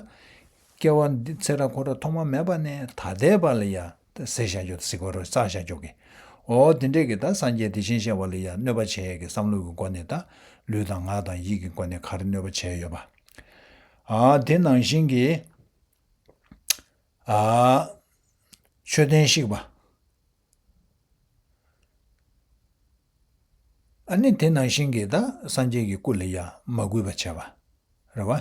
སྐྱེ་བ་འདི་ཚེ་རབས་འཁོར་བ་ཐོག་མ་མེད་པ་ནས་ད་ལྟའི་བར་ལ་ཡ་ཟད་བཞག་རྒྱུ་ཟེར་གྱི་རེད། བསགས་བཞག་རྒྱུ་གི། འོ་དེ་འདྲས་ཀྱི་ད་སངས་རྒྱས་དེ་བཞིན་གཤེགས་པ་ལ་ཡ་གནོད་པ་བྱེད་ཡས་ཀྱི་བསམ་བློ་གི་སྒོ་ནས་ད་ལུས་དང་ངག་དང་ཡིད་ཀྱི་སྒོ་ནས་ག་རེ་གནོད་པ་བྱས་ཡོད་པ། ཨ། དེ་ནང་བཞིན་གྱི། ཨ། མཆོད་རྟེན་བཤིག་པ། ཨ་ནི་དེ་ནང་བཞིན་གྱི་ད་སངས་རྒྱས་ཀྱི་སྐུ་ལ་ཡ་མ་གུས་པ་བྱས་པ་རེད་བ།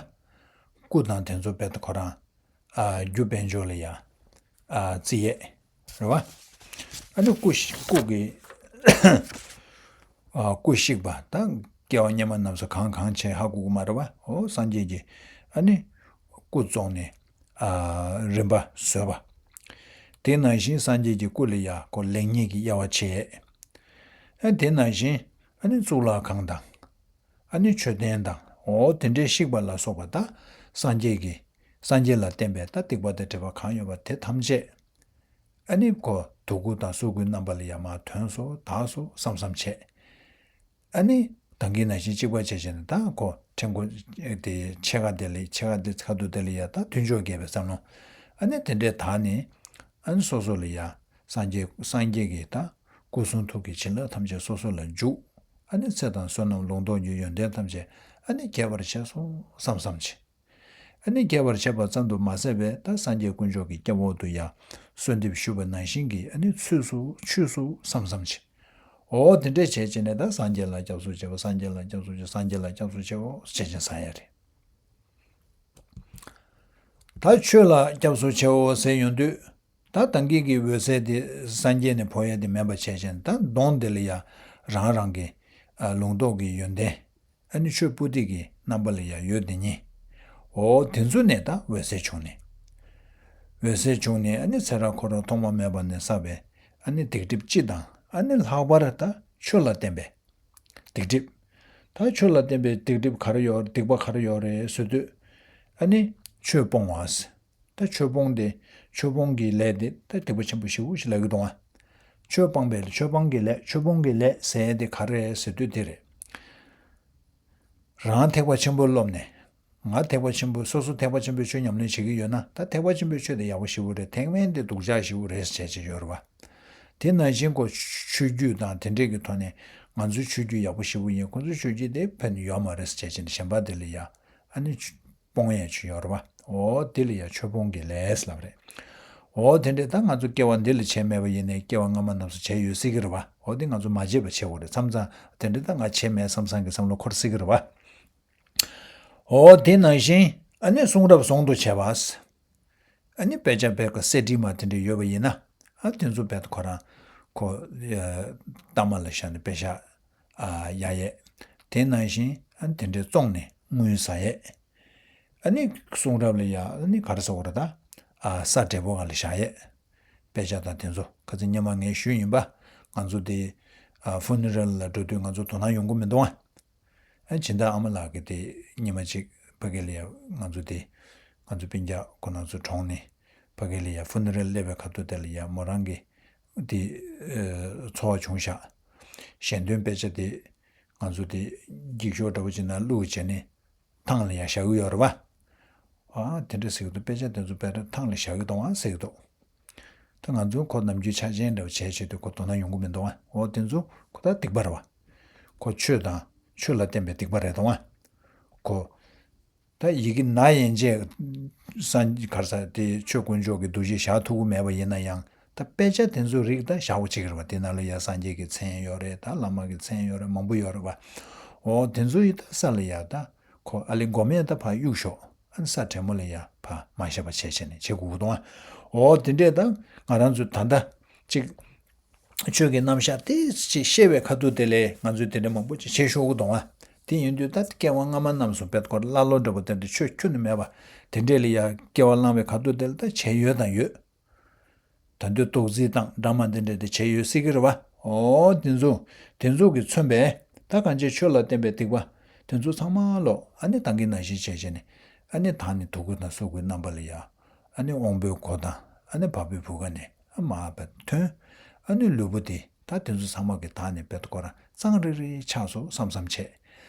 སྐུ་དང་དེ་ཚོ་དཔེ་ཁོ་རང་། ཨ། རྒྱུ་དཔལ་འབྱོར་ལ་ཡ། ཨ། བརྩི་ཡས་རེད་བ། ཨ་ནི་སྐུ་ཤི། སྐུ་གི། ཨ། སྐུ་བཤིག་པ་དང་སྐྱེ་བ་སྔ་མ་རྣམས་སུ་གང་གང་བྱས་ཧ་གོ་གི་མ་རེད་བ། འོ་སངས་རྒྱས་ཀྱི་ཨ་ནི་སྐུ་བཙོངས་ནས། ཨ། རིམ་པ་བཟོས་པ། དེ་ནང་བཞིན་སངས་རྒྱས་ཀྱི་སྐུ་ལ་ཡ་ཁོ་ལེགས་ཉེས་ཀྱི་དབྱེ་བ་ཕྱེ། ཨ། དེ་ནང་བཞིན་ཨ་ནི་གཙུག་ལག་ཁང་དང་། ཨ་ནི་མཆོད་རྟེན་དང་། འོ་དེ་འདྲའི་བཤིག་པ་ལ་སོགས་པ་ད་སངས་རྒྱས་ཀྱི། སངས་རྒྱས་ལ་བརྟེན་པའི་ད་སྡིག་པ་དང་སྒྲིབ་པ་གང་ཡོད་པ་དེ་ཐམས་ཅད། ཨ་ནི་ཁོ་དུག་ཁུ་དང་གསུར་ཁུའི་རྣམ་པ་ལ་ཡ་མར་ཐོན་སོང་། དག་སོང་བསམ་བསམ་བྱས། ཨ་ནི་ད་གིན་ནང་བཞིན་གཅིག་པ་བྱས་བྱས་ནས་ད་ཁོ་ཕྲེང་སྐོར་དེ་ཕྱེད་ཀ་དེ་ལ། ཕྱེད་ཀ་དེ་ཁ་ཐུག་དེ་ལ་ཡ་ད་མཐུན་ཕྱོགས་རྒྱས་པའི་བསམ་བློ། ཨ་ནི་དེ་འདྲས་དག་ནས། ཨ་ནི་སོ་སོ་ལ་ཡ་སངས་རྒྱས། སངས་རྒྱས་ཀྱི་ད་སྐུ་གསུང་ཐུགས་ཀྱི་བྱིན་རླབས་ཐམས་ཅད་སོ་སོ་ལ་འཇུག། ཨ་ནི་ཚེ་དང་བསོད་ནམས་ལུང་རྟོགས་ཀྱི་ཡོན་ཏན་ཐམས་ཅད་ཨ་ནི་རྒྱས་པར་བྱས་སོང་བསམ་བསམ་བྱས། ཨ་ནི་རྒྱས་པར་བྱས་པ་ཙམ་དུ་མ་ཟད་པའི་ད་སངས་རྒྱས་དཀོན་མཆོག་གི་སྐྱབས་འོག་ཏུ་ཡ་གསོལ་འདེབས་ཞུས་པ་ནང་བཞིན་གྱི་ཨ་ནི་ཚུད་སོང་། ཆུད་སོང་བསམ་བསམ་བྱས། འོ་དེ་འདྲས་བྱས་བྱས་ནས་ད་སངས་རྒྱས་ལ་སྐྱབས་སུ་མཆིའོ། སངས་རྒྱས་ལ་སྐྱབས་སུ་མཆིའོ། སངས་རྒྱས་ལ་སྐྱབས་སུ་མཆིའོ་བྱས་བྱས་བསམ་ཡ་རེད། ད་ཆོས་ལ་སྐྱབས་སུ་མཆིའོ་ཟེར་ཡོང་དུས། ད་ད་གིན་གྱི་འོད་ཟེར་དེ་སངས་རྒྱས་ནས་འཕོ་ཡ་དེ་མེད་པ་བྱས་བྱས་ནས། ད་གདོང་དེ་ལ་ཡ་རང་རང་གི། ཨ། ལུང་རྟོགས་ཀྱི་ཡོན་ཏན། ཨ་ནི་ཆོས་པོ་ཏི་གི་རྣམ་པ་ལ་ཡ་ཡོད་དེ་ཉིད། འོ་དེ་ཚོ་ནས་ད་འོད་ཟེར་བྱུང་ནས། འོད་ཟེར་བྱུང་ནས་ཨ་ནི་ཚེ་རབས་འཁོར་བ་ཐོག་མ་མེད་པ་ནས་བསགས་པའི་ཨ་ནི་སྡིག་སྒྲིབ་སྤྱི་དང་། ཨ་ནི་ལྷག་པར་ད་ཆོས་ལ་བརྟེན་པའི་སྡིག་སྒྲིབ། ད་ཆོས་ལ་བརྟེན་པའི་སྡིག་སྒྲིབ་ག་རེ་ཡོད། སྡིག་པ་ག་རེ་ཡོད་རེད་ཟེར་དུས། ཨ་ནི་ཆོས་སྤོང་བ། ད་ཆོས་སྤོང་དེ། ཆོས་སྤོང་གི་ལས་དེ་ད་སྡིག་པ་ཆེན་པོ་ཞེ་པོ་ཞིག་ལབ་ཀྱི་འདུག་ཨ། ཆོས་སྤང་བའི། ཆོས་སྤང་གི་ལས། ཆོས་སྤོང་གི་ལས་ཟེར་དེ་ག་རེ་རེད་ཟེར་དུས་དེ་རེད། རང་ཐེག་པ་ཆེན་པོ་སློབ་ནས། ང་ཐེག་པ་ཆེན་པོ། སོ་སོ་ཐེག་པ་ཆེན་པོའི་ཆོས་ཉམས་ལེན་བྱེད་ཀྱི་ཡོད་ན། ད་ཐེག་པ་ཆེན་པོའི་ཆོས་དེ་ཡག་པོ་ཞེ་པོ་རེད། ཐེག་དམན་དེ་སྡུག་ཅག་ཞེ་པོ་རེད་ཟེར་བྱས་བྱས་ཡོད་རེད་བ། དེ་ནང་བཞིན་ཁོ་ཆོས་བརྒྱུད་དང་དེ་འདྲས་ཀྱི་ཐོག་ནས་ང་ཚོའི་ཆོས་བརྒྱུད་ཡག་པོ་ཞེ་པོ་ཡིན། ཁོ་ཚོའི་ཆོས་བརྒྱུད་དེ་ཕན་ཡོད་མ་རེད་ཟེར་བྱས་བྱས་ནས་གཞན་པ་དེ་ལ་ཡ། ཨ་ནི་སྤོང་ཡས་ཆོས་ཡོད་རེད་བ། འོ་དེ་ལ་ཡ་ཆོས་སྤོང་གི་ལས་ལབ་རེད། འོ་དེ་འདྲས་ད་ང་ཚོ་སྐྱེ་བ་འདི་ལ་བྱས་མེད་པ་ཡིན་ནའི་སྐྱེ་བ་སྔ་མ་རྣམས་སུ་བྱས་ཡོད་སྲིད་ཀྱི་རེད་བ། འོ་དེ་ང་ཚོ་མ་བརྗེད་པ་བྱེད་དགོས་རེད། མཚམས་མཚམས་དེ་འདྲས་ད་ང་བྱས་མེད་བསམ་བསམ་གྱི་བསམ་བློ་འཁོར་སྲིད་ཀྱི་རེད་བ། འོ་དེ་ནང་བཞིན་ཨ་ནི་གསུང་རབ་ཟུང་དུ་བྱས་པ། ཨ་ནི་དཔེ་ཆ་དཔེ་ཀ་གསེར་བྲིས་མ་དེ་འདྲས་ཡོད་པ་ཡིན་ན། ཨ་དེ་ཚོ་དཔེ་ཁོ་རང་ཁོ་ཡ་གཏའ་མ་ལ་བཞག་ནས་དཔེ་ཆ་ཨ་ཡ་ཡས། དེ་ནང་བཞིན་ཨ་ནི་དེ་འདྲས་བཙོངས་ནས་དངུལ་ཟ་ཡས། ཨ་ནི་གསུང་རབ་ལ་ཡ་ཨ་ནི་ག་རེ་ཟེར་དགོས་རེད་ད། ཨ་ས་བགྲེས་པོ་སྒང་ལ་བཞག་ཡས། དཔེ་ཆ་དང་དེ་ཚོ་ཁ་སང་སྔོན་མ་ངས་ཞུས་ཡིན་པ། ང་ཚོ་དེ་ཨ་ཧྥུ་ནེ་རལ་ལ་འགྲོ་དུས་ང་ཚོ་དོ་སྣང་ཡོང་གི་མི་འདུག་ཨ། ཨ་སྦྱིན་བདག་ཨ་མ་ལགས་ཀྱིས་དེ་ཉི་མ་གཅིག་ཕ་གི་ལ་ཡ་ང་ཚོ་དེ་ང་ཚོ་སྤུན་ཀྱག་ཁོ་རང་ཚོ་གྲོངས་ནས་ཕ་གི་ལ་ཡ་ཧྥུ་ནེ་རལ་སླེབས་པའི་ཁ་ཐུག་དེ་ལ་ཡ་མོ་རང་གི་དེ་ཨ་ཚོར་བ་བྱུང་ཤག་ཞལ་འདོན་དཔེ་ཆ་དེ་ང་ཚོ་དེ་འགྱིག་ཤོག་འདྲ་པོ་ཅིག་ནང་བླུགས་བྱས་ནས་ཐང་ལ་ཡ་བཞག་གི་ཡོད་རེད་བ། ཨ་དེ་འདྲ་ཟེར་གི་འདུག་དཔེ་ཆ་དེ་ཚོ་དཔེ་ཐང་ལ་བཞག་གི་འདུག་ཨ་ཟེར་གི་འདུག་ད་ང་ཚོ་ཁོ་ནམ་རྒྱུན་ཆ་ཅན་འདྲ་བོ་བྱས་བྱས་དུས་ཁོ་དོ་སྣང་ཡོང་གི་མི་འདུག་ཨ། འོ་དེ་ཚོ་ཁོ་ད་སྡིག་པ་རེད་བ། ཁོ་ཆོས་དང་ཆོས་ལ་བརྟེན་པའི་སྡིག་པ་རེད་དོ་ཨ། ཁོ་ད་ཡི་གེ་ན་ཡན་ཆད་སངས་གར་ས་དེ་ཆོས་དཀོན་མཆོག་གི་འདུ་ཤེས་བཞག་ཐུབ་ཀྱི་མེད་པ་ཡིན་ན་ཡང་ད་དཔེ་ཆ་དེ་ཚོའི་རིགས་ད་བཞག་པ་ཅིག་རེད་བ། དེ་ནང་ལ་ཡ་སངས་རྒྱས་ཀྱི་མཚན་ཡོད་རེད། ད་བླ་མ་གི་མཚན་ཡོད་རེད། མང་པོ་ཡོད་རེད་བ། འོ་དེ་ཚོ་ཡི་ད་ས་ལ་ཡ་ད་ཁོ་ཨ་ལེ་སྒོམ་ཡས་ད་ཕར་གཡུག་ཞོག་ཨ་ནི་ས་བྲེ་མོ་ལ་ཡ་ཕར་མ་བཞག་པ་བྱས་བྱས་ནས་བྱེད་དགོས་ཀྱི་འདུག་ཨ། འོ་དེ་འདྲས་ད་ང་རང་ཚོ་ད་ལྟ་ཅིག་ཆོས་ཀྱི་རྣམ་གཞག་དེ་ཅིག་ཤེས་པའི་ཁ་ཐུག་དེ་ལས་ང་ཚོས་དེ་འདྲ་མང་པོ་ཅིག་བྱེད་ཤོག་གི་འདུག་ཨ། དེ་ཡིན་དུས་ད་སྐྱེ་བ་སྔ་མ་རྣམས་སུ་དཔེ་སྐོར་ཀླ་ཀློ་འདྲ་པོ་དེ་འདྲ་ཆོས་ཁྱོན་ནས་མེད་པ་དེ་འདྲས་ལ་ཡ་སྐྱེ་བ་བླངས་པའི་ཁ་ཐུག་དེ་ལ་ད་བྱས་ཡོད་དང་ཡོད། ད་དུང་ཏོག་ཙི་དང་འདྲ་མ་འདི་འདྲ་དེ་བྱས་ཡོད་སྲིད་ཀྱི་རེད་བ། འོ་དེ་ཚོ་དེ་ཚོ་གིས་མཚོན་པའི་ད་གང་ཅི་ཆོས་ལ་བརྟེན་པའི་སྡིག་པ་དེ་ཚོ་ཚང་མ་ལོག་ཨ་ནི་ད་གིན་ནང་བཞིན་བྱས་བྱས་ནས་ཨ་ནི་ད་ནི་དོ་ཁུར་དང་སོ་ཁུར་རྣམ་པ་ལ་ཡ་ཨ་ནི་དབང་པོའི་གོ་དང་ཨ་ནི་བ་སྤུའི་བུ་ག་ནས་ཨ་མར་བབས་ཐོན། ཨ་ནི་ལུས་པོ་དེ་ད་དེ་ཚོ་ཚང་མ་གི་ད་ནི་བེད་ཁོ་རང་གཙང་རིག་རིག་ཆགས་སོང་བསམ་བསམ་བྱས།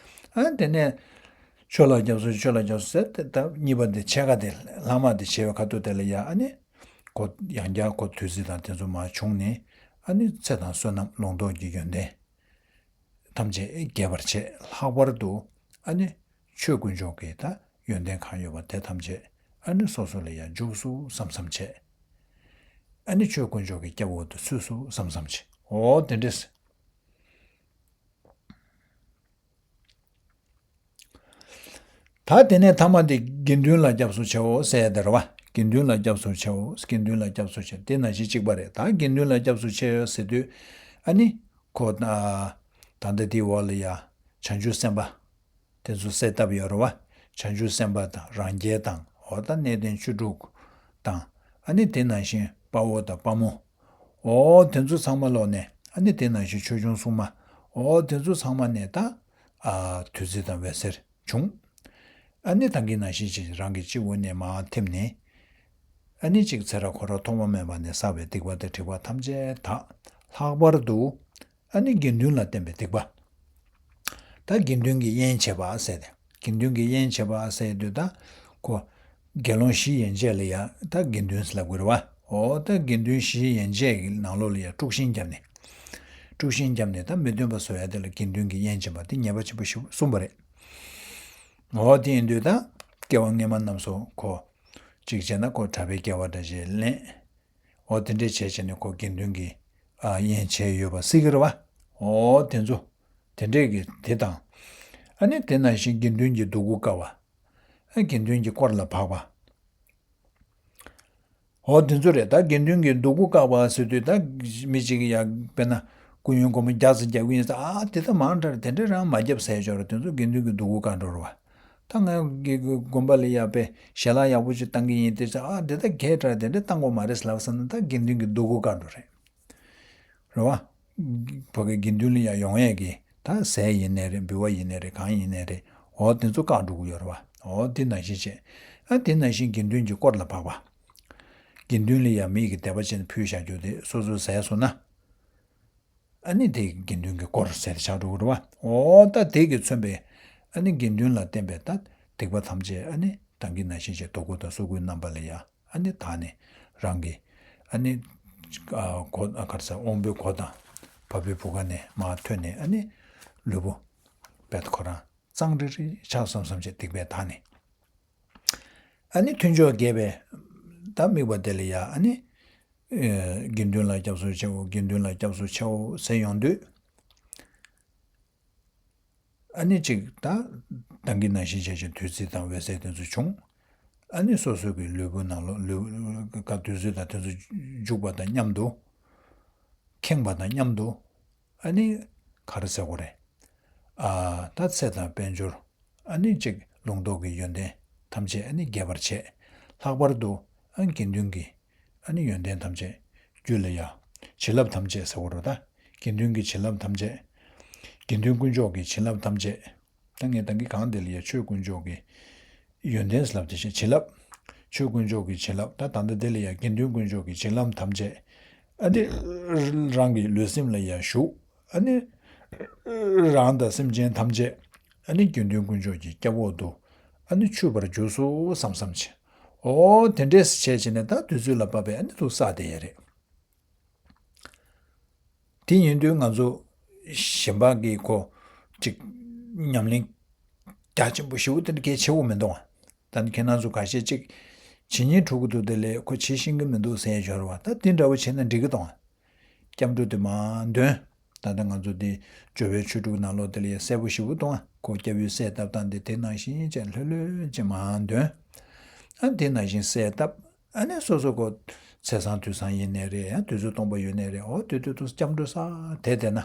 ཨ་ནི་དེ་ནས་ཆོས་ལ་སྐྱབས་སུ་ཆོས་ལ་སྐྱབས་སུ་ཟེར་ཏེ་ད་གཉིས་པ་འདི་ཕྱེད་ཀ་དེ་ལྷག་མ་དེ་བྱས་པའི་ཁ་ཐུག་དེ་ལ་ཡ་ཨ་ནི། ཁོ་ཡང་བསྐྱར་ཁོ་བདུད་རྩི་དང་དེ་ཚོ་མར་བྱུང་ནས་ཨ་ནི་ཚེ་དང་བསོད་ནམས་ལོངས་སྤྱོད་ཀྱི་ཡོན་ཏན་ཐམས་ཅད་རྒྱས་པར་བྱས། ལྷག་པར་དུ་ཨ་ནི་ཆོས་དཀོན་མཆོག་གི་ད་ཡོན་ཏན་གང་ཡོད་པ་དེ་ཐམས་ཅད་ཨ་ནི་སོ་སོ་ལ་ཡང་འཇུག་སོང་བསམ་བསམ་བྱས། ཨ་ནི་ཆོས་དཀོན་མཆོག་གི་སྐྱབས་འོག་ཏུ་ཚུད་སོང་བསམ་བསམ་བྱས། འོ་དེ་འདྲས། ད་དེ་ནས་ཐ་མ་དེ་དགེ་འདུན་ལ་སྐྱབས་སུ་མཆིའོ་ཟེར་ཡ་དེ་རེད་བ། དགེ་འདུན་ལ་སྐྱབས་སུ་མཆིའོ། དགེ་འདུན་ལ་སྐྱབས་སུ་མཆི། དེ་ནང་བཞིན་གཅིག་པ་རེད། ད་དགེ་འདུན་ལ་སྐྱབས་སུ་མཆི་ཡོད་ཟེར་དུས་ཨ་ནི་ཁོ་ད་ད་ལྟ་དེའི་འོག་ལ་ཡ་བྱང་ཆུབ་སེམས་དཔའ་དེ་ཚོ་གསལ་བཏབ་ཡོད་རེད་བ། བྱང་ཆུབ་སེམས་དཔའ་དང་རང་རྒྱལ་དང་འོ་ད་གནས་བརྟན་བཅུ་དྲུག་དང་ཨ་ནི་དེ་ནང་བཞིན་དཔའ་བོ་དང་དཔའ་མོ། འོ་དེ་ཚོ་ཚང་མ་ལོག་ནས་ཨ་ནི་དེ་ནང་བཞིན་ཆོས་སྐྱོང་སྲུང་མ། འོ་དེ་ཚོ་ཚང་མ་ནས་ད་ཨ་བདུད་རྩི་དང་འོད་ཟེར་བྱུང་། ཨ་ནི་ད་གིན་ནང་བཞིན་ཅིག་རང་གི་སྤྱི་བོ་ནས་མར་ཐིམ་ནས་ཨ་ནི་ཅིག་ཚེ་རབས་འཁོར་བ་ཐོག་མ་མེད་པ་ནས་བསགས་པའི་སྡིག་པ་དང་སྒྲིབ་པ་ཐམས་ཅད་དག། ལྷག་པར་དུ་ཨ་ནི་དགེ་འདུན་ལ་བརྟེན་པའི་སྡིག་པ། ད་དགེ་འདུན་གྱི་དབྱེན་བྱེད་པ་ཟེར་ཏེ། དགེ་འདུན་གྱི་དབྱེན་བྱེད་པ་ཟེར་དུས་ད་ཁོ་དགེ་སློང་བཞི་ཡན་ཆད་ལ་ཡང་ད་དགེ་འདུན་ཟེར་ལབ་དགོས་རེད་བ། འོ་ད་དགེ་འདུན་བཞི་ཡན་ཆད་ཀྱི་ནང་ལོགས་ལ་ཡང་དཀྲུག་ཤིང་བརྒྱབ་ནས། དཀྲུག་ཤིང་བརྒྱབ་ནས་ད་མི་སྟོན་པ་བཟོ་ཡ་དེ་ལ་དགེ་འདུན་གྱི་དབྱེན་བྱེད་པ་དེ་ཉེས་པ་ཆེན་པོ་ཞིག་གསུངས་པ་རེད། འོ་དེ་ཡིན་དུས་ད་སྐྱེ་བ་སྔོན་མ་རྣམས་སུ་ཁོ་གཅིག་བྱས་ན་ཁོ་གྲྭ་པའི་སྐྱེ་བ་འདྲ་ཞིག་ལེན། འོ་དེ་འདྲས་བྱས་བྱས་ནས་ཁོ་དགེ་འདུན་གྱི་ཨ་དབྱེན་བྱས་ཡོད་པ་སྲིད་ཀྱི་རེད་བ། འོ་དེ་ཚོ་དེ་འདྲས་ཀྱི་དེ་དང་། ཨ་ནི་དེ་ནང་བཞིན་དགེ་འདུན་གྱི་སྡུག་གུ་དཀའ་བ། ཨ་དགེ་འདུན་གྱི་དཀོར་ལ་བག་པ། འོ་དེ་ཚོ་རེད། ད་དགེ་འདུན་གྱི་སྡུག་གུ་བཀག་པ་ཟེར་དུས་ད་མི་གཅིག་གིས་ཡ་དཔེར་ན་སྐུ་ཡོན་སྒོར་མོ་བརྒྱ་ཙམ་རྒྱག་གི་ཡིན་ཟེར། ཨ་དེ་ད་མང་དྲགས་རེད། དེ་འདྲ་རང་མ་རྒྱབ་ཟེར་ཆོག་རེད། དེ་ཚོ་དགེ་འདུན་གྱི་སྡུག་གུ་བཀག་འགྲོ་རེད་བ། ད་ང་གི་དགོན་པ་ལ་ཡ་དཔེ་ཞལ་ལག་ཡག་པོ་ཅིག་བཏང་གི་ཡིན་དེ་ཟེར། ཨ་དེ་ད་གས་དྲགས་རེད། དེ་འདྲ་བཏང་དགོས་མ་རེད་ཟེར་ལབ་ཟེར་ན་ད་དགེ་འདུན་གྱི་སྡུག་གུ་བཀག་འགྲོ་རེད། རེད་བ། བོད་ཀྱི་དགེ་འདུན་ལ་ཡང་ཡོང་ཡས་ཀྱི་ད་ཟས་ཡིན་ནའི་རེད། འབུལ་བ་ཡིན་ནའི་རེད། གང་ཡིན་ནའི་རེད། འོ་དེ་ཚོ་བཀག་འགྲོ་གི་ཡོད་རེད་བ། འོ་དེ་ནང་བཞིན་བྱས། ཨ་དེ་ནང་བཞིན་དགེ་འདུན་གྱི་དཀོར་ལ་བག་པ། དགེ་འདུན་ལ་ཡང་མི་གི་དད་པ་ཅན་ཕུལ་བཞག་རྒྱུ་དེ་སོ་སོས་ཟས་སོང་ན། ཨ་ནི་དེ་དགེ་འདུན་གྱི་དཀོར་ཟེར་ཆགས་འགྲོ་གི་རེད་བ། འོ་ད་དེ་གིས་མཚོན་པའི་ཨ་ནི་དགེ་འདུན་ལ་བརྟེན་པའི་ད་སྡིག་པ་ཐམས་ཅད་ཨ་ནི་ད་གིན་ནང་བཞིན་བྱས་དོ་ཁུར་དང་སོ་ཁུར་རྣམ་པ་ལ་ཡ། ཨ་ནི་ད་ནི་རང་གི་ཨ་ནི་ཨ་གོ་ཨ་ག་རེ་ཟེར། དབང་པོའི་གོ་དང་བ་སྤུའི་བུ་ག་ནས་མར་ཐོན་ནས་ཨ་ནི་ལུས་པོ་དཔེ་ཁོ་རང་གཙང་རིག་རིག་ཆགས་སོང་བསམ་བྱས་སྡིག་པའི་ད་ནི་ཨ་ནི་མཐུན་ཕྱོགས་རྒྱས་པའི་ད་དམིགས་པ་དེ་ལ་ཡ་ཨ་ནི་ ཨེ། དགེ་འདུན་ལ་སྐྱབས་སུ་མཆིའོ། དགེ་འདུན་ལ་སྐྱབས་སུ་མཆིའོ་ཟེར་ཡོང་དུས། ཨ་ནི་གཅིག་ད་ད་གིན་ནང་བཞིན་བྱས་ཤིང་བདུད་རྩི་དང་འོད་ཟེར་དེ་ཚོ་བྱུང་། ཨ་ནི་སོ་སོ་གི་ལུས་པོ་ནང་ལོགས་ལུས་ཀ་བདུད་རྩི་དང་དེ་ཚོ་འཇུག་པ་དང་མཉམ་དུ། ཁེངས་པ་དང་མཉམ་དུ། ཨ་ནི་ག་རེ་ཟེར་དགོས་རེད། ཨ། ད་ཚེ་དང་དཔལ་འབྱོར། ཨ་ནི་གཅིག་ལུང་རྟོགས་ཀྱི་ཡོན་ཏན་ཐམས་ཅད་ཨ་ནི་རྒྱས་པར་བྱས། ལྷག་པར་དུ་ཨ་དགེ་འདུན་གྱི་ཨ་ནི་ཡོན་ཏན་ཐམས་ཅད། རྒྱུད་ལ་ཡ། བྱིན་རླབས་ཐམས་ཅད་ཟེར་བ་རེད་ད། དགེ་འདུན་གྱི་བྱིན་རླབས་ཐམས་ཅད། དགེ་འདུན་དཀོན་མཆོག་གི་བྱིན་རླབས་ཐམས་ཅད། ད་ངས་ད་གིན་གང་དེ་ལ་ཡ་ཆོས་དཀོན་མཆོག་གི་ཡོན་ཏན་ཟེར་ལབ་དེ་བཞིན་བྱིན་རླབས། ཆོས་དཀོན་མཆོག་གི་བྱིན་རླབས། ད་ད་ལྟ་དེ་ལ་ཡ་དགེ་འདུན་དཀོན་མཆོག་གི་བྱིན་རླབས་ཐམས་ཅད། ཨ་ནི་རང་གི་ལུས་སེམས་ལ་ཡ་ཞུགས། ཨ་ནི་རང་དང་སེམས་ཅན་ཐམས་ཅད་ཨ་ནི་དགེ་འདུན་དཀོན་མཆོག་གི་སྐྱབས་འོག་ཏུ་ཨ་ནི་ཆུད་པར་གྱུར་སོ་བསམ་བསམ་བྱས། ཨོ་དེ་འདྲས་བྱས་བྱས་ནས་ད་བདུད་རྩི་ལ་བབས་པས་ཨ་ནི་ཐུགས་བསགས་བསྡད་ཡ་རེད། དེ་ཡིན་དུས་ང་ཚོ་གཞན་པ་གི་ཁོ་ཅིག་ཉམས་ལེན་རྒྱ་ཆེན་པོ་ཞེ་པོ་དེ་འདྲ་གལ་ཆེ་བོ་མི་འདུག་ཨ། ད་ནི་ཁྱེད་རང་ཚོ་ཁ་ཤས་ཅིག་བྱེད་སྙིང་འདོད་ཀྱི་འདུག་དེ་ལས་ཁོ་བྱེད་ཤེས་ཀྱི་མི་འདུག་ཟེར་ཡ་ཡོད་རེད་བ། ད་དེ་འདྲ་བོ་བྱས་ན་འགྲིག་གི་འདུག་ཨ། སྐྱབས་འགྲོ་དེ་མར་འདོན། ད་ལྟ་ང་ཚོ་འདི་སྦྱོར་བའི་ཆོས་དྲུག་ནང་ལོགས་དེ་ལ་ཡ་གསལ་པོ་ཞེ་པོ་འདུག་ཨ། ཁོ་སྐྱབས་ཡུལ་གསལ་བཏབ་སྟངས་དེ་དེ་ནང་བཞིན་བྱས་ལྷོད་ལྷོད་བྱས་མར་འདོན། ཨ་དེ་ནང་བཞིན་གསལ་བཏབ། ཨ་ནི་སོ་སོ་ཁོ་ཚེས་བཟང་དུས་བཟང་ཡིན་ནའི་རེད། ཡང་དུས་ཚོད་སྟོང་པ་ཡོད་ནའི་རེད། འོ་དུས་དུས་དུ་སྐྱབས་འགྲོ་ས་དེ་བསྡད་ན་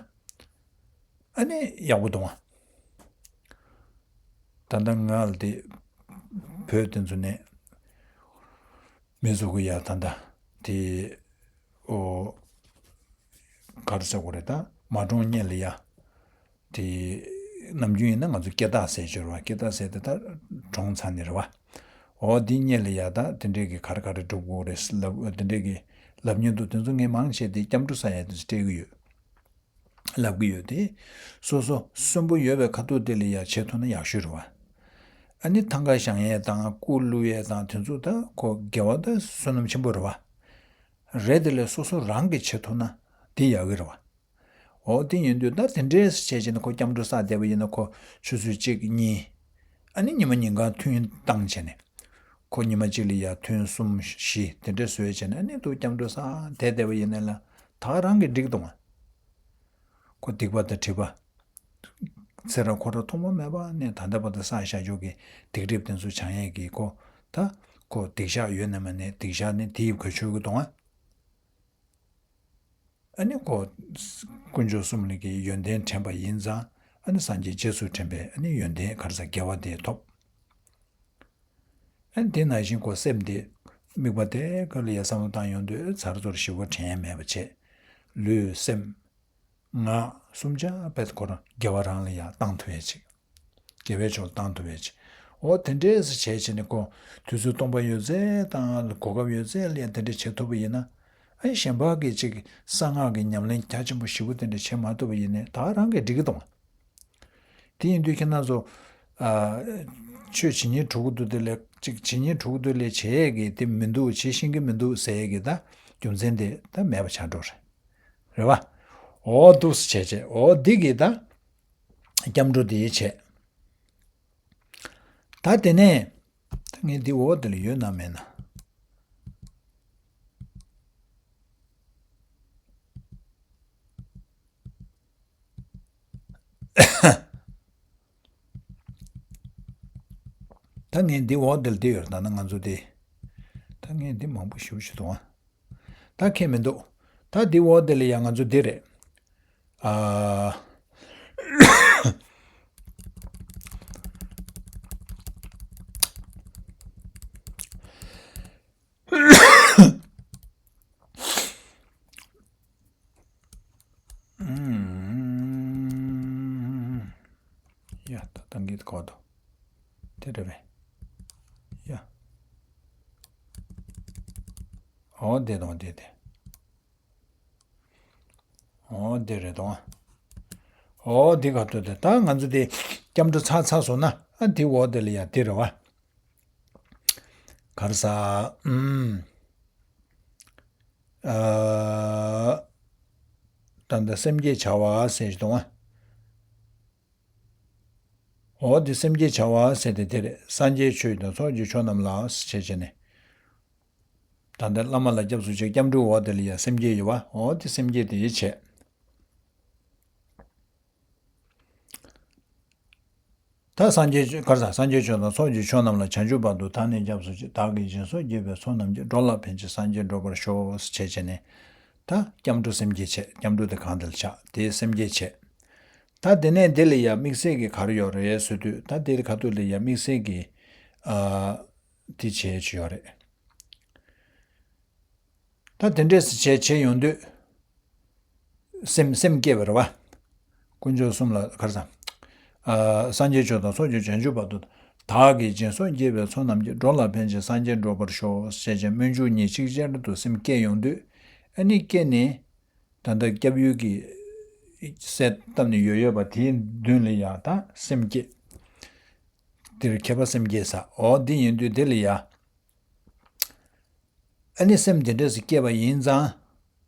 ཨ་ནི་ཡག་པོ་འདུག་ཨ། ད་ལྟ་ང་ལ་དེ་བོད་དེ་ཚོ་ནས་མི་ཚོ་གི་ཡ་ད་ལྟ་དེ་ཨོ་ག་རེ་ཟེར་དགོས་རེད། ད་མ་གྲོངས་སྔོན་ལ་ཡ། དེ་ནམ་རྒྱུན་ཡིན་ན་ང་ཚོ་སྐྱེ་རྟགས་ཟེར་གྱི་ཡོད་རེད་བ། སྐྱེ་རྟགས་ཟེར་དེ་ད་གྲོངས་ཚར་ནི་རེད་བ། འོ་འདི་སྔོན་ལ་ཡ་ད་དེ་འདྲས་ཀྱི་ག་རེ་ག་རེ་སྒྲུབ་དགོས་རེད་ལབ། དེ་འདྲས་ཀྱི་ལབ་མྱོང་འདུག་དེ་ཚོ་ངས་མང་ཆེ་དེ་སྐྱབས་འགྲོ་ས་ཡ་དེ་ཚོ་སྤྲད་ཀྱི་ཡོད། ལབ་ཀྱི་ཡོད་དེ། སོ་སོ་གསོན་པོ་ཡོད་པའི་ཁ་ཐུག་དེ་ལ་ཡ་བྱེད་ཐུབ་ན་ཡག་ཤོས་རེད་བ། ཨ་ནི་ཐང་ག་བཞེངས་ཡས་དང་སྐུ་བླུག་ཡས་དང་དེ་ཚོ་ད་ཁོ་དགེ་བ་ད་བསོད་ནམས་ཆེན་པོ་རེད་བ། རེད་དེ་ལས་སོ་སོ་རང་གིས་བྱེད་ཐུབ་ན་དེ་ཡག་གི་རེད་བ། འོ་དེ་ཡིན་དུས་ད་དེ་འདྲས་བྱས་བྱས་ནས་ཁོ་སྐྱབས་འགྲོ་ས་བསྡད་པ་ཡིན་ན་ཁོ་ཆུ་ཚོད་གཅིག་གཉིས། ཨ་ནི་ཉི་མ་ཉིན་གང་ཐུན་བཏང་བྱས་ནས། ཁོ་ཉི་མ་གཅིག་ལ་ཡ་ཐུན་གསུམ་བཞི་དེ་འདྲས་བཟོས་བྱས་ནས་ཨ་ནི་འདུག་སྐྱབས་འགྲོ་ས་བསྡད་བསྡད་པ་ཡིན་ན་ལ་ད་རང་གི་འགྲིག་འདུག་ཨ། ཁོ་སྡིག་པ་དང་སྒྲིབ་པ། ཚེ་རབས་འཁོར་བ་ཐོག་མ་མེད་པ་ནས་ད་ལྟ་བར་དུ་བསགས་བཞག་རྒྱུ་གི་སྡིག་སྒྲིབ་དེ་ཚོ་བྱང་ཡས་ཀྱི་ཁོ་ད་ཁོ་སྡིག་བཤགས་ཡོད་ན་མེད་ན་སྡིག་བཤགས་ནི་དེ་ཡི་གོ་ཆོད་ཀྱི་འདུག་ཨ། ཨ་ནི་ཁོ་དཀོན་མཆོག་གསུམ་ལ་གི་ཡོན་ཏན་དྲན་པ་ཡིན་ཙང་ཨ་ནི་སངས་རྒྱས་རྗེས་སུ་དྲན་པའི་ཨ་ནི་ཡོན་ཏན་ག་རེ་ཟེར་དགེ་བ་དེ་ཐོབ། ཨ་ནི་དེ་ནང་བཞིན་ཁོ་སེམས་དེ་དམིགས་པ་དེ་ག་ལ་ཡ་བསམ་བློ་བཏང་ཡོང་དུས་ཚར་ཚོར་ཞི་བ་དྲན་ཡ་མེད་པ་བྱས། ལུས་སེམས། ངག་གསུམ་ཆ་བེད་ཁོ་རང་དགེ་བ་རང་ལ་ཡ་བཏང་ཐུབ་ཡ་ཅིག་དགེ་བའི་ཕྱོགས་ལ་བཏང་ཐུབ་ཡ་ཅིག་འོ་དེ་འདྲས་སེ་བྱས་བྱས་ནས་ཁོ་དུས་ཚོད་སྟོང་པ་ཡོད་ཚད་དང་གོ་སྐབས་ཡོད་ཚད་ལ་ཡ་དེ་འདྲས་བྱེད་ཐུབ་པ་ཡིན་ན། ཨ་གཞན་པ་གི་ཅིག་གསང་སྔགས་ཀྱི་ཉམས་ལེན་རྒྱ་ཆེན་པོ་ཞེ་པོ་དེ་འདྲས་བྱེད་མ་ཐུབ་པ་ཡིན་ནའི་ད་རང་གིས་འགྲིག་གི་འདུག་དེ་ཡིན་དུས་ཁྱེད་རང་ཚོ། ཨ། ཆོས་བྱེད་སྙིང་བྲོ་གི་འདུག་དེ་ལས་ཅིག་བྱེད་སྙིང་བྲོ་གི་འདུག་ལས་བྱེད་ཡས་ཀྱི་དེ་མི་འདུག་བྱེད་ཤེས་ཀྱི་མི་འདུག་ཟེར་ཡས་ཀྱི་ད་རྒྱུ་མཚན་དེ་ད་མེད་པ་ཆགས་འགྲོ་རེད། རེད་བ། འོ་འདུག་སེ་བྱས་བྱས་འོ་འདི་གི་ད་སྐྱབས་འགྲོ་དེ་བྱས། ད་དེ་ནས་ད་ངས་འདི་འོ་དེ་ལ་ཡོད་ན་མེད་ན། ད་ངས་འདི་འོག་འདིར་འདི་ཡོད་རེད། ད་ནི་ང་ཚོ་འདི། ད་ངས་འདི་མང་པོ་ཞུ་ཞུ་དང་། ད་ཁྱད་མི་འདུག་ད་འདི་འོག་འདི་ལ་ཡང་ང་ཚོ་འདི་རེད། ཨ། ཡ་ད་ད་འདི་གོ་དོ། དེ་རེད་པས། ཡ། འོ་དེ་དང་དེ་དེ། འོ་དེ་རེད་དོ། འོ་དེ་ག་ཏོ་དེ་ད་ང་ཚོ་དེ་སྐྱབས་འགྲོ་ཚར་ཚར་སོང་ན་ཨ་དེ་འོ་དེ་ལ་ཡ་དེ་རེད་བ། གར་ས། ཨུམ། ཨ། ད་ལྟ་སེམས་བསྐྱེད་བྱ་བ་ཟེར་ཞིག་འདུག་ཨ། འོ་དེ་སེམས་བསྐྱེད་བྱ་བ་ཟེར་དེ་དེ་རེད། སངས་རྒྱས་ཆོས་དང་ཚོགས་ཀྱི་མཆོག་རྣམས་ལ་ཟེར་བྱས་ནས། ད་ལྟ་བླ་མ་ལ་སྐྱབས་སུ་མཆི། སྐྱབས་འགྲོའི་འོག་དེ་ལ་ཡ་སེམས་བསྐྱེད་ཡོད་པ། འོ་དེ་སེམས་བསྐྱེད་དེ་བྱས། ད་སངས་རྒྱས་ག་རེ་ཟེར། སངས་རྒྱས་ཆོས་དང་ཚོགས་ཀྱི་མཆོག་རྣམས་ལ། བྱང་ཆུབ་བར་དུ་བདག་ནི་སྐྱབས་སུ་མཆི། བདག་གིས་སྦྱིན་སོགས་བགྱིས་པའི་ཚོགས་རྣམས་ཀྱིས། འགྲོ་ལ་ཕན་ཕྱིར་སངས་རྒྱས་འགྲུབ་པར་ཤོག་ཟེར་བྱས་བྱས་ནས། ད་སྐྱབས་འགྲོ་སེམས་བསྐྱེད་བྱས། སྐྱབས་འགྲོ་དེ་གང་དེར་བཞག་དེའི་སེམས་བསྐྱེད་བྱས། ད་དེ་ནས་དེ་ལ་ཡ་དམིགས་བསལ་གྱི་ག་རེ་ཡོད་རེད་ཟེར་དུས། ད་དེ་ཁ་ཐུག་ལ་ཡ་དམིགས་བསལ་གྱི་ཨ་དེ་བྱས་ཅིག་ཡོད་རེད། ད་དེ་འདྲས་སེ་བྱས་བྱས་ཡོང་དུས། སེམས་སེམས་བསྐྱེད་པ་རེད་བ། དཀོན་མཆོག་གསུམ་ལ་ག་རེ་ཟེར། ཨ་སངས་རྒྱས་ཆོས་དང་ཚོགས་ཀྱི་བྱང་ཆུབ་བར་དུ། བདག་གིས་སྦྱིན་སོགས་བགྱིས་པའི་ཚོགས་རྣམས་ཀྱིས། འགྲོ་ལ་ཕན་ཕྱིར་སངས་རྒྱས་འགྲུབ་པར་ཤོག་ཟེར་བྱས་སྨོན་འཇུག་གཉིས་ཅིག་ཅར་དུ་སེམས་བསྐྱེད་ཡོང་དུས། ཨ་ནི་བསྐྱེད་ནས། ད་ལྟ་སྐྱབས་ཡུལ་གྱི་གསལ་བཏབ་ནས་ཡོད་ཡོད་པ་དེའི་མདུན་ལ་ཡ་ད་སེམས་བསྐྱེད། འདིར་མཁས་པ་སེམས་བསྐྱེད་ཟེར། འོ་འདི་ཡིན་དུས་འདི་ལ་ཡ། ཨ་ནི་སེམས་དེ་འདྲས་སུ་སྐྱེས་པ་ཡིན་ཙང་།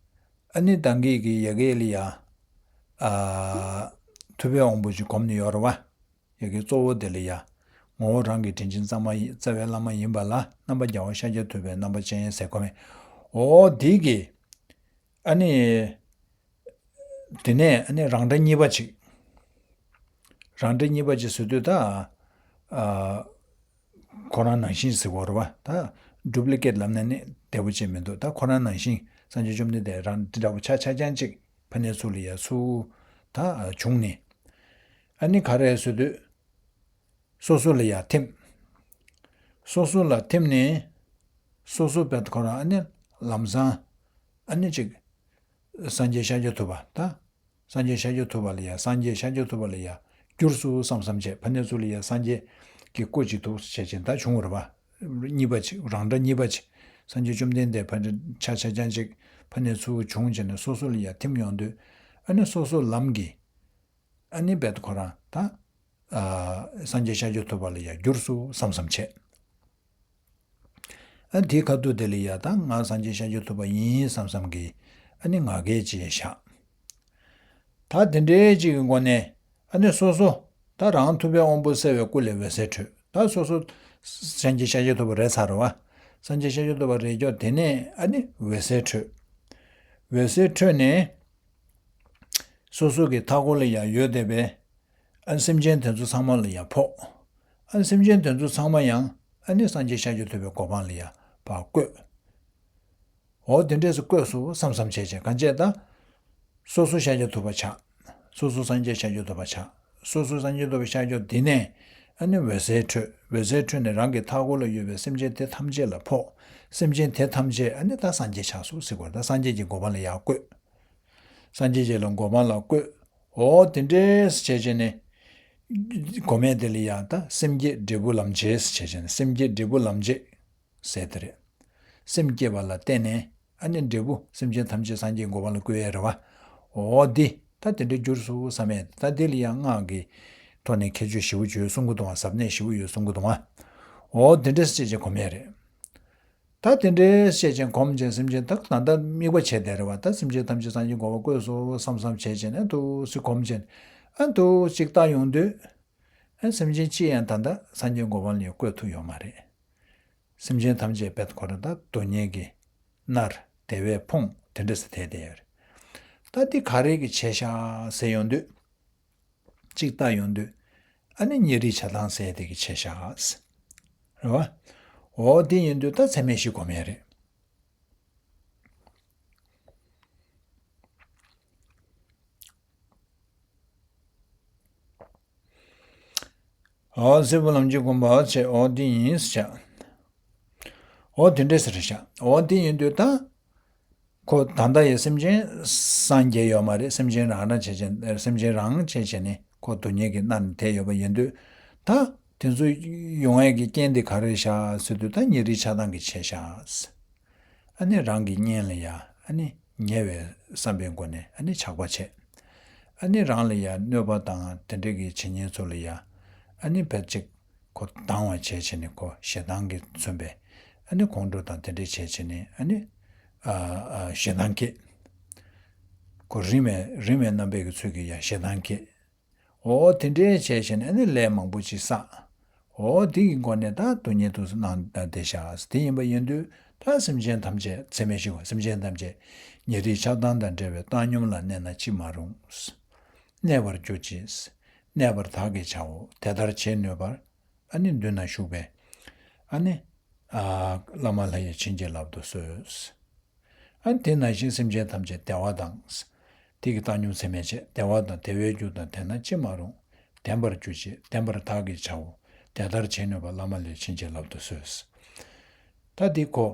ཨ་ནི་ད་གིན་གྱི་ཡ་གི་ལ་ཡ། ཨ། ཐུབ་པའི་དབང་པོ་ཅིག་སྒོམ་ནས་ཡོད་རེད་བ། ཡ་གི་གཙོ་བོ་དེ་ལ་ཡ། ངོ་བོ་རང་གི་དྲིན་ཅན་གཙང་མ་ཡིན། རྩ་བའི་བླ་མ་ཡིན་པ་ལ་རྣམ་པར་རྒྱལ་བ་ཤཱཀྱ་ཐུབ་པའི་རྣམ་པ་ཅན་ཟེར་གོ་མེད། འོ་དེ་གི། ཨ་ནི། དེ་ནས་ཨ་ནི་རང་འདྲ་གཉིས་པ་ཅིག་རང་འདྲ་གཉིས་པ་ཅིག་ཟེར་དུས་ད། ཨ། ཁོ་རང་ནང་བཞིན་ཟེར་བ་རེད་བ། ད་ཌུབ་ལི་ཀེཊ་ལབ་ན་ནི་བདེ་པོ་བྱས་མི་འདུག་ད་ཁོ་རང་ནང་བཞིན་སངས་རྒྱས་བཅོམ་ལྡན་འདས་རང་འདི་འདྲ་པོ་ཆ་ཆ་རྐྱང་ཅིག་ཕ་ནས་ཚུར་ལ་ཡ་ཚུར་ད་བྱུང་ནས། ཨ་ནི་ག་རེ་ཟེར་དུས། སོ་སོ་ལ་ཡ་ཐིམ། སོ་སོ་ལ་ཐིམ་ནས། སོ་སོ་བས་ཁོ་རང་ཨ་ནི་ལམ་སང་། ཨ་ནི་ཅིག་སངས་རྒྱས་ཤཱཀྱ་ཐུབ་པ་ད། སངས་རྒྱས་ཤཱཀྱ་ཐུབ་པ་ལ་ཡ་སངས་རྒྱས་ཤཱཀྱ་ཐུབ་པ་ལ་ཡ་འགྱུར་སོང་བསམ་བསམ་བྱས་ཕ་ནས་ཚུར་ལ་ཡ་སངས་རྒྱས་ཀྱི་སྐུ་ཅིག་འདུག་བྱས་ཅིང་ད་བྱུང་བ་རེད་བ། གཉིས་པ་ཅིག་རང་འདྲ་གཉིས་པ་ཅིག་སངས་རྒྱས་བཅོམ་ལྡན་འདས་ཕ་ཆ་ཆ་རྐྱང་ཅིག་ཕ་ནས་ཚུར་བྱུང་བྱས་ནས་སོ་སོ་ལ་ཡ་ཐིམ་ཡོང་དུས། ཨ་ནི་སོ་སོ་ལམ་གྱི། ཨ་ནི་བས་ཁོ་རང་ད། ཨ། སངས་རྒྱས་ཤཱཀྱ་ཐུབ་པ་ལ་ཡ་འགྱུར་སོང་བསམ་བསམ་བྱས། ཨ་དེའི་ཁ་ཐུག་དེ་ལ་ཡ་ད་ང་སངས་རྒྱས་ཤཱཀྱ་ཐུབ་པ་ཡིན་བསམ་བསམ་གྱི་ཨ་ནི་ང་རྒྱལ་ཅིག་བཞག་ད་དེ་འདྲའི་ཅིག་གི་སྒོ་ནས་ཨ་ནི་སོ་སོ་ད་རང་ཐུབ་པའི་དབང་པོ་གསལ་བའི་སྐུ་ལས་འོད་ཟེར་འཕྲོས། ད་སོ་སོ་སངས་རྒྱས་ཤཱཀྱ་ཐུབ་པ་རེད་ཚར་རེད་བ། སངས་རྒྱས་ཤཱཀྱ་ཐུབ་པ་རེད་ཀྱོག་དེ་ནས་ཨ་ནི་འོད་ཟེར་འཕྲོས། འོད་ཟེར་འཕྲོས་ནས་སོ་སོ་གི་མཐའ་འཁོར་ལ་ཡ་ཡོད་བསྡད་པའི། ཨ་སེམས་ཅན་དེ་ཚོ་ཚང་མ་ལ་ཡང་ཕོག་ཨ་སེམས་ཅན་དེ་ཚོ་ཚང་མ་ཡང་ཨ་ནི་སངས་རྒྱས་ཤཱཀྱ་ཐུབ་པའི་གོ་འཕང་ལ་ཡང་ཕར་བཀོད། འོ་དེ་འདྲས་སུ་བཀོད་སོང་བསམ་བསམ་བྱས་བྱས་གང་བྱས་ད། སོ་སོ་ཤཱཀྱ་ཐུབ་པ་ཆགས། སོ་སོ་སངས་རྒྱས་ཤཱཀྱ་ཐུབ་པ་ཆགས། སོ་སོ་སངས་རྒྱས་ཐུབ་པ་ཤཱཀྱ་དེ་ནས་ཨ་ནི་འོད་ཟེར་འཕྲོས། འོད་ཟེར་འཕྲོས་ནས་རང་གི་མཐའ་འཁོར་ལ་ཡོད་པའི་སེམས་ཅན་དེ་ཐམས་ཅད་ལ་ཕོག་སེམས་ཅན་དེ་ཐམས་ཅད་ཨ་ནི་ད་སངས་རྒྱས་ཆགས་སོང་ཟེར་དགོས། ད་སངས་རྒྱས་ཀྱི་གོ་འཕང་ལ་ཡར་བཀོད། སངས་རྒྱས་རྗེས་ལ་གོ་འཕང་ལ་བཀོད། འོ་དེ་འདྲས་བྱས་བྱས་ནས། གོ་མེད་དེ་ལ་ཡང་ད་སེམས་བསྐྱེད་འབྲས་བུ་ལམ་བྱེད་བྱས་བྱས་ནས་སེམས་བསྐྱེད་འབྲས་བུ་ལམ་བྱེད་ཟེར་དེ་རེད། སེམས་བསྐྱེད་པ་ལ་བརྟེན་ནས་ཨ་ནི་འབྲས་བུ་སེམས་ཅན་ཐམས་ཅད་སངས་རྒྱས་གོ་འཕང་ལ་བཀོད་ཡས་རེད་བ། འོ་འདི་ད་དེ་འདྲས་འགྱུར་སོང་བསམ་ཡས་ད་དེ་ལ་ཡང་སྔགས་ཀྱི་ཐོག་ནས་ཁྱད་ཆོས་ཞེ་པོ་ཅིག་ཡོད་གསུང་གི་འདུག་བ། ཟབ་གནད་ཞེ་པོ་ཡོད་གསུང་གི་འདུག་བ། འོ་དེ་འདྲས་བྱས་བྱས་གོ་མེད་རེད། ད་དེ་འདྲའི་བཤད་ཅིང་གོམས་ཅིང་སེམས་ཅན་དག་ད་ལྟ་དམིགས་པ་བྱས་བསྡད་རེད་བ། ད་སེམས་ཅན་ཐམས་ཅད་སངས་རྒྱས་གོ་འཕང་བཀོད་སོང་བསམ་བསམ་བྱས་བྱས་ནས་འདུག་སེ་གོམས་ཅིང་ཨ་འདུག་ཅིག་བལྟ་ཡོང་དུས། ཨ་སེམས་ཅན་ཅི་ཡང་ད་ལྟ་སངས་རྒྱས་གོ་འཕང་ལ་བཀོད་ཐུབ་ཡོད་མ་རེད། སེམས་ཅན་ཐམས་ཅད་དཔེ་ཁོ་རང་ད་སྡུག་བསྔལ་གྱི་མནར་བདེ་བས་ཕོངས་དེ་འདྲ་སེ་བསྡད་བསྡད་ཡོད་རེད། ད་འདི་ག་རེ་གི་བྱས་ཤག་ཟེར་ཡོང་དུས། གཅིག་བལྟ་ཡོང་དུས། ཨ་ནི་ཉེ་རིགས་ཆགས་སྡང་ཟེར་དེ་གི་ཆེ་ཤག་རེད་བ། འོ་དེ་ཡིན་དུས་ད་ཚད་མེད་བཞི་སྒོམ་ཡས་རེད། འོ་སེར་པོ་ལམ་གྱི་སྒོམ་པ་བྱས། འོ་དེ་ཡིན་ཟེར་བྱ། འོ་དེ་འདྲས་ཟེར་བྱ། འོ་དེ་ཡིན་དུས་ད། ཁོ་ད་ལྟ་ཡི་སེམས་ཅན་སངས་རྒྱས་ཡོད་མ་རེད། སེམས་ཅན་རང་རང་བྱས་བྱས་སེམས་ཅན་རང་བྱས་བྱས་ནས་ཁོ་སྡུག་བསྔལ་གྱི་མནར་ནས་བསྡད་ཡོད་པ་ཡིན་དུས། ད་དེ་ཚོ་ཡོང་ཡས་ཀྱི་རྐྱེན་དེ་ག་རེ་ཤག་ཟེར་དུས་ད་ཉེ་རིགས་ཆགས་སྡང་གི་ཆེ་ཤག་ཨ་ནི་རང་གི་གཉེན་ལ་ཡ་ཨ་ནི་ཉེ་བའི་བསམ་པའི་སྒོ་ནས་ཨ་ནི་ཆགས་པ་བྱས། ཨ་ནི་རང་ལ་ཡ་གནོད་པ་དང་དེ་འདྲ་གི་བྱེད་མཁན་ཚོ་ལ་ཡ་ཨ་ནི་བེད་ཅིག་ཁོ་སྡང་བ་བྱས་བྱས་ནས་ཁོ་ཞེ་སྡང་གིས་མཚོན་པའི་ཨ་ནི་ཁོང་ཁྲོ་དང་དེ་འདྲ་བྱས་བྱས་ནས་ཨ་ནི་ཨ་ཨ་ཞེ་སྡང་སྐྱེས། ཁོ་རིང་བའི་རིང་བའི་རྣམ་པའི་གི་ཚུལ་གྱིས་ཡང་ཞེ་སྡང་སྐྱེས། འོ་དེ་འདྲའི་བྱས་བྱས་ནས་ཨ་ནི་ལས་མང་པོ་ཅིག་བསགས། འོ་དེ་གི་སྒོ་ནས་ད་སྡུག་བསྔལ་དུ་སྣང་བསྡད་ཤག་དེ་ཡིན་པ་ཡིན་དུས་ད་ ད་སེམས་ཅན་ཐམས་ཅད་ཚད་མེད་བཞི་བ། སེམས་ཅན་ཐམས་ཅད་ཉེ་རིང་ཆགས་སྡང་དང་བྲལ་བའི་བཏང་སྙོམས་ལ་གནས་ན་ཅི་མ་རུང་། གནས་པར་གྱུར་ཅིག། གནས་པར་བདག་གིས་བྱའོ། དེ་ལྟར་བྱེད་ནུས་པར། ཨ་ནི་མདུན་ན་བཞུགས་པའི་ཨ་ནི་ཨ་བླ་མ་ལྷ་ཡིས་བྱིན་གྱིས་བརླབ་ཏུ་གསོལ། ཨ་ནི་དེ་ནང་བཞིན་སེམས་ཅན་ཐམས་ཅད་བདེ་བ་དང་། དེ་གི་བཏང་སྙོམས་ཚད་མེད་བྱེད། བདེ་བ་དང་བདེ་བའི་རྒྱུ་དང་ལྡན་ན་ཅི་མ་རུང་། ལྡན་པར་གྱུར་ཅིག། ལྡན་པར་བདག་གིས་བྱའོ། དེ་ལྟར་བྱེད་ནུས་པ་བླ་མ་ལྷ་ཡིས་བྱིན་གྱིས་བརླབ་ཏུ་གསོལ། ད་འདི་ཁོ་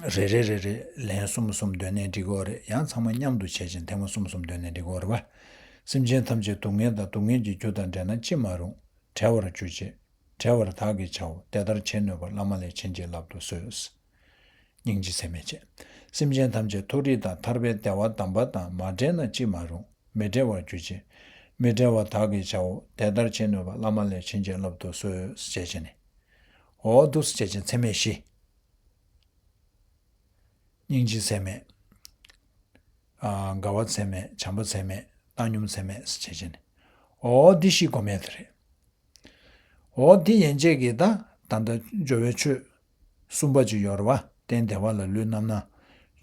རེ་རེ་རེ་རེ་ལན་གསུམ་གསུམ་འདོན་ནས་འགྲིག་གི་ཡོད་རེད། ཡང་ཚང་མ་མཉམ་དུ་བྱས་ཅིང་ཐེངས་མ་གསུམ་གསུམ་འདོན་ནས་འགྲིག་གི་ཡོད་རེད་བ། སེམས་ཅན་ཐམས་ཅད་སྡུག་བསྔལ་དང་སྡུག་བསྔལ་གྱི་རྒྱུ་དང་འབྲེལ་ན་ཅི་མ་རུང་། བྲལ་བར་གྱུར་ཅིག། བྲལ་བར་བདག་གིས་བྱའོ། དེ་ལྟར་བྱེད་ནུས་པ་བླ་མ་ལྷ་ཡིས་བྱིན་གྱིས་བརླབ་ཏུ་གསོལ། སྙིང་རྗེ་ཚད་མེད་བྱེད། སེམས་ཅན་ཐམས་ཅད་མཐོ་རིས་དང་ཐར་པའི་བདེ་བ་དམ་པ་དང་མ་བྲལ་ན་ཅི་མ་རུང་། མི་བྲལ་བར་གྱུར་ཅིག། མི་བྲལ་བ་བདག་གིས་བྱའོ། དེ་ལྟར་བྱེད་ནུས་པ་བླ་མ་ལྷ་ཡིས་བྱིན་གྱིས་བརླབ་ཏུ་གསོལ། ཞེས་བྱས་ནས། འོ་འདུག་སེ་བྱས་ཅིང་ཚད་མེད་བཞི། སྙིང་རྗེ་ཚད་མེད། ཨ་དགའ་བ་ཚད་མེད། བྱམས་པ་ཚད་མེད། བཏང་སྙོམས་ཚད་མེད་ཟེར་བྱས་བྱས་ནས། འོ་འདི་བཞི་སྒོམ་ཡས་དེ་རེད། འོ་འདི་ཡན་ཆད་ཀྱིས་ད་ད་ལྟ་སྦྱོར་བའི་ཆོས་གསུམ་པ་ཅིག་ཡོད་རེད་བ། རྟེན་དལ་བ་ལ་ལུས་རྣམ་སྣང་།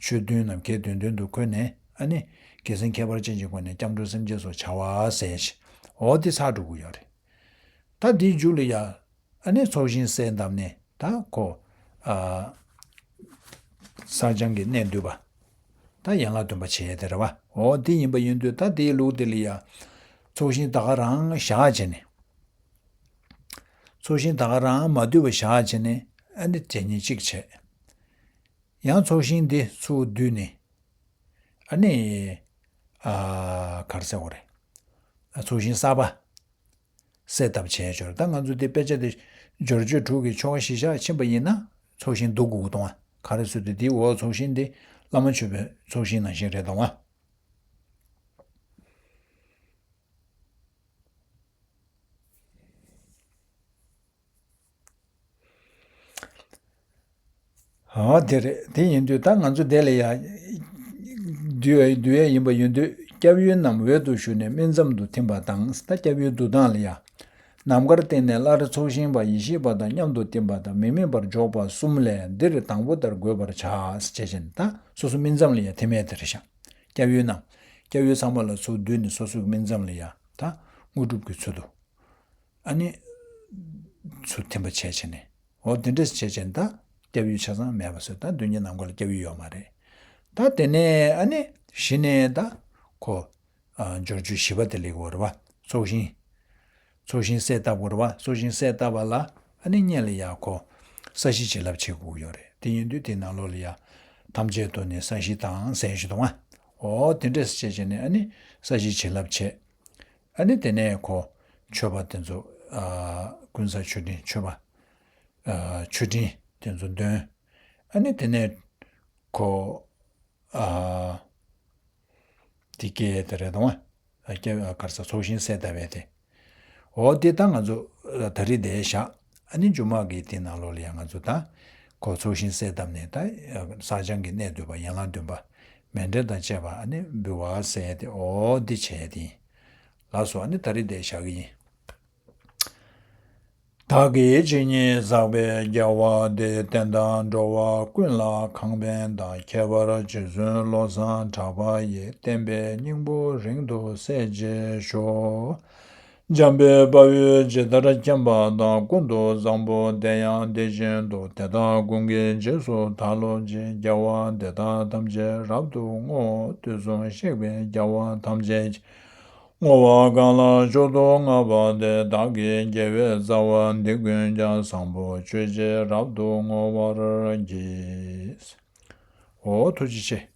ཆོས་བདུན་ནམ་མཁའི་བདུན་ལྡན་དུ་འཁོད་ནས་ཨ་ནི་རྒྱལ་མཚན་ཁྱད་པར་ཅན་གྱི་སྒོ་ནས་སྐྱབས་འགྲོ་སེམས་བསྐྱེད་སོགས་བྱ་བ་ཟེར་ཞིང་། འོ་འདི་ཚར་འགྲོ་གི་ཡོད་རེད། ད་འདིའི་མཇུག་ལ་ཡ། ཨ་ནི་ཚོགས་ཞིང་གསལ་བཏབ་ནས་ད་ཁོ། ཨ་སངས་རྒྱས་ཀྱི་གནས་འདུས་པ། ད་ཡན་ལག་བདུན་པ་བྱེད་ཡས་དེ་རེད་བ། འོ་དེ་ཡིན་པ་ཡིན་དུས་ད་དེའི་ལུགས་དེ་ལ་ཡ། ཚོགས་ཞིང་ད་ག་རང་བཞག་བྱས་ནས། ཚོགས་ཞིང་ད་ག་རང་མ་བསྡུས་པ་བཞག་བྱས་ནས་ཨ་ནི་དེ་ཉིད་གཅིག་བྱས། ཡང་ཚོགས་ཞིང་འདི་ཚུར་བསྡུས་ནས། ཨ་ནི། ཨ་ག་རེ་ཟེར་དགོས་རེད། ཚོགས་ཞིང་གསར་པ། གསལ་བཏབ་བྱས་ཆོག་ད་ང་ཚོ་འདི་དཔེ་ཆ་འདི་སྦྱོར་བཅོས་དྲུག་གི་ཆོ་ག་གཞི་བཞག་ཕྱིན་པ་ཡིན་ན་ཚོགས་ཞིང་བསྡུ་དགོས་གི་འདུག་ག་ག་རེ་ཟེར་དུས་འདིའི་འོག་ཚོགས་ཞིང་འདི་བླ་མ་མཆོད་པའི་ཚོགས་ཞིང་ནང་བཞིན་རེད་འདུག་ག་ཨ་དེ་རེད། དེ་ཡིན་དུས་ད་ང་ཚོ་དེ་ལ་ཡ། བསྡུ་ཡ་བསྡུ་ཡ་ཡིན་པ་ཡིན་དུས་སྐྱབས་ཡུལ་རྣམས་འོད་དུ་ཞུ་ནས་སྨིན་མཚམས་དུ་ཐིམ་པ་དང་། ད་སྐྱབས་ཡུལ་བསྡུ་སྟངས་ལ་ཡ། ནམ་མཁར་བསྟན་ནས་སླར་ཚོགས་ཞིང་པ་ཡེ་ཤེས་པ་དང་མཉམ་དུ་བསྟིམ་པ་དང་མི་དམིགས་པར་འཇོག་པ་གསུམ་ལས་འདིར་དང་པོ་ལྟར་དགོད་པར་བྱ། ཞེས་བྱས་ནས་ད་སོ་སོ་སྨིན་མཚམས་ལ་ཡ་ཐིམ་ཡས་དེ་རེད་ཤག་སྐྱབས་ཡུལ་རྣམས། སྐྱབས་ཡུལ་ཚང་མ་ལ་ཚུར་བསྡུས་ནས་སོ་སོའི་སྨིན་མཚམས་ལ་ཡ་ད་དངོས་གྲུབ་ཀྱི་ཚུལ་དུ། ཨ་ནི། ཚུར་ཐིམ་པ་བྱས་བྱས་ནས། འོ་དེ་འདྲས་བྱས་བྱས་ནས་ད་སྐྱབས་ཡུལ་ཆ་ཚང་མེད་པ་བཟོས། ད་མདུན་གྱི་ནམ་མཁའ་ལ་སྐྱབས་ཡུལ་ཡོད་མ་རེད། ད་དེ་ནས་ཨ་ནི་གཞི་ནས་ད་ཁོ། ཨ་སྦྱོར་བཅོས་བཞི་པ་དེ་ལེགས་པར་བ། ཚོགས་ཞིང་། ཚོགས་ཞིང་གསལ་བཏབ་དགོས་རེད་བ། ཚོགས་ཞིང་གསལ་བཏབ་པ་ལ་ཨ་ནི་སྔོན་ལ་ཡ་ཁོ། ས་གཞི་བྱིན་རླབས་བྱེད་དགོས་ཡོད་རེད། དེ་ཡིན་དུས་དེའི་ནང་ལོགས་ལ་ཡ། ཐམས་ཅད་དུ་ནི་ས་གཞི་དང་ཟེར་ཞུ་དང་བ། འོ་དེ་འདྲས་བྱས་བྱས་ནས་ཨ་ནི་ས་གཞི་བྱིན་རླབས་བྱེད། ཨ་ནི་དེ་ནས་ཁོ་མཆོད་པ་དེ་ཚོ། ཨ་ཀུན་བཟང་མཆོད་སྤྲིན་མཆོད་པ། ཨ་མཆོད་སྤྲིན་དེ་ཚོ་འདོན། ཨ་ནི་དེ་ནས་ཁོ། ཨ་དེ་སྐད་དེ་རེད་དང་། ཨ་སྐྱབས་ཨ་ག་རེ་ཟ་ཚོགས་ཞིང་གསལ་བཏབ་པའི་དེ། འོ་དེ་ད་ང་ཚོ་ད་རེས་དེ་བཞག་ཨ་ནི་མཇུག་མ་གི་དེ་ནང་ལོགས་ལ་ཡང་ང་ཚོ་ད་ཁོ་ཚོགས་ཞིང་གསལ་བཏབ་ནས་ད་སངས་རྒྱས་ཀྱི་གནས་འདུས་པ་ཡན་ལག་བདུན་པ་མཎྜལ་དང་བཅས་པ་ཨ་ནི་འབུལ་བ་ཟེར་ཏེ། འོ་འདི་བྱས་ཏེ་ཡིན། ལགས་སོ། ཨ་ནི་ད་རེས་དེ་བཞག་གི་ཡིན། བདག་གིས་ཇི་སྙེད་བསགས་པའི་དགེ་བ་འདི། བསྟན་དང་འགྲོ་བ་ཀུན་ལ་ཁང་ཕན་དང་། ཁྱད་པར་རྗེ་བཙུན་བློ་བཟང་གྲགས་པ་ཡི། བསྟན་པའི་སྙིང་པོ་རིང་དུ་གསལ་བྱེད་ཤོག་འཇམ་དཔལ་དཔའ་བོས་ཇི་ལྟར་མཁྱེན་པ་དང་། ཀུན་ཏུ་བཟང་པོ་དེ་ཡང་དེ་བཞིན་དུ། དེ་དག་ཀུན་གྱི་རྗེས་སུ་བདག་སློབ་ཅིང་། དགེ་བ་འདི་དག་ཐམས་ཅད་རབ་ཏུ་བསྔོ། དུས་གསུམ་གཤེགས་པའི་རྒྱལ་བ་ཐམས་ཅད་ཀྱིས། བསྔོ་བ་གང་ལ་མཆོག་ཏུ་བསྔགས་པ་དེ། བདག་གི་དགེ་བའི་རྩ་བ་འདི་ཀུན་ཀྱང་། བཟང་པོ་སྤྱོད་ཕྱིར་རབ་ཏུ་བསྔོ་བར་བགྱི། འོ་ཐུགས་རྗེ་ཆེ།